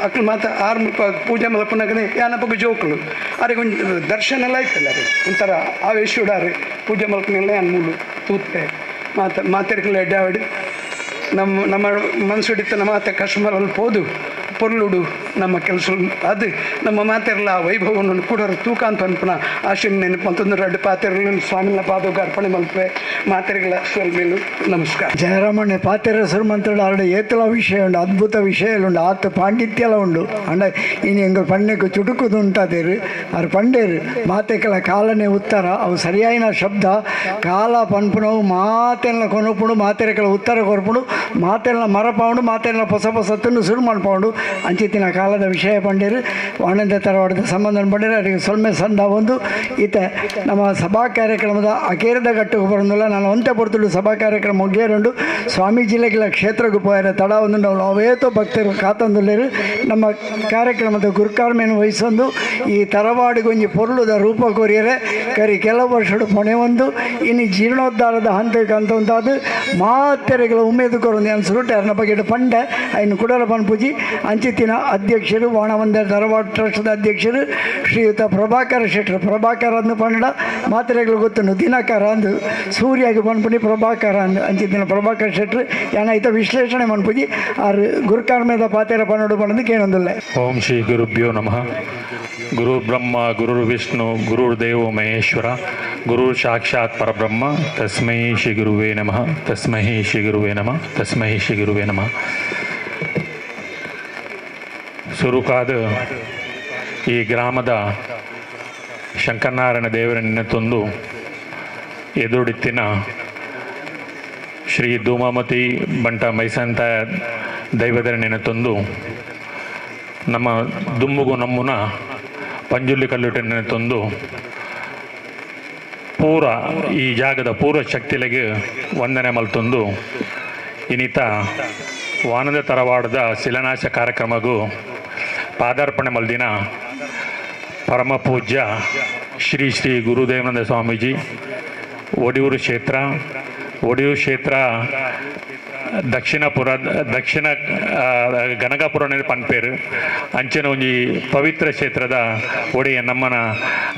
ಅಕ್ಲು ಮಾತ ಆರು ಮುಲ್ಪ ಪೂಜೆ ಮಲ್ಪನಗನೆ ಯಾನಪಗ ಜೋಕುಲು ಅರೆ ಒಂಜಿ ದರ್ಶನ ಎಲ್ಲ ಐತಲ್ಲ ಅರೆ ಒಂಥರ ಆವೇಶುಡಾರೆ ಪೂಜೆ ಮಲ್ಪನೆಲ್ಲ ಯಾನ್ ಮೂಲು ತೂತೆ ಮಾತ ಮಾತೆರ್ಕಲ ಎಡ್ಡಾವಡಿ ನಮ್ಮ ನಮ್ಮ ಮನಸ್ಸುಡಿತ ನಮ್ಮ ಮಾತೆ ಕಶ್ಮರಲ್ಲಿ ಪೋದು ಪೊರ್ಲುಡು ನಮ್ಮ ಕೆಲಸ ಅದು ನಮ್ಮ ಮಾತೆರ್ಲ ಆ ವೈಭವವನ್ನು ಕೂಡರು ತೂಕ ಅಂತ ಅನ್ಪನ ಆಶಿನ ನೆನಪು ಅಂತಂದ್ರೆ ರಡ್ಡು ಪಾತೆರ್ಲು ಸ್ವಾಮಿನ ಪಾದೋಗ ಅರ್ಪಣೆ ಮಲ್ಪೆ ಮಾತೆರ್ಗಳ ಮೇಲು ನಮಸ್ಕಾರ. ಜಯರಾಮಣ್ಣೆ ಪಾತೆರ ಸುರುಮಂತ್ರುಡು ಆರ್ಡ ಏತಲ ವಿಷಯ ಉಂಡು ಅದ್ಭುತ ವಿಷಯ ಉಂಡು ಆತ ಪಾಂಡಿತ್ಯಲ ಉಂಡು ಅಂಡ ಇನ್ನು ಎಂಗ ಪಣ್ಣೆಗೆ ಚುಟುಕುದು ಉಂಟಾದೇರು ಆರು ಪಂಡೇರು ಮಾತೆಕಲ ಕಾಲನೆ ಉತ್ತರ ಅವು ಸರಿಯಾಯಿನ ಶಬ್ದ ಕಾಲ ಪನ್ಪುನವು ಮಾತೆಲ್ಲ ಕೊನಪುಡು ಮಾತೆರಕಲ ಉತ್ತರ ಕೊರ್ಪುಡು ಮಾತೆಲ್ಲ ಮರಪಾವುಂಡು ಮಾತೆಲ್ಲ ಪೊಸ ಪೊಸ ತಿನ್ನು ಸುರು ಮನ್ಪೌಂಡು ಅಂಚಿತ್ತಿನ ಕಾಲ. ಕಾಲದ ವಿಷಯ ಪಂಡೇರು ವಾನಂದ ತರವಾಡದ ಸಂಬಂಧ ಪಂಡೇರು ಅವರಿಗೆ ಸೊಲ್ಮೆ ಸಂದ ಒಂದು ಈತ ನಮ್ಮ ಸಭಾ ಕಾರ್ಯಕ್ರಮದ ಅಕೇರದ ಗಟ್ಟುಗೆ ಬರೋದಿಲ್ಲ. ನಾನು ಒಂತೆ ಪೊರ್ತುಡು ಸಭಾ ಕಾರ್ಯಕ್ರಮ ಮುಗಿಯರುಂಡು ಸ್ವಾಮೀಜಿಲೆಗಳ ಕ್ಷೇತ್ರಕ್ಕೆ ಪೋಯರ ತಡ ಒಂದು ಅವೇತೋ ಭಕ್ತರು ಕಾತಂದುಲ್ಲೇರು ನಮ್ಮ ಕಾರ್ಯಕ್ರಮದ ಗುರುಕಾರ್ಮೆಯನ್ನು ವಹಿಸೊಂದು ಈ ತರವಾಡಿಗೊಂಜಿ ಪೊರ್ಲುದ ರೂಪ ಕೊರಿಯರೆ ಕರಿ ಕೆಲವು ವರ್ಷಡು ಪೊಣೆ ಒಂದು ಇನ್ನು ಜೀರ್ಣೋದ್ಧಾರದ ಹಂತಕ್ಕೆ ಅಂತ ಉಂಟಾದ ಮಾತೆರೆಗಳ ಉಮೇದು ಕೊರೊಂದು ಏನು ಸುರುಟೆ ಅರ್ನ ಬಗ್ಗೆ ಪಂಡೆ ಐನು ಕುಡಲ ಪನ್ಪುಜಿ ಅಂಚಿತ್ತಿನ ಅಧ್ಯಕ್ಷರು ವಾಣವಂದ ತರವಾಡ ಟ್ರಸ್ಟ್ದ ಅಧ್ಯಕ್ಷರು ಶ್ರೀಯುತ ಪ್ರಭಾಕರ ಶೆಟ್ಟರು. ಪ್ರಭಾಕರ ಅಂದು ಪಂಡ ಮಾತ್ರೆಗಳು ಗೊತ್ತುಂಡು ದಿನಕರ ಅಂದು ಸೂರ್ಯಾಗಿ ಪನ್ಪುನಿ ಪ್ರಭಾಕರ ಅಂದು ಅಂಚಿತ್ತಿನ ಪ್ರಭಾಕರ ಶೆಟ್ಟರು ಏನಾಯ್ತ ವಿಶ್ಲೇಷಣೆ ಮನ್ಪುಜಿ ಆರು ಗುರುಕಾರ್ಮೇದ ಪಾತೆರ ಪನ್ನಡು ಪನ್ನದು ಕೇಳೊಂದುಲ್ಲ. ಓಂ ಶ್ರೀ ಗುರುಭ್ಯೋ ನಮಃ. ಗುರು ಬ್ರಹ್ಮ ಗುರು ವಿಷ್ಣು ಗುರುರ್ದೇವೋ ಮಹೇಶ್ವರ ಗುರು ಸಾಕ್ಷಾತ್ ಪರಬ್ರಹ್ಮ ತಸ್ಮೈ ಶ್ರೀ ಗುರುವೇ ನಮಃ ತಸ್ಮೈ ಶ್ರೀ ಗುರುವೇ ನಮಃ ತಸ್ಮೈ ಶ್ರೀ ಗುರುವೇ ನಮಃ. ಸುರುಕಾದ ಈ ಗ್ರಾಮದ ಶಂಕರನಾರಾಯಣ ದೇವರ ನೆನೆತೊಂದು ಎದುರುಡಿತ್ತಿನ ಶ್ರೀ ಧೂಮಾಮತಿ ಬಂಟ ಮೈಸಂತ ದೈವದರ ನೆನೆತೊಂದು ನಮ್ಮ ದುಮ್ಮುಗು ನಮ್ಮುನ ಪಂಜುರ್ಲಿ ಕಲ್ಲುಟ ನೆನೆತೊಂದು ಪೂರ ಈ ಜಾಗದ ಪೂರ್ವ ಶಕ್ತಿಲೆಗೆ ವಂದನೆ ಮಲ್ತೊಂದು ಇನ್ನಿತ ವಾನಂದ ತರವಾಡದ ಶಿಲಾನ್ಯಾಸ ಕಾರ್ಯಕ್ರಮಗೂ ಪಾದಾರ್ಪಣೆ ಮಲ್ದಿನ ಪರಮ ಪೂಜ್ಯ ಶ್ರೀ ಶ್ರೀ ಗುರುದೇವಾನಂದ ಸ್ವಾಮೀಜಿ ಒಡಿಯೂರು ಕ್ಷೇತ್ರ, ಒಡಿಯೂರು ಕ್ಷೇತ್ರ ದಕ್ಷಿಣಪುರ ದಕ್ಷಿಣ ಗನಗಾಪುರ ಪನ್ಪೇರು ಅಂಚಿನ ಒಂಜಿ ಪವಿತ್ರ ಕ್ಷೇತ್ರದ ಒಡೆಯ ನಮ್ಮನ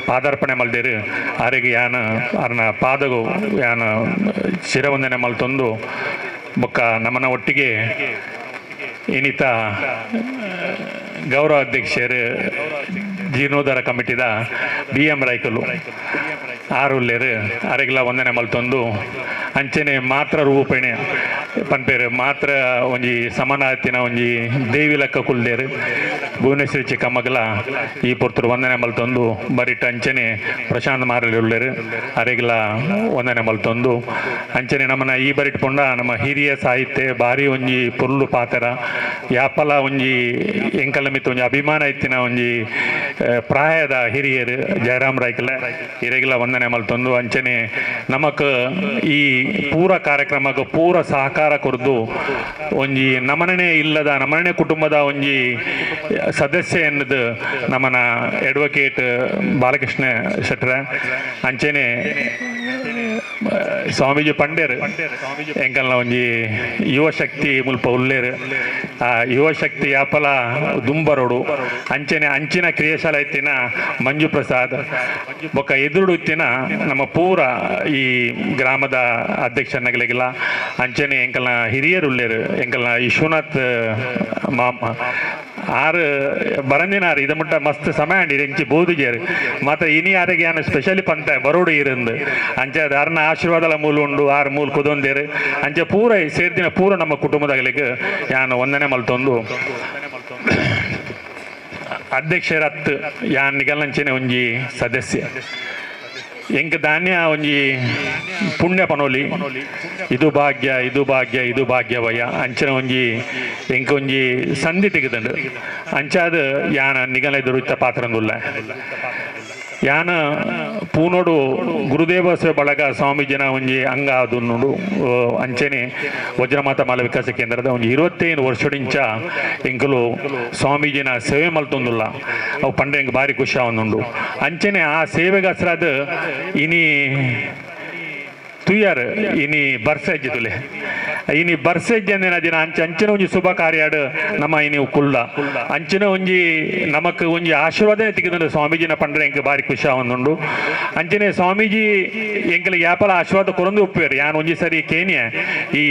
ಪಾದಾರ್ಪಣೆ ಮಲ್ದೇರು ಆರಿಗೆ ಯಾನ ಅರ್ನ ಪಾದಗು ಯಾನ ಶಿರವಂದನೆ ಮಲ್ತೊಂದು ಬೊಕ್ಕ ನಮ್ಮನ ಒಟ್ಟಿಗೆ ಇನ್ನಿತ ಗೌರವ ಅಧ್ಯಕ್ಷರು ಜೀರ್ಣೋದ್ಧಾರ ಕಮಿಟಿದ ಬಿ ಎಂ ರೈಕಲು ಆರುಲ್ಲೇರು ಅರೆಗ್ಲ ವಂದನೆ ಮಲ್ತೊಂದು ಅಂಚನೆ ಮಾತ್ರ ರೂಪೇಣೆ ಪನ್ಪೇರು ಮಾತ್ರ ಒಂಜಿ ಸಮಾನಾತಿನ ಒಂಜಿ ದೇವಿ ಲೆಕ್ಕ ಕುಲ್ದೇರು ಭುವನೇಶ್ವರಿ ಚಿಕ್ಕಮ್ಮಗಲ ಈ ಪೊರ್ತುರು ವಂದನೆ ಮಲ್ತೊಂದು ಬರಿಟ ಅಂಚನೆ ಪ್ರಶಾಂತ್ ಮಾರಲಿ ಉಳ್ಳೇರು ಅರೆಗ್ಲ ವಂದನೆ ಮಲ್ತೊಂದು ಅಂಚನೆ ನಮ್ಮನ ಈ ಬರಿಟ್ ಪೊಂಡ ನಮ್ಮ ಹಿರಿಯ ಸಾಹಿತ್ಯ ಭಾರಿ ಒಂಜಿ ಪೊರ್ಲು ಪಾತರ ಯಾಪಲ ಒಂಜಿ ಎಂಕಲ ಮಿತ್ತ ಒಂಜಿ ಅಭಿಮಾನ ಇತ್ತಿನ ಒಂಜಿ ಪ್ರಾಯದ ಹಿರಿಯರು ಜಯರಾಮ್ ರಾಯ್ಕಲ ಹಿರಿಯಗಳ ವಂದನೆ ಮಲ್ತೊಂದು ಅಂಚನೆ ನಮಕ್ ಈ ಪೂರ ಕಾರ್ಯಕ್ರಮಕ್ಕೆ ಪೂರ ಸಹಕಾರ ಕೊರ್ದು ಒಂಜಿ ನಮನನೆ ಇಲ್ಲದ ನಮನನೆ ಕುಟುಂಬದ ಒಂಜಿ ಸದಸ್ಯ ಎನ್ನದು ನಮ್ಮನ ಅಡ್ವೊಕೇಟ್ ಬಾಲಕೃಷ್ಣ ಶೆಟ್ರ ಅಂಚನೆ ಸ್ವಾಮೀಜಿ ಪಂಡೇರು ಎಂಕಲ್ನ ಒಂಜಿ ಯುವಶಕ್ತಿ ಮುಲ್ಪ ಉಲ್ಲೇರು ಆ ಯುವಶಕ್ತಿ ಯಾಪಲ ದುಂಬರೋಡು ಅಂಚನೆ ಅಂಚಿನ ಕ್ರಿಯಾಶಾಲೆ ಇತ್ತಿನ ಮಂಜು ಪ್ರಸಾದ್ ಬೊಕ್ಕ ಎದುರುಡು ಇತ್ತಿನ ನಮ್ಮ ಪೂರ ಈ ಗ್ರಾಮದ ಅಧ್ಯಕ್ಷನಗಲಿಗೆಲ್ಲ ಅಂಚನೆ ಎಂಕಲ್ನ ಹಿರಿಯರು ಉಲ್ಲೇರು ಎಂಕಲ್ನ ವಿಶ್ವನಾಥ್ ಮಾಮ ಆರು ಬರಂದಿನಾರು ಇದ ಮುಟ್ಟ ಮಸ್ತ್ ಸಮಯ ಅಂಡಿ ಎಂಚಿ ಬೋದಿಜೇರು ಮಾತ್ರ ಇನಿ ಯಾರಿಗೆ ಯಾನು ಸ್ಪೆಷಲಿ ಪಂತ ಬರೋಡು ಇರಂದು ಅಂಚೆ ಅರ್ನ ಆಶೀರ್ವಾದಲ ಮೂಲ ಉಂಡು ಆರು ಮೂಲ ಕುದೊಂದೇರು ಅಂಚೆ ಪೂರ ಸೇರ್ದಿನ ಪೂರ ನಮ್ಮ ಕುಟುಂಬದಾಗಲಿಕ್ಕೆ ಯಾನು ವಂದನೆ ಮಲ್ತೊಂದು ಅಧ್ಯಕ್ಷರತ್ ಯಾನ್ ನಿಗಲಂಚನೆ ಒಂಜಿ ಸದಸ್ಯ ಎಂಕ್ ಧಾನ್ಯ ಒಂಜಿ ಪುಣ್ಯ ಪನೋಲಿ ಇದು ಭಾಗ್ಯ ಇದು ಭಾಗ್ಯ ಇದು ಭಾಗ್ಯವಯ್ಯ ಅಂಚಿನ ಒಂಜಿ ಎಂಕ್ ಒಂಜಿ ಸಂಧಿ ತೆಗೆದಂಡು ಅಂಚಾದ ಯಾನ ನಿಗಲ ಎದುರುತ್ತ ಪಾತ್ರಂದುಲ್ಲ ಯಾನ ಪೂನೋಡು ಗುರುದೇವ ಸೇವೆ ಬಳಗ ಸ್ವಾಮೀಜಿನ ಒಂಜಿ ಅಂಗ ಅದು ನೋಡು ಅಂಚನೆ ವಜ್ರಮಾತಾ ಮಾಲ ವಿಕಾಸ ಕೇಂದ್ರದ ಒಂಜಿ 25 ವರ್ಷದಿಂಚ ಎಂಕಲು ಸ್ವಾಮೀಜಿನ ಸೇವೆ ಮಲ್ತೊಂದುಲ್ಲ ಅವು ಪಂಡೆ ಎಂಕ್ ಭಾರಿ ಖುಷಿ ಆವೊಂದುಂಡು ಅಂಚನೆ ಆ ಸೇವೆಗಸ್ರಾದ ಇನಿ ತುಯ್ಯಾರು ಇನಿ ಬರ್ಸೆಜ್ಜಿ ತುಲೆ ಇನಿ ಬರ್ಸೆಜ್ಜಿ ಅಂದಿನ ದಿನ ಅಂಚೆ ಅಂಚಿನ ಒಂಜಿ ಶುಭ ಕಾರ್ಯಾಡು ನಮ್ಮ ಇನಿ ಕುಲ್ಲ ಅಂಚಿನ ಒಂಜಿ ನಮಕ್ ಒಂಜಿ ಆಶೀರ್ವಾದನೆ ತಿಕ್ಕಿದಂಡು ಸ್ವಾಮೀಜಿನ ಪಂಡ್ರೆ ಎಂಕ್ ಭಾರಿ ಖುಷಿ ಆವೊಂದುಂಡು ಅಂಚನೆ ಸ್ವಾಮೀಜಿ ಎಂಕಲ ಯಾಪಲ ಆಶೀರ್ವಾದ ಕೊರೊಂದು ಉಪ್ಪೇರು ಯಾನ್ ಒಂಜಿ ಸರಿ ಕೇನಿಯ ಈ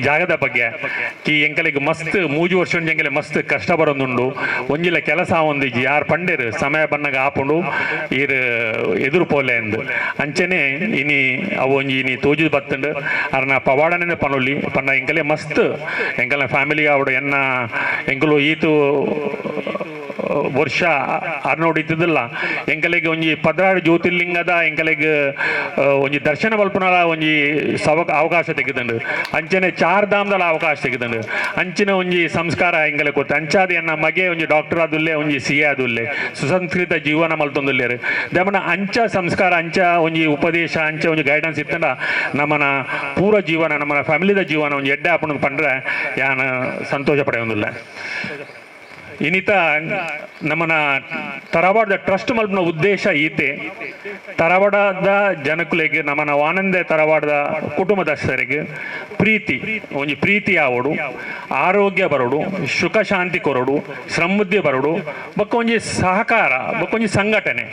ಜಾಗದ ಬಗ್ಗೆ ಈ ಎಂಕಲಿಗೆ ಮಸ್ತ್ 3 ವರ್ಷ ಒಂಜಿ ಎಂಕಲೆ ಮಸ್ತ್ ಕಷ್ಟ ಬರೊಂದುಂಡು ಒಂಜಿಲ ಕೆಲಸ ಆವೊಂದಿಜ್ಜಿ ಯಾರು ಪಂಡೇರು ಸಮಯ ಬನ್ನಗ ಆಪುಂಡು ಈರ್ ಎದುರು ಪೋಲೆ ಅಂದು ಅಂಚನೆ ಇನಿ ಅವು ಒಂಜಿ ಇನಿ ತೋಜು ಬತ್ತಂಡು ಅರ್ನ ಪವಾಡನೆ ಪನೊಲಿ ಪನ್ನ ಎಂಕಲೆ ಮಸ್ತ್ ಎಂಕಲ್ನ ಫ್ಯಾಮಿಲಿ ಆವಡು ಎನ್ನ ಎಂಕಲು ಈತು ವರ್ಷ ಅರ್ನೋಡಿತ್ತಿದ್ದಲ್ಲ ಎಂಕಲೆಗ್ ಒಂಜಿ 16 ಜ್ಯೋತಿರ್ಲಿಂಗದ ಎಂಕಲೆಗ್ ಒಂಜಿ ದರ್ಶನ ಮಲ್ಪುನಲ ಒಂಜಿ ಅವಕಾಶ ತೆಗೆದುಂಡು ಅಂಚನೆ ಚಾರ್ ಧಾಮದಲ ಅವಕಾಶ ತೆಗೆದುಂಡು ಅಂಚಿನ ಒಂಜಿ ಸಂಸ್ಕಾರ ಎಂಕಲೆ ಕೊರ್ತು ಅಂಚಾದ ಎನ್ನ ಮಗೆ ಒಂಜಿ ಡಾಕ್ಟರ್ ಆದುಲ್ಲೆ ಒಂಜಿ ಸಿ ಎ ಆದುಲ್ಲೆ ಸುಸಂಸ್ಕೃತ ಜೀವನ ಮಲ್ತೊಂದುಲ್ಲೇರು ದೇಮನ ಅಂಚ ಸಂಸ್ಕಾರ ಅಂಚ ಒಂಜಿ ಉಪದೇಶ ಅಂಚ ಒಂಜಿ ಗೈಡೆನ್ಸ್ ಇತ್ತಂಡ ನಮ್ಮನ ಪೂರ ಜೀವನ ನಮ್ಮನ ಫ್ಯಾಮಿಲಿದ ಜೀವನ ಒಂಜಿ ಎಡ್ಡೆ ಆಪುನ ಪಂಡ್ರೆ ಯಾನ್ ಸಂತೋಷ ಪಡೆಯೊಂದುಲ್ಲ. ಇನ್ನಿತ ನಮ್ಮನ ತರವಾಡದ ಟ್ರಸ್ಟ್ ಮಲ್ಪನ ಉದ್ದೇಶ ಈತೆ ತರವಾಡದ ಜನಕುಲೆಗೆ ನಮ್ಮನ ವಾನಂದೆ ತರವಾಡದ ಕುಟುಂಬದಸ್ಥರಿಗೆ ಪ್ರೀತಿ ಒಂಜಿ ಪ್ರೀತಿ ಆವಡು ಆರೋಗ್ಯ ಬರೋಡು ಸುಖ ಶಾಂತಿ ಕೊರಡು ಸಮೃದ್ಧಿ ಬರೋಡು ಬೊಕ್ಕ ಒಂಜಿ ಸಹಕಾರ ಬೊಕ್ಕ ಒಂಜಿ ಸಂಘಟನೆ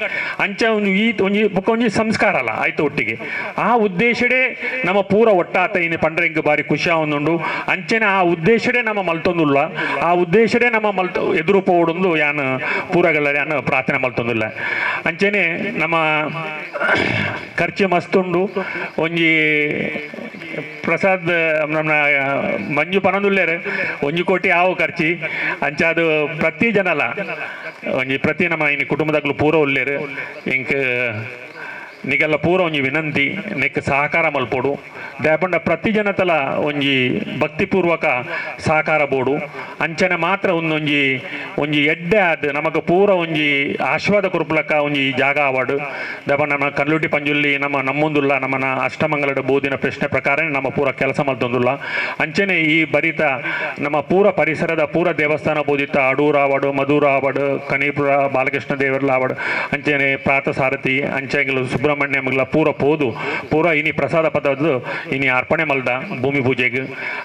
ಅಂಚ ಒಂಜಿ ಈ ಒಂಜಿ ಬೊಕ್ಕ ಒಂಜಿ ಸಂಸ್ಕಾರ ಅಲ್ಲ ಆಯ್ತು ಒಟ್ಟಿಗೆ ಆ ಉದ್ದೇಶಡೇ ನಮ್ಮ ಪೂರ ಒಟ್ಟಾತ ಇನ್ನು ಪಂಡ್ರೆ ಇಂಕ್ ಬಾರಿ ಖುಷಿ ಆವೊಂದುಂಡು ಅಂಚನೆ ಆ ಉದ್ದೇಶಡೇ ನಮ್ಮ ಮಲ್ತೊಂದುಲ್ಲ ಆ ಉದ್ದೇಶಡೇ ನಮ್ಮ ಮಲ್ತ ಎದುರು ಪೋವೊಡೊಂದು ಯಾನ್ ಪೂರಗಲ್ಲ ಯಾನ್ ಪ್ರಾರ್ಥನೆ ಮಲ್ತೊಂದುಲ್ಲ. ಅಂಚನೆ ನಮ್ಮ ಖರ್ಚು ಮಸ್ತುಂಡು ಒಂಜಿ ಪ್ರಸಾದ್ ನಮ್ಮ ಮಂಜು ಪನೊಂದುಲ್ಲೇರು 1 ಕೋಟಿ ಆವು ಖರ್ಚಿ ಅಂಚಾದು ಪ್ರತಿ ಜನಲ ಒಂಜಿ ಪ್ರತಿ ನಮ್ಮ ಇನ್ನು ಕುಟುಂಬದಾಗ್ಲು ಪೂರ ಉಲ್ಲೇರು ಇಂಕ್ ನಿಗೆಲ್ಲ ಪೂರ ಒಂಜಿ ವಿನಂತಿ ನೆಕ್ ಸಹಕಾರ ಮಲ್ಪೊಡು ದಾಪಂಡ ಪ್ರತಿ ಜನತಲ ಒಂಜಿ ಭಕ್ತಿಪೂರ್ವಕ ಸಹಕಾರ ಬೋಡು ಅಂಚನೆ ಮಾತ್ರ ಒಂದೊಂಜಿ ಒಂಜಿ ಎಡ್ಡೆ ಆದ್ ನಮಕ್ ಪೂರ ಒಂಜಿ ಆಶೀರ್ವಾದ ಕೊರ್ಪುಲಕ್ಕ ಒಂಜಿ ಜಾಗ ಆವಾಡು ದಾಪಂಡ ನಮ್ಮ ಕಲ್ಲುಟಿ ಪಂಜುಲ್ಲಿ ನಮ್ಮ ನಮ್ಮೊಂದುಲ್ಲ ನಮ್ಮನ ಅಷ್ಟಮಂಗಲದ ಬೋದಿನ ಪ್ರಶ್ನೆ ಪ್ರಕಾರ ನಮ್ಮ ಪೂರ ಕೆಲಸ ಮಲ್ತೊಂದುಲ್ಲ. ಅಂಚನೆ ಈ ಬರಿತ ನಮ್ಮ ಪೂರ ಪರಿಸರದ ಪೂರ ದೇವಸ್ಥಾನ ಬೋದಿತ್ತ ಅಡೂರು ಆವಾಡು ಮಧೂರು ಆವಾಡು ಕನೀಪುರ ಬಾಲಕೃಷ್ಣ ದೇವರ್ಲ ಆವಾಡು ಅಂಚನೆ ಪ್ರಾತಸಾರಥಿ ಅಂಚೆಂಗಲು ಸುಬ್ರಹ್ಮಣ್ಯ ಮಗ್ಲ ಪೂರ ಪೋದು ಪೂರ ಇನಿ ಪ್ರಸಾದ ಪದದ್ದು ಇನಿ ಅರ್ಪಣೆ ಮಲ್ದ ಭೂಮಿ ಪೂಜೆಗೆ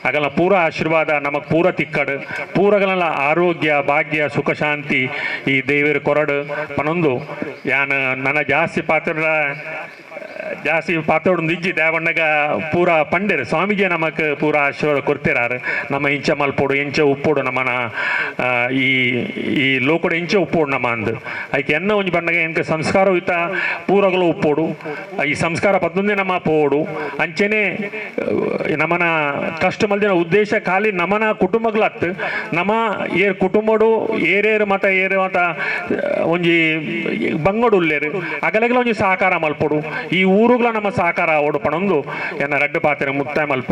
ಆಗಲ ಪೂರ ಆಶೀರ್ವಾದ ನಮಗ್ ಪೂರ ತಿಕ್ಕಡು ಪೂರಗಲ ಆರೋಗ್ಯ ಭಾಗ್ಯ ಸುಖ ಶಾಂತಿ ಈ ದೇವರ ಕೊರಡು ಪನೊಂದು ಯಾನ್ ನನ್ನ ಜಾಸ್ತಿ ಪಾತ್ರ ಜಾಸ್ತಿ ಪಾತ್ರೋಡು ಇಜ್ಜಿ ದೇವಣ್ಣಗ ಪೂರ ಪಂಡೇರು ಸ್ವಾಮೀಜಿ ನಮಕ್ ಪೂರ ಆಶೀರ್ವಾದ ಕೊಡ್ತಿರಾರು ನಮ್ಮ ಇಂಚ ಮಲ್ಪೋಡು ಇಂಚ ಉಪ್ಪೋಡು ನಮ್ಮನ ಈ ಈ ಲೋಕಡು ಇಂಚ ಉಪ್ಪೋಡು ನಮ್ಮ ಅಂದು ಐಕೆ ಎನ್ನ ಒಂಜಿ ಬಣ್ಣಗ ಎಂಕ ಸಂಸ್ಕಾರಯುತ ಪೂರಗಳು ಉಪ್ಪೋಡು ಈ ಸಂಸ್ಕಾರ ಪದ್ದೊಂದೇ ನಮ್ಮ ಪೋಡು ಅಂಚೆನೆ ನಮ್ಮನ ಕಷ್ಟ ಮಲ್ದಿನ ಉದ್ದೇಶ ಖಾಲಿ ನಮ್ಮನ ಕುಟುಂಬಗಳತ್ತು ನಮ್ಮ ಏರ್ ಕುಟುಂಬಡು ಏರೇರು ಮತ ಏರು ಮತ ಒಂಜಿ ಬಂಗಡು ಉಲ್ಲೇರು ಅಗಲಗಲ ಒಂಜಿ ಸಹಕಾರ ಮಲ್ಪೋಡು ಈ ಊರುಗಳ ನಮ್ಮ ಸಹಕಾರ ಓಡು ಪಣೊಂದು ಎನ್ನ ರಡ್ಡು ಪಾತ್ರೆ ಮುಕ್ತಾಯ ಮಲ್ಪ.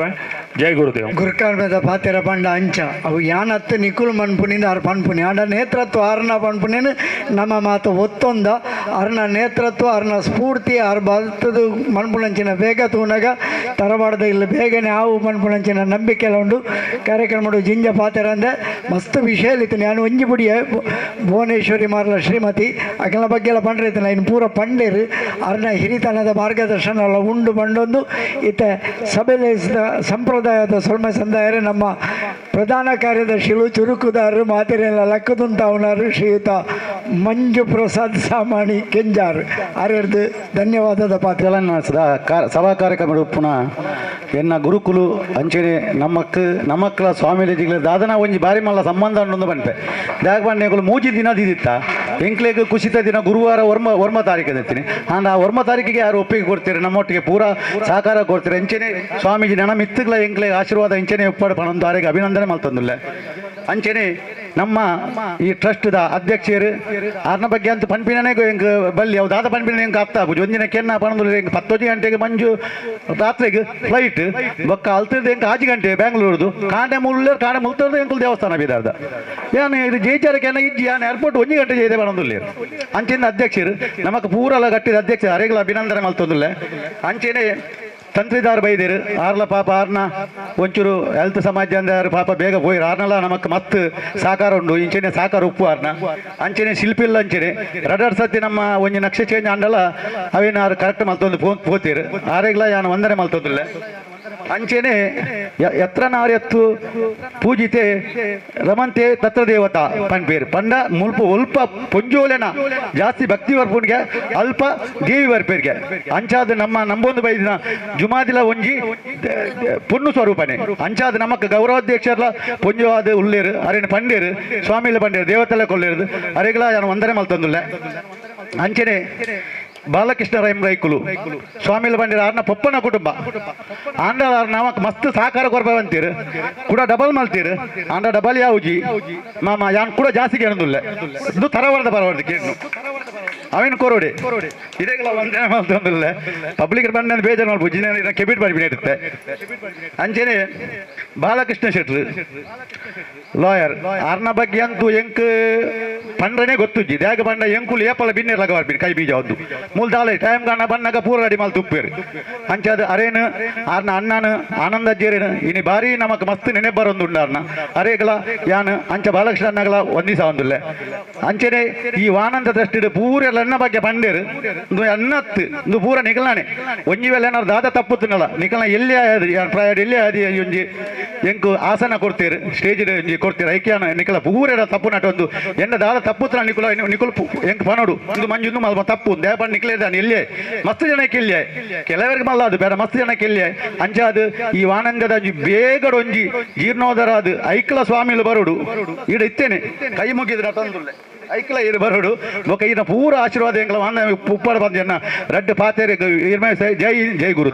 ಜೈ ಗುರುದೇವ್. ಗುರುಕಾರ್ಮದ ಪಾತ್ರೆ ಪಂಡ ಅಂಚ ಅವು ಯಾನತ್ತು ನಿಕುಲ್ ಮನ್ಪುನಿಂದ ಆರ್ ಪನ್ಪುನಿ ಆಂಡ ನೇತೃತ್ವ ಆರ್ನ ಪನ್ಪುನೇನು ನಮ್ಮ ಮಾತು ಒತ್ತೊಂದ ಅರ್ನ ನೇತೃತ್ವ ಅರ್ನ ಸ್ಫೂರ್ತಿ ಆರ್ ಬರ್ತದು ಮನ್ಪುನಂಚಿನ ಬೇಗ ತೂನಗ ತರಬಾರ್ದ ಇಲ್ಲ ಬೇಗನೆ ಆವು ಮನ್ಪುನಂಚಿನ ನಂಬಿಕೆ ಉಂಡು ಕಾರ್ಯಕ್ರಮ ಜಿಂಜ ಪಾತ್ರೆ ಅಂದೆ ಮಸ್ತ್ ವಿಷಯ ಇತ್ತು. ನಾನು ಒಂಜಿ ಬುಡಿಯ ಭುವನೇಶ್ವರಿ ಮಾರ್ಲ ಶ್ರೀಮತಿ ಅಗಲ ಬಗ್ಗೆ ಎಲ್ಲ ಪಂಡ್ರೆ ಇತ್ತು ಇನ್ನು ಪೂರ ಪಂಡೇರು ಅರ್ನ ಹಿರಿತನದ ಮಾರ್ಗದರ್ಶನ ಎಲ್ಲ ಉಂಡು ಬಂಡೊಂದು ಇತ್ತ ಸಭೆಲೇಸಿದ ಸಂಪ್ರದಾಯದ ಸೊಲ್ಮೆ ಸಂದಾಯರು ನಮ್ಮ ಪ್ರಧಾನ ಕಾರ್ಯದರ್ಶಿಗಳು ಚುರುಕುದಾರರು ಮಾತಿರೆಲ್ಲ ಲಕ್ಕದಂತಾವನಾರು ಶ್ರೀಯುತ ಮಂಜು ಪ್ರಸಾದ್ ಸಾಮಾಣಿ ಕೆಂಜಾರು ಆರ್ಯರ್ದು ಧನ್ಯವಾದದ ಪಾತ್ರ. ಸಭಾ ಕಾರ್ಯಕ್ರಮ ಪುನಃ ಎನ್ನ ಗುರುಕುಲು ಅಂಚನೆ ನಮ್ಮಕ್ಕ ನಮ್ಮಕ್ಕಳ ಸ್ವಾಮೀಜಿಗಳ ದಾದನ ಒಂಜಿ ಬಾರಿ ಮಲ್ಲ ಸಂಬಂಧ ಅನ್ನೊಂದು ಬಂತೆ ದಾಗ ಬಂಡೆ ಮೂಜಿ ದಿನ ದಿದಿತ್ತ ಎಂಕ್ಲೆಗ್ ಕುಸಿತ ದಿನ ಗುರುವಾರ ವರ್ಮ ತಾರೀಕು ಎತ್ತೀನಿ ಆಂಡ ಆ ವರ್ಮ ತಾರೀಕಿಗೆ ಯಾರು ಒಪ್ಪಿಗೆ ಕೊಡ್ತೀರಿ ನಮ್ಮೊಟ್ಟಿಗೆ ಪೂರಾ ಸಹಕಾರ ಕೊಡ್ತೀರಿ ಅಂಚನೆ ಸ್ವಾಮೀಜಿ ನನ್ನ ಮಿತ್ತುಗಳ ಎಂಕ್ಲೆಗ್ ಆಶೀರ್ವಾದ ಇಂಚನೆ ಒಪ್ಪಾಡು ಪಣೊಂದು ಆರಿಗೆ ಅಭಿನಂದನೆ ಮಲ್ತೊಂದುಲ್ಲ. ಅಂಚನೆ ನಮ್ಮ ಈ ಟ್ರಸ್ಟ್ದ ಅಧ್ಯಕ್ಷರು ಆರ್ನ ಬಗ್ಗೆ ಅಂತ ಪನ್ಪಿನೇ ಎಂಕ್ ಬಲ್ಲಿ ಅವು ದಾದ ಪನ್ಪಿನ ಎಂಕ್ ಅರ್ಥ ಆಪುಜಿ ಒಂದಿನ ಕೆನ್ನ ಪಣೊಂದು ಎಂಕ್ 10 ಗಂಟೆಗೆ ಮಂಜು ರಾತ್ರಿಗೆ ಫ್ಲೈಟ್ ಬೊಕ್ಕ ಅಲ್ತಿರ್ದು ಎಂಕ್ 5 ಗಂಟೆ ಬ್ಯಾಂಗ್ಳೂರ್ದು ಕಾಂಡೆ ಮುಳ್ಳೇರು ಕಾಂಡೆ ಮುಲ್ತರ್ದು ಎಂಕುಲು ದೇವಸ್ಥಾನ ಬಿದಾರ್ದ ಯಾನ್ ಇದು ಜೇಚಾರ ಕೆನ್ನ ಇಜ್ಜಿ ಯಾನ್ ಏರ್ಪೋರ್ಟ್ 1 ಗಂಟೆ ಜೈದೆ ಪಣೊಂದುಲ್ಲೇರು. ಅಂಚಿನ ಅಧ್ಯಕ್ಷರು ನಮಕ್ ಪೂರಲ ಗಟ್ಟಿದ ಅಧ್ಯಕ್ಷರು ಅರೆಗಳ ಅಭಿನಂದನೆ ಮಲ್ತೊಂದುಲ್ಲೆ. ಅಂಚೆನೆ ತಂತ್ರಿದಾರ್ ಬೈದೇರು ಆರ್ಲ ಪಾಪ ಆರ್ನ ಒಂಚೂರು ಹೆಲ್ತ್ ಸಮಾಜ ಅಂದ್ರೆ ಪಾಪ ಬೇಗ ಪೋಯಿರು ಆರ್ನಲ ನಮಕ್ ಮತ್ತು ಸಾಕಾರ ಉಂಡು ಇಂಚೆನೆ ಸಾಕಾರ ಉಪ್ಪು ಆರ್ನ ಅಂಚೆನೆ ಶಿಲ್ಪಿಲ್ಲ ಅಂಚೆನೆ ರಡರ್ ಸತಿ ನಮ್ಮ ಒಂಜಿ ನಕ್ಷೆ ಚೇಂಜ್ ಆಂಡಲ ಅವೇನು ಆರು ಕರೆಕ್ಟ್ ಮಲ್ತೊಂದು ಪೋತೀರು ಆರೆಗ್ಲ ಯಾನು ವಂದನೆ ಮಲ್ತೊಂದಿಲ್ಲ. ಅಂಚೆನೆ ಎತ್ರ ನಾರ್ಯತ್ತು ಪೂಜಿತೆ ರಮಂತೆ ತತ್ರ ದೇವತಾ ಪನ್ಪೇರು ಪಂಡ ಮುಲ್ಪ ಉಲ್ಪ ಪೊಂಜೋಲೆನ ಜಾಸ್ತಿ ಭಕ್ತಿ ಬರ್ಪುನ್ಗೆ ಅಲ್ಪ ದೇವಿ ಬರ್ಪೇರ್ಗೆ ಅಂಚಾದ ನಮ್ಮ ನಂಬೊಂದು ಬೈದಿನ ಜುಮಾದಿಲ ಒಂಜಿ ಪೊಣ್ಣು ಸ್ವರೂಪನೆ ಅಂಚಾದ ನಮಕ್ ಗೌರವಾಧ್ಯಕ್ಷರ್ಲ ಪೊಂಜೋವಾದ ಉಲ್ಲೇರು ಅರೇನು ಪಂಡೇರು ಸ್ವಾಮಿಲ ಪಂಡೇರು ದೇವತೆಲ್ಲ ಕೊಲ್ಲೇರು ಅರೆಗಳ ಯಾನು ವಂದನೆ ಮಲ್ತೊಂದುಲ್ಲೆ. ಅಂಚೆನೆ ಬಾಲಕೃಷ್ಣ ರೈಮ್ ರೈಕುಲು ಸ್ವಾಮಿಲು ಬಂದಿರ ಆರ್ನ ಪೊಪ್ಪನ ಕುಟುಂಬ ಆಂಡ ಆರ್ ನಮಕ್ ಮಸ್ತ್ ಸಹಕಾರ ಕೊರ್ಪ ಅಂತೀರು ಕೂಡ ಡಬಲ್ ಮಲ್ತೀರು ಆಂಡ ಡಬಲ್ ಯಾವುಜಿ ಮಾಮ ಯಾನ್ ಕೂಡ ಜಾಸ್ತಿ ಕೇಳೋದಿಲ್ಲ ಇದು ತರವರ್ದ ಬರವರ್ದು ಕೇಳು ಅವೇನು ಕೊರೋಡೆ ಇದೇಗಳ ಒಂದೇ ಮಲ್ತೊಂದಿಲ್ಲ ಪಬ್ಲಿಕ್ ಬಂದ ಬೇಜಾರು ಮಾಡ್ಬೋದು ಜಿನ ಕೆಬಿಟ್ ಮಾಡಿ ಇರುತ್ತೆ. ಅಂಚೆನೆ ಬಾಲಕೃಷ್ಣ ಶೆಟ್ರು ಲಾಯರ್ ಆರ್ನ ಬಗ್ಗೆ ಅಂತೂ ಎಂಕ್ ಪಂಡ್ರನೇ ಗೊತ್ತುಜ್ಜಿ ದ್ಯಾಗ ಬಂಡ ಎಂಕುಲು ಏಪಲ ಬಿನ್ನೆ ಲಗ ಬರ್ಪಿನಿ ಕೈ ಬೀಜ ಒಂದು ಮೂಲ ಟೈಮ್ ಕಾಣ ಬಣ್ಣಗ ಪೂರ ರೆಡಿ ಮಲ್ ತುಪ್ಪೇರು ಅಂಚಾದ ಅರೇನು ಆರ್ನ ಅಣ್ಣನ ಆನಂದ ಅಜ್ಜೇರೇನು ಇನಿ ಬಾರಿ ನಮಕ್ ಮಸ್ತ್ ನೆನೆ ಬರೊಂದುಂಡು ಆರ್ನ ಅರೇಗಲ ಯಾನ್ ಅಂಚ ಬಾಲಕೃಷ್ಣ ಅಣ್ಣಗಳ ಒಂದಿಸ ಒಂದುಲ್ಲೆ ಅಂಚೆನೆ ಈ ವಾನಂದ ದೃಷ್ಟಿಡ್ ಪೂರ ಎನ್ನ ಬಗ್ಗೆ ಪಂಡೇರು ಇಂದು ಅನ್ನತ್ತು ಇಂದು ಪೂರ ನಿಕಲ್ನಾನೆ ಒಂಜಿ ವೇಳೆ ಏನಾರು ದಾದ ತಪ್ಪುತ್ತಿನಲ್ಲ ನಿಕಲ್ನ ಎಲ್ಲಿ ಆಯದು ಯಾನ್ ಪ್ರಾಯ ಎಲ್ಲಿ ಆದಿ ಒಂಜಿ ಎಂಕು ಆಸನ ಕೊಡ್ತೀರು ಸ್ಟೇಜ್ ಒಂಜಿ ಕೊಡ್ತೀರು ಐಕ್ಯಾನ ನಿಕಲ ಪೂರ ತಪ್ಪು ನಟ ಒಂದು ಎನ್ನ ದಾದ ತಪ್ಪುತ್ತಿನ ನಿಕುಲ ನಿಕುಲ್ ಎಂಕ್ ಪನೋಡು ಇಂದು ಮಂಜು ಇಂದು ಮಲ್ಪ ತಪ್ಪು ದೇಪ ನಿಕ್ಲೇದಾನೆ ಎಲ್ಲಿಯೇ ಮಸ್ತ್ ಜನಕ್ಕೆ ಇಲ್ಲಿಯೇ ಕೆಲವರಿಗೆ ಮಲ್ಲ ಅದು ಬೇಡ ಮಸ್ತ್ ಜನಕ್ಕೆ ಇಲ್ಲಿಯೇ ಅಂಚಾದು ಈ ವಾನಂದದ ಒಂಜಿ ಬೇಗಡ ಒಂಜಿ ಜೀರ್ಣೋದರ ಅದು ಐಕ್ಲ ಸ್ವಾಮಿಲು ಬರೋಡು ಈಡ ಇತ್ತೇನೆ ಕೈ ಮುಗಿದ್ರೆ ತಂದುಲ್ಲೆ ಐಕ್ಲ ಇದು ಬರೋಡು ಬೊಕ ಈನ ಪೂರ ಆಶೀರ್ವಾದ ಎಂಕ್ಲ ವಾನ ಉಪ್ಪಾಡ ಬಂದ ರಡ್ಡು ಪಾತೆರೆ ಜೈ ಜೈ ಗುರು.